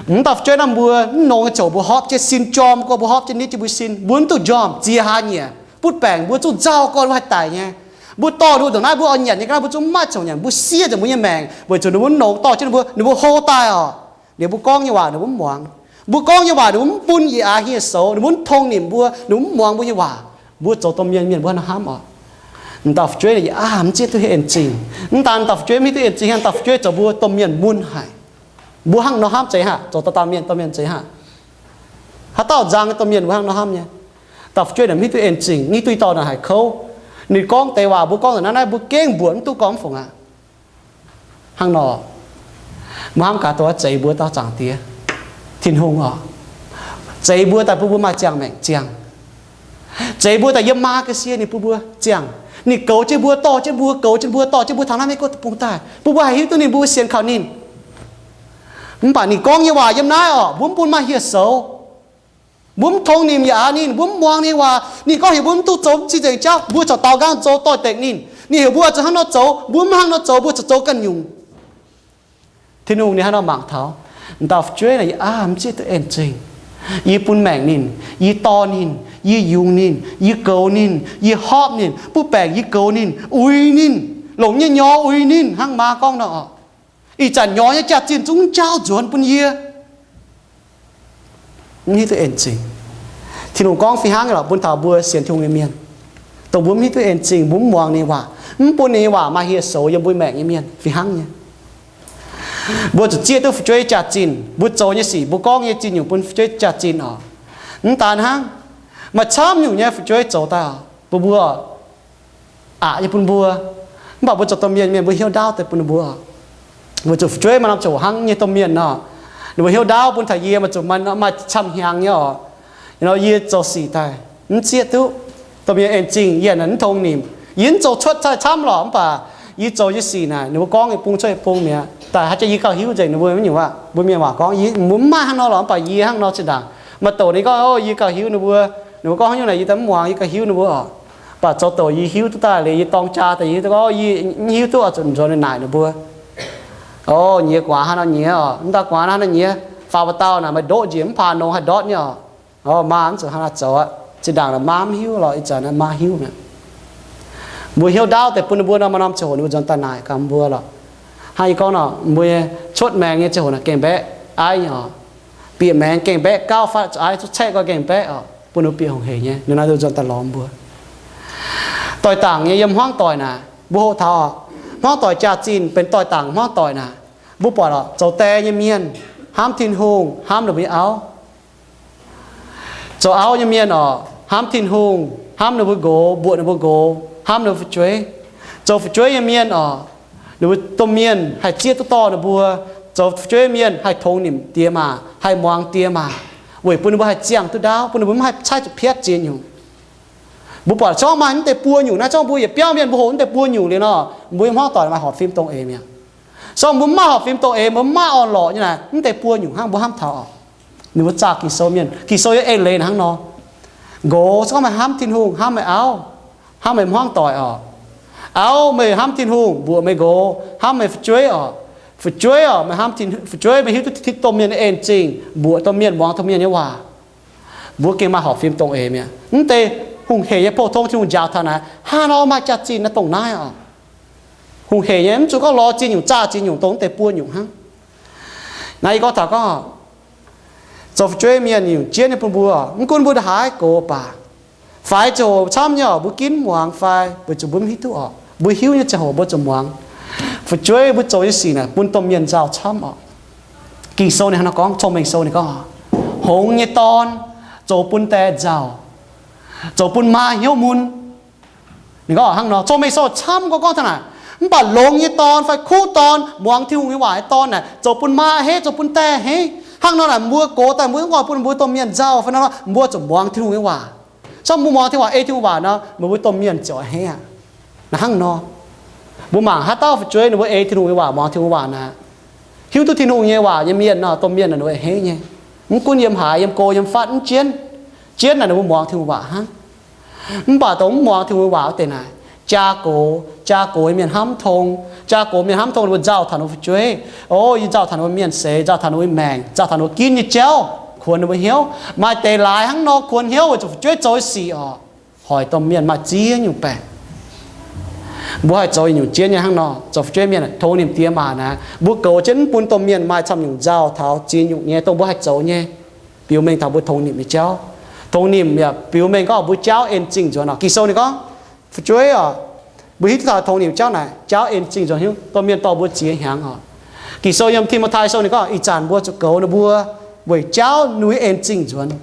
mv dauh fu'jueiv naaiv mbuo mv nongx nyei ziouc mbuo hopv jienv sin jorm gorx, mbuo hopv jienv nitv jienv mbuo sin, mbuo mv duqv njormh ziex hlaax nyieqc, butv baengc mbuo zungv nzauh gorn mbuo haih daic nyei. Mbuo dorh ninh mbuo ndongc naaiv mbuo oix nyanc nyei ga'naaiv mbuo zungv maiv congx nyanc, mbuo siev nzengc mbuo nyei maengc weic zuqc ninh mbuo nongx dorh jienv ninh mbuo, ninh mbuo hlo daaih oc. Liuz mbuo gorngv nyei waac ninh mbuo mv muangx. Mbuo gorngv nyei waac ninh mbuo mv bun yietc aax hieh soux, ninh mbuo mv tong nimc mbuo, ninh mbuo mv muangx mbuo nyei waac. Mbuo zoux domh mienh mienh mbuo hnangv nor hnamv oc. M'dauh fu'jueiv naaic yie aav mv zieqv duqv en zingh. Mv daan m'dauh fu'jueiv mv hiuv duqv en zingh, m'dauh fu'jueiv zoux mbuo domh mienh mun haic. Mbuo hnangv nor hnamv zeiz haic, zoux dauh dauh mienh, domh mienh zeiz haic. Haaix dauh nzang nyei domh mienh mbuo hnangv nor hnamv nyei. Dauh fu'jueiv naaic mv hiuv duqv en zingh, mv hiuv duqv dauh naaic haiz kouv. Ninh gorngv deix waac mbuo gorngv naaiv naaiv mbuo gengh mbuoqc mv duqv gorngv mv fungc aqv. Hnangv nor, mbuo hnamv gaax dongh zeix mbuo dauh Zaangc Diex, Tin-Hungh oc. Zeix mbuo daaih bun mbuo maaih ziangh maengc ziangh. Zeix mbuo daaih yiem maa ga'sie ninh bun mbuo ziangh. Ninh goux jienv mbuo, dorh jienv mbuo, goux jienv mbuo, dorh jienv mbuo taux naaiv Meiv Guoqv deic-bung daaih, bun mbuo haih hiuv duqv ninh mbuo sienx kaux ninh. Mv baac ninh gorngv nyei waac yiem naaiv oc, mbuo mv bun maaih hieh soux. Mbuo mv tong nimc yaac ninh, mbuo mv muangx ninh waac. Ninh gorngv heuc mbuo mv duqv zoux mv cing-nzengc jauv, mbuo corc daaux nqaang zoux doix-dekc ninh. Ninh heuc mbuo zuqc hnangv nor zoux, mbuo mv hnangv nor zoux, mbuo zuqc zoux ganh nyungc. Tin-Hungh ninh hnangv nor mangc taux, m'dauh fu'jueiv naaic yie aav mv zieqv duqv en zingh. Yie bun maengc ninh, yie dorh ninh, yie yungz ninh, yie goux ninh, yie hopv ninh, butv baengc yie goux ninh, uix ninh, longc nyei nyorx uix ninh hnangv maa gorngv nor oc. Ih zanc nyorx nyei jaax-zinh zungv jaauv nzuonx bun yie. Mv hiuv duqv en zingh. Tin-Hungh gorngv fih hnangv nyei lorqc bun taux mbuo sienx Tin-Hungh nyei mienh, dongh mbuo mv hiuv duqv en zingh, mbuo mv muangx ninh waac, mv bun ninh waac maaih hieh soux yiem mbuo maengc nyei mienh fih hnangv nyei. Mbuo zuqc zieqv duqv fu'jueiv jaax-zinh, mbuo zoux nyei sic, mbuo gorngv nyei zinh nyungc bun fu'jueiv jaax-zinh oc. Mv daan hnangv, maaih camv nyungc nyei fu'jueiv zoux daaih oc, bun mbuo aqc nyei bun mbuo. Mv baac mbuo zoux domh mienh mienh mbuo hnyouv ndaauv deix bun ninh mbuo. Weic zuqc fu'jueiv maaih norm ziangh hoc hnangv nyei domh mienh nor, ninh mbuo hnyouv ndaauv bun taux yie maaih zuqc maaih camv hnyangx nyei oc. Yie zoux sic daaih mv zieqv duqv domh mienh en zingh, yie naaic mv tong nimc. Yie mv zoux cuotv daaih camv lorqc, mv baac yie zoux nyei sic naaic ninh mbuo gorngv nyei bung cuotv nyei bung mi'aqv. Daaih haaix jaax yie gauh hiuv nzengc ninh mbuo nyungc waac, mbuo mienh waac gorngv, mbuo mv maaih hnangv nor lorqc, mv baac yie hnangv nor zinh ndaangc maaih douc ninh gorngv, o, yie gauh hiuv ninh mbuo. Ninh mbuo gorngv haaix nyungc naaic yie daaih mv muangx, yie gauh hiuv ninh mbuo oc. Mv baac zoux douc yie hiuv duqv daaih liuz, yie dorng jaa daaih yie hiuv duqv, yie mv hiuv duqv oix zuqc nzuonx naaic ninh mbuo. O, nyiex gu'nguaaz hnangv nor nyiex oc, mv daan gu'nguaaz hnangv nor nyiex, faaux ba'dauh naaic maaih ndoqv njiec mv paax nongx haih ndortv nyei oc. O, maa mv zuqc hnangv nor zoux aqv. Zinh ndaangc naaic maa mv hiuv lorqc, ih zanc naaiv maa hiuv mi'aqv. Mbuo hnyouv ndaauv deix bun ninh mbuo nor, maaih norm ziangh hoc ninh mbuo nzuonx daaih naaic gaax mbuo lorqc. Hnangv yie gorngv nor, mbuo cuotv maengx nyei ziangh hoc naaic gengh mbaeqv aiv nyei oc. Bieqc maengx gengh mbaeqv gauh fatv, zuqc aiv zuqc caeqv gau gengh mbaeqv oc, bun ninh mbuo bieqc hungh hec nyei. Ninh naaiv nzuonx daaih lorz mbuo. Doix-dangc nyei yiem hmuangv doic naaic, mbuo hoqc taux oc, hmuangv doic jaax-zinh benx doix-dangc hmuangv doic naaic, mbuo buatc oc, zoux die nyei mienh hnamv Tin-Hungh, hnamv ninh mbuo nyei auv. Zoux auv nyei mienh oc, hnamv Tin-Hungh, hnamv ninh mbuo nqox, mbuoqc ninh mbuo nqox, hnamv ninh mbuo fu'jueiv. Zoux fu'jueiv nyei mienh oc, ninh mbuo domh mienh haih zieqv duqv dorh ninh mbuo. Zoux fu'jueiv mienh haih tongx nimc diex maac, haih muangx diex maac, weic bun ninh mbuo haih ziangh duqv ndaauv, bun ninh mbuo mv haih caaiv zuqc piatv ziex nyungc. Mbuo buatc zorngv maaih mv deix buo nyungc naaiv, zorngv mbuo yietc biauv mienh mbuo hoqc mv deix buo nyungc liuz nor, mbuo nyei hmuangv doic maaih horpc fim dongh eix mi'aqv. Zorngv mbuo mv maaih horpc fim dongh eix, mbuo mv maaih orn-lorqc nyei naaic, mv deix buo nyungc hnangv mbuo hnamv taux oc. Ninh mbuo zaah Ging-Sou mienh, Ging-Sou yiem eix leiz hnangv nor. Nqox, se gorngv meih hnamv Tin-Hungh, hnamv meih auv, hnamv meih hmuangv doic oc. Auv, meih hnamv Tin-Hungh, mbuoqc meih nqox, hnamv meih fu'jueiv oc. Fu'jueiv oc, meih hnamv Tin, fu'jueiv meih hiuv duqv Tin, domh mienh nyei en zingh, mbuoqc domh mienh, muangx domh mienh nyei waac. Mbuo gengh maaih horpc fim dongh eix mi'aqv. Mv deix hungh hec nyei pou-tong Tin-Hungh njaaux taux naaic, hnangv nor maaih jaax-zinh naaiv dongh naaiv oc. Hungh hec nyei, mv zuqc gorngv lorz ziex nyungc zaah ziex nyungc, dongh mv deix buo nyungc hnangv. Naaiv yie gorngv taux gorngv, zoux fu'jueiv mienh nyungc jienv nyei bun mbuo, mv gunv mbuo ndongc haaix gox baac, faix ziangh hoc camv nyei oc, mbuo ginv muangx fai weic zuqc mbuo mv hiuv duqv oc, mbuo hiuv nyei ziangh hoc mbuo zuqc muangx. Fu'jueiv mbuo zoux nyei sic naaic bun domh mienh nzauh camv oc. Ging-Sou ninh hnangv nor gorngv, Cong-Mengh Sou ninh gorngv, hngongx nyei dorn zoux bun die nzauh, zoux bun maa hnyouv mun. Ninh gorngv hnangv nor, Cong-Mengh Sou camv gorngv, gorngv taux naaic, mv baac longx nyei dorn fai kuv dorn, muangx Tin-Hungh nyei waac nyei dorn naaic, zoux bun maa a'hneiv, zoux bun die a'hneiv. Hnangv nor naaic, mbuo gox daaih mbuo mv oix bun mbuo domh mienh nzauh fai nor, mbuo zuqc muangx Tin-Hungh nyei waac. Se gorngv mbuo muangx Tin-Hungh waac, ei Tin-Hungh waac nor, meih mbuo domh mienh ziouc a'hneiv aqv. Naaiv hnangv nor, mbuo mangc haaix dauh fu'jueiv ninh mbuo ei Tin-Hungh nyei waac, muangx Tin-Hungh waac naaic, hiuv duqv Tin-Hungh nyei waac nyei mienh nor, domh mienh naaic ninh mbuo a'hneiv nyei. Mv gunv yiem haaix, yiem go yiem fatv, mv jienv, jienv naaic ninh mbuo muangx Tin-Hungh waac hnangv. Mv baac dongh mv muangx Tin-Hungh waac wuov deix naaic, jaa gox, jaa gox nyei mienh hnamv tong, jaa gox mienh hnamv tong ninh mbuo nzauh taux ninh mbuo fu'jueiv. O, yie nzauh taux ninh mbuo mienh seix, nzauh taux ninh mbuo maengc, nzauh taux ninh mbuo ginv nyei jauv, kuonx ninh mbuo hnyouv. Maaih deix laaix hnangv nor kuonx hnyouv weic zuqc fu'jueiv zoux sic orqc. Hoic domh mienh maaih ziex nyungc baengc. Mbuo haih zoux nyungc jienv nyei hnangv nor, zoux fu'jueiv mienh tongx nimc diex maac naaic, mbuo goux jienv mv bun domh mienh maaih camv nyungc nzauh taux ziex nyungc nyei dongh mbuo haih zoux nyei. Biux mengh taux mbuo tongx nimc nyei jauv. Tongx nimc yaac biux mengh gorngv mbuo jauv en zingh nzuonx orqc. Ging-Sou ninh gorngv, fu'jueiv orqc, mbuo hiuv duqv taux tongx nimc jauv naaic, jauv en zingh nzuonx, hiuv domh mienh dorh mbuo ziex hnyangx orqc. Ging-Sou yiem Tin^mo^tai Sou ninh gorngv, ih zanc mbuo zuqc goux ninh mbuo weic jauv ninh mbuo en zingh nzuonx.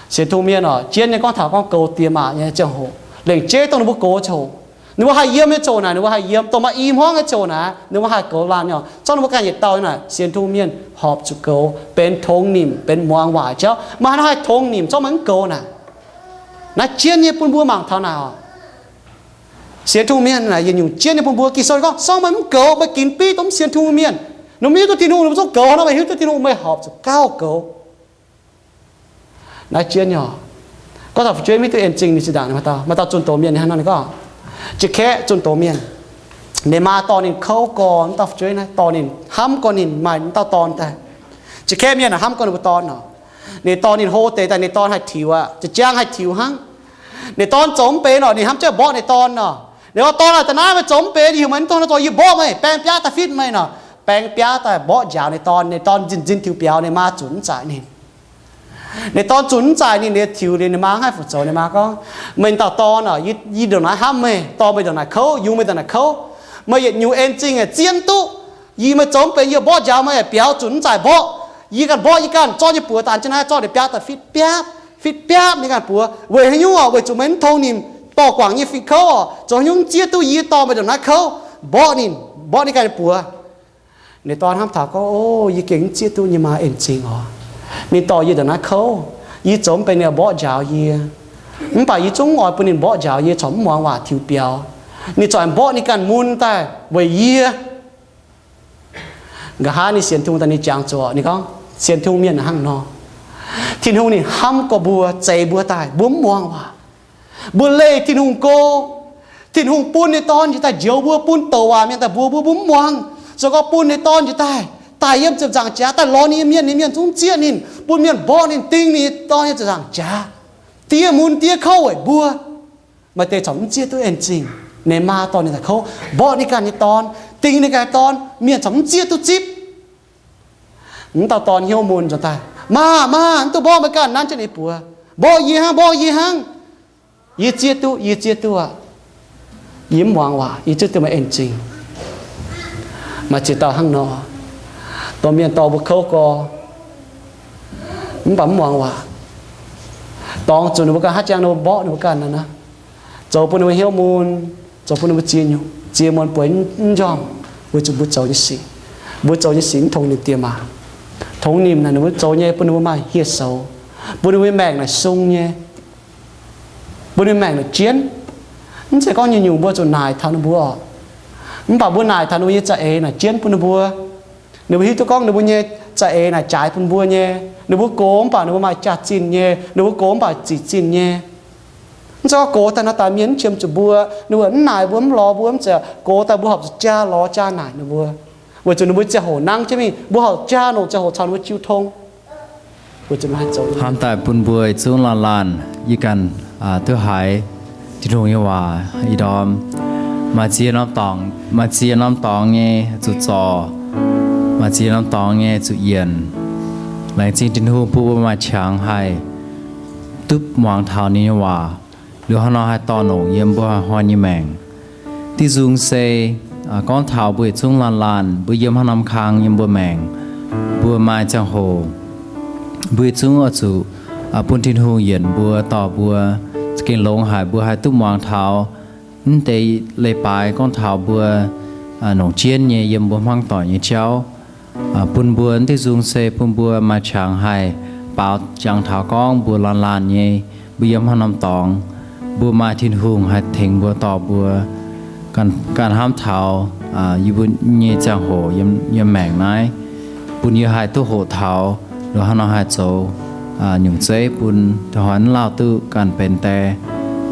Sienx Tin-Hungh mienh orqc, jienv nyei gorngv taux gorngv goux diex maac nyei ziangh hoc, lengc jeiv dongh ninh mbuo goux ziangh hoc, ninh mbuo haih yiem nyei ziouc naaic ninh mbuo haih yiem, dongh maaih i hmuangv nyei ziouc naaic ninh mbuo haih goux laanh nyei orqc. Zorqv ninh mbuo ganh yietc dauh naaic, sienx Tin-Hungh mienh horpc zuqc goux benx tongx nimc, benx muangx waac jauv. Maaih haaix haih tongx nimc zorqv meih mv goux naaic? Naaiv jienv nyei bun mbuo mangc taux naaic orqc. Sienx Tin-Hungh mienh naaic yietc nyungc jienv nyei bun mbuo. Ging-Sou gorngv, se gorngv meih mv goux, meih ginx biv dongh mv sienx Tin-Hungh mienh, ninh mbuo mv hiuv duqv Tin-Hungh ninh mbuo zungv goux nor, meih hiuv duqv Tin-Hungh meih horpc zuqc gauh goux. Naaiv jienv nyei orqc. Gorngv taux fu'jueiv mv hiuv duqv en zingh ninh zinh ndaangc, maaih dauh zunh doz mienh hnangv nor ninh gorngv, jiex kaeqv zunh doz mienh, ninh maa dorh ninh kouv gorx, mv dauh fu'jueiv naaiv dorh ninh hnamv gorx ninh maaih mv dauh dorn daaih. Jiex kaeqv mienh hnamv gorx ninh mbuo dorn orqc. Ninh dorh ninh hlo deix daaih, ninh dorn haih tiux aqv, jiex jaang haih tiux hnangv. Ninh dorn zoux mv benx orqc, ninh hnamv jienv mborqv ninh dorn orqc. Ninh gorngv, dorn aac, da'naaiv meih zoux mv benx, yie heuc meih mv dongh nor zoux, yie mborqv meih, baeng biaav daaih fitv meih orqc. Baeng biaav daaih mborqv njaaux ninh dorn, ninh dorn nzinh nzinh tiux biaux, ninh maa zunc mv zaic ninh. Ninh dorn zunc mv zaic ninh, ninh tiux liuz ninh maa mv haih fu zoux. Ninh maa gorngv, meih dauh dorn orqc, yie ndongc naaiv hnamv meih, dorh meih ndongc naaic kouv, yungz meih ndongc naaic kouv. Meih yietc nyungc en zingh aeqv, zien duqv. Yie meih zoux mv benx, yie mborqv njaaux meih aeqv, biaux zunc mv zaic mborqv. Yie ganh mborqv yie ganh, zorqv nyei buoz daan jienv naaiv, zorqv ninh biaav daaih fitv biaav, fitv biaav ninh ganh buoz. Weic haaix nyungc orqc? Weic zuqc meih mv tong nimc dorh guangc nyei fingx kouv orqc. Zoux haaix nyungc mv zieqv duqv yie dorh meih ndongc naaiv kouv, mborqv ninh, mborqv ninh ganh nyei buoz. Ninh dorn hnamv taux gorngv, o, yie gengh mv zieqv duqv nyei maa en zingh orqc. Ninh dorh yie ndongc naaiv kouv, yie zoux mv benx ninh mborqv njaaux yie. Mv baac yie zungv oix bun ninh mborqv njaaux yie corc mv muangx waac tiux biaux. Ninh corc mborqv ninh ganh mun daaih weic yie. Nqa'haav ninh sienx Tin-Hungh daaih ninh jangx zuqc, ninh gorngv sienx Tin-Hungh mienh hnangv nor. Tin-Hungh ninh hnamv gorx mbuo, zeix mbuo daaih, mbuo mv muangx waac. Mbuo leih Tin-Hungh go. Tin-Hungh bun ninh dorn njiec daaih njoux mbuo, bun douc waac mienh daaih mbuox mbuo, mbuo mv muangx. Se gorngv bun ninh dorn njiec daaih, daaih yiem ziepc nzaangc jaax daaih lorz ninh nyei mienh, ninh mienh zungv mv zieqv ninh, bun mienh mborqv ninh, ding ninh dorn yiem ziepc nzaangc jaax. Diev mun diev kouv weic mbuo. Maaih deix corc mv zieqv duqv en zingh. Ninh maa dorh ninh daaih kouv, mborqv ninh ganh nyei dorn, ding ninh ganh nyei dorn, mienh corc mv zieqv duqv zipv. Mv dauh dorn hnyouv mun nzuonx daaih, maa, maa, mv duqv mborqv meih ganh, nanv jienv ninh buoz. Mborqv yie hnangv, mborqv yie hnangv. Yie zieqv duqv, yie zieqv duqv aqv. Yie mv muangx waac, yie zieqv duqv meih en zingh. Maaih ziex dauh hnangv nor, domh mienh dorh mbuo kouv gorx, mv baac mv muangx waac. Dorngx zuqc ninh mbuo ganh, haaix jangx ninh mbuo mborqv ninh mbuo ganh nor, zoux bun ninh mbuo hnyouv mun, zoux bun ninh mbuo ziex nyungc, ziex muonz bueix mv njormh, weic zuqc mbuo zoux nyei sic, mbuo zoux nyei sic mv tongx nimc diex maac. Tongx nimc naaic ninh mbuo zoux nyei bun ninh mbuo maaih hieh soux, bun ninh mbuo nyei maengc naaic sung nyei, bun ninh maengc naaic jienv. Mv zeiz gorngv nyungc-nyungc mbuo zuqc naaic taux ninh mbuo oc. Mv baac mbuo naaic taux ninh mbuo nyei za'eix naaic jienv bun ninh mbuo. Ninh mbuo hiuv duqv gorngv ninh mbuo nyei za'eix naaic jaaix bun mbuo nyei. Ninh mbuo gox mv baac ninh mbuo maaih jaax-zinh nyei. Ninh mbuo gox mv baac zic-zinh nyei. Mv zeiz gorngv gox daaih nor, daaih mienh mv qiemx zuqc mbuo, ninh mbuo mv naaic mbuo, mv lorz mbuo, mv zeiz. Gox daaih mbuo horpc zuqc jaa lorz jaa naaic ninh mbuo, weic zuqc ninh mbuo ziangh hoc nangv jienv mingh, mbuo horpc jaa longc ziangh hoc caux ninh mbuo jiu tong. Hnamv daaih bun mbuo yietc zungv laanh laanh, yie ganh duqv haiz Tin-Hungh nyei waac ih ndorm. Maaih ziex norm dorngx, maaih ziex norm dorngx nyei zuqc zorc, maaih ziex norm dorngx nyei zuqc yienc. Laengz zingh Tin-Hungh bun mbuo maaih qangx haih duqv muangx taux ninh nyei waac, liuz hnangv nor haih dorh longc yiem mbuo hnoi-hnoi nyei maengc. Diuh nzung se gorngv taux mbuo yietc zungv laanh laanh, mbuo yiem haaix norm kang yiem mbuo maengc, mbuo maaih ziangh hoc, mbuo yietc zungv oix zuqc bun Tin-Hungh yienc mbuo, dorh mbuo za'gengh longx haic mbuo haih duqv muangx taux naaiv deix leiz-baaix gorngv taux mbuo longc jienv nyei yiem mbuo hmuangv doic nyei jauv. bun mbuo. Diuh nzung se bun mbuo maaih qangx haih baaux jangx taux gorngv mbuo laanh laanh nyei, mbuo yiem haaix norm dorngx, mbuo maaih Tin-Hungh haih tengx mbuo dorh mbuo ganh hnamv taux yie mbuo nyei ziangh hoc yiem maengc naaiv, bun yie haih duqv hoqc taux haaix nor haih zoux nyungc zeiv bun hnoi naaiv lauh duqv ganh benx die.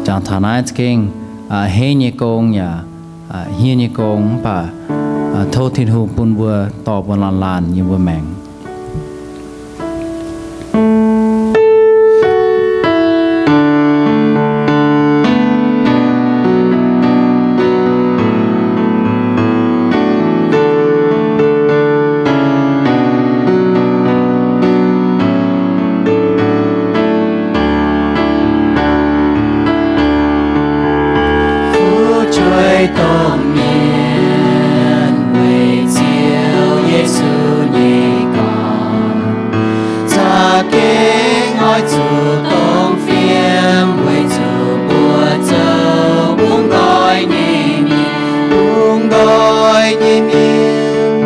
Jangx taux naaiv za'gengh henv nyei gong yaac hniev nyei gong, mv baac tov Tin-Hungh bun mbuo dorh mbuo laanh laanh yiem mbuo maengc. Fu'jueiv domh mienh weic Ziouv Yesu nyei gong, za'gengh oix zuqc dongh fiem, weic zuqc mbuo zoux bungx nqoi nyei mienh, bungx nqoi nyei mienh.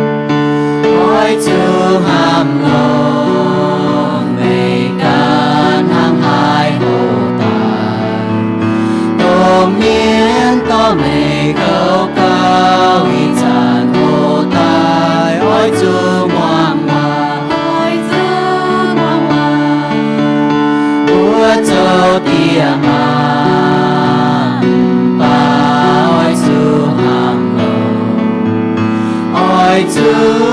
Oix zuqc hnamv longx meih ganh hnangv haaix hoc daaih, dongh mienh dorh meih goux gauh ih zanc hoc daaih. Oix zuqc muangx waac, oix zuqc muangx waac, mbuo zoux diex maac, mv baac oix zuqc hnamv longx, oix zuqc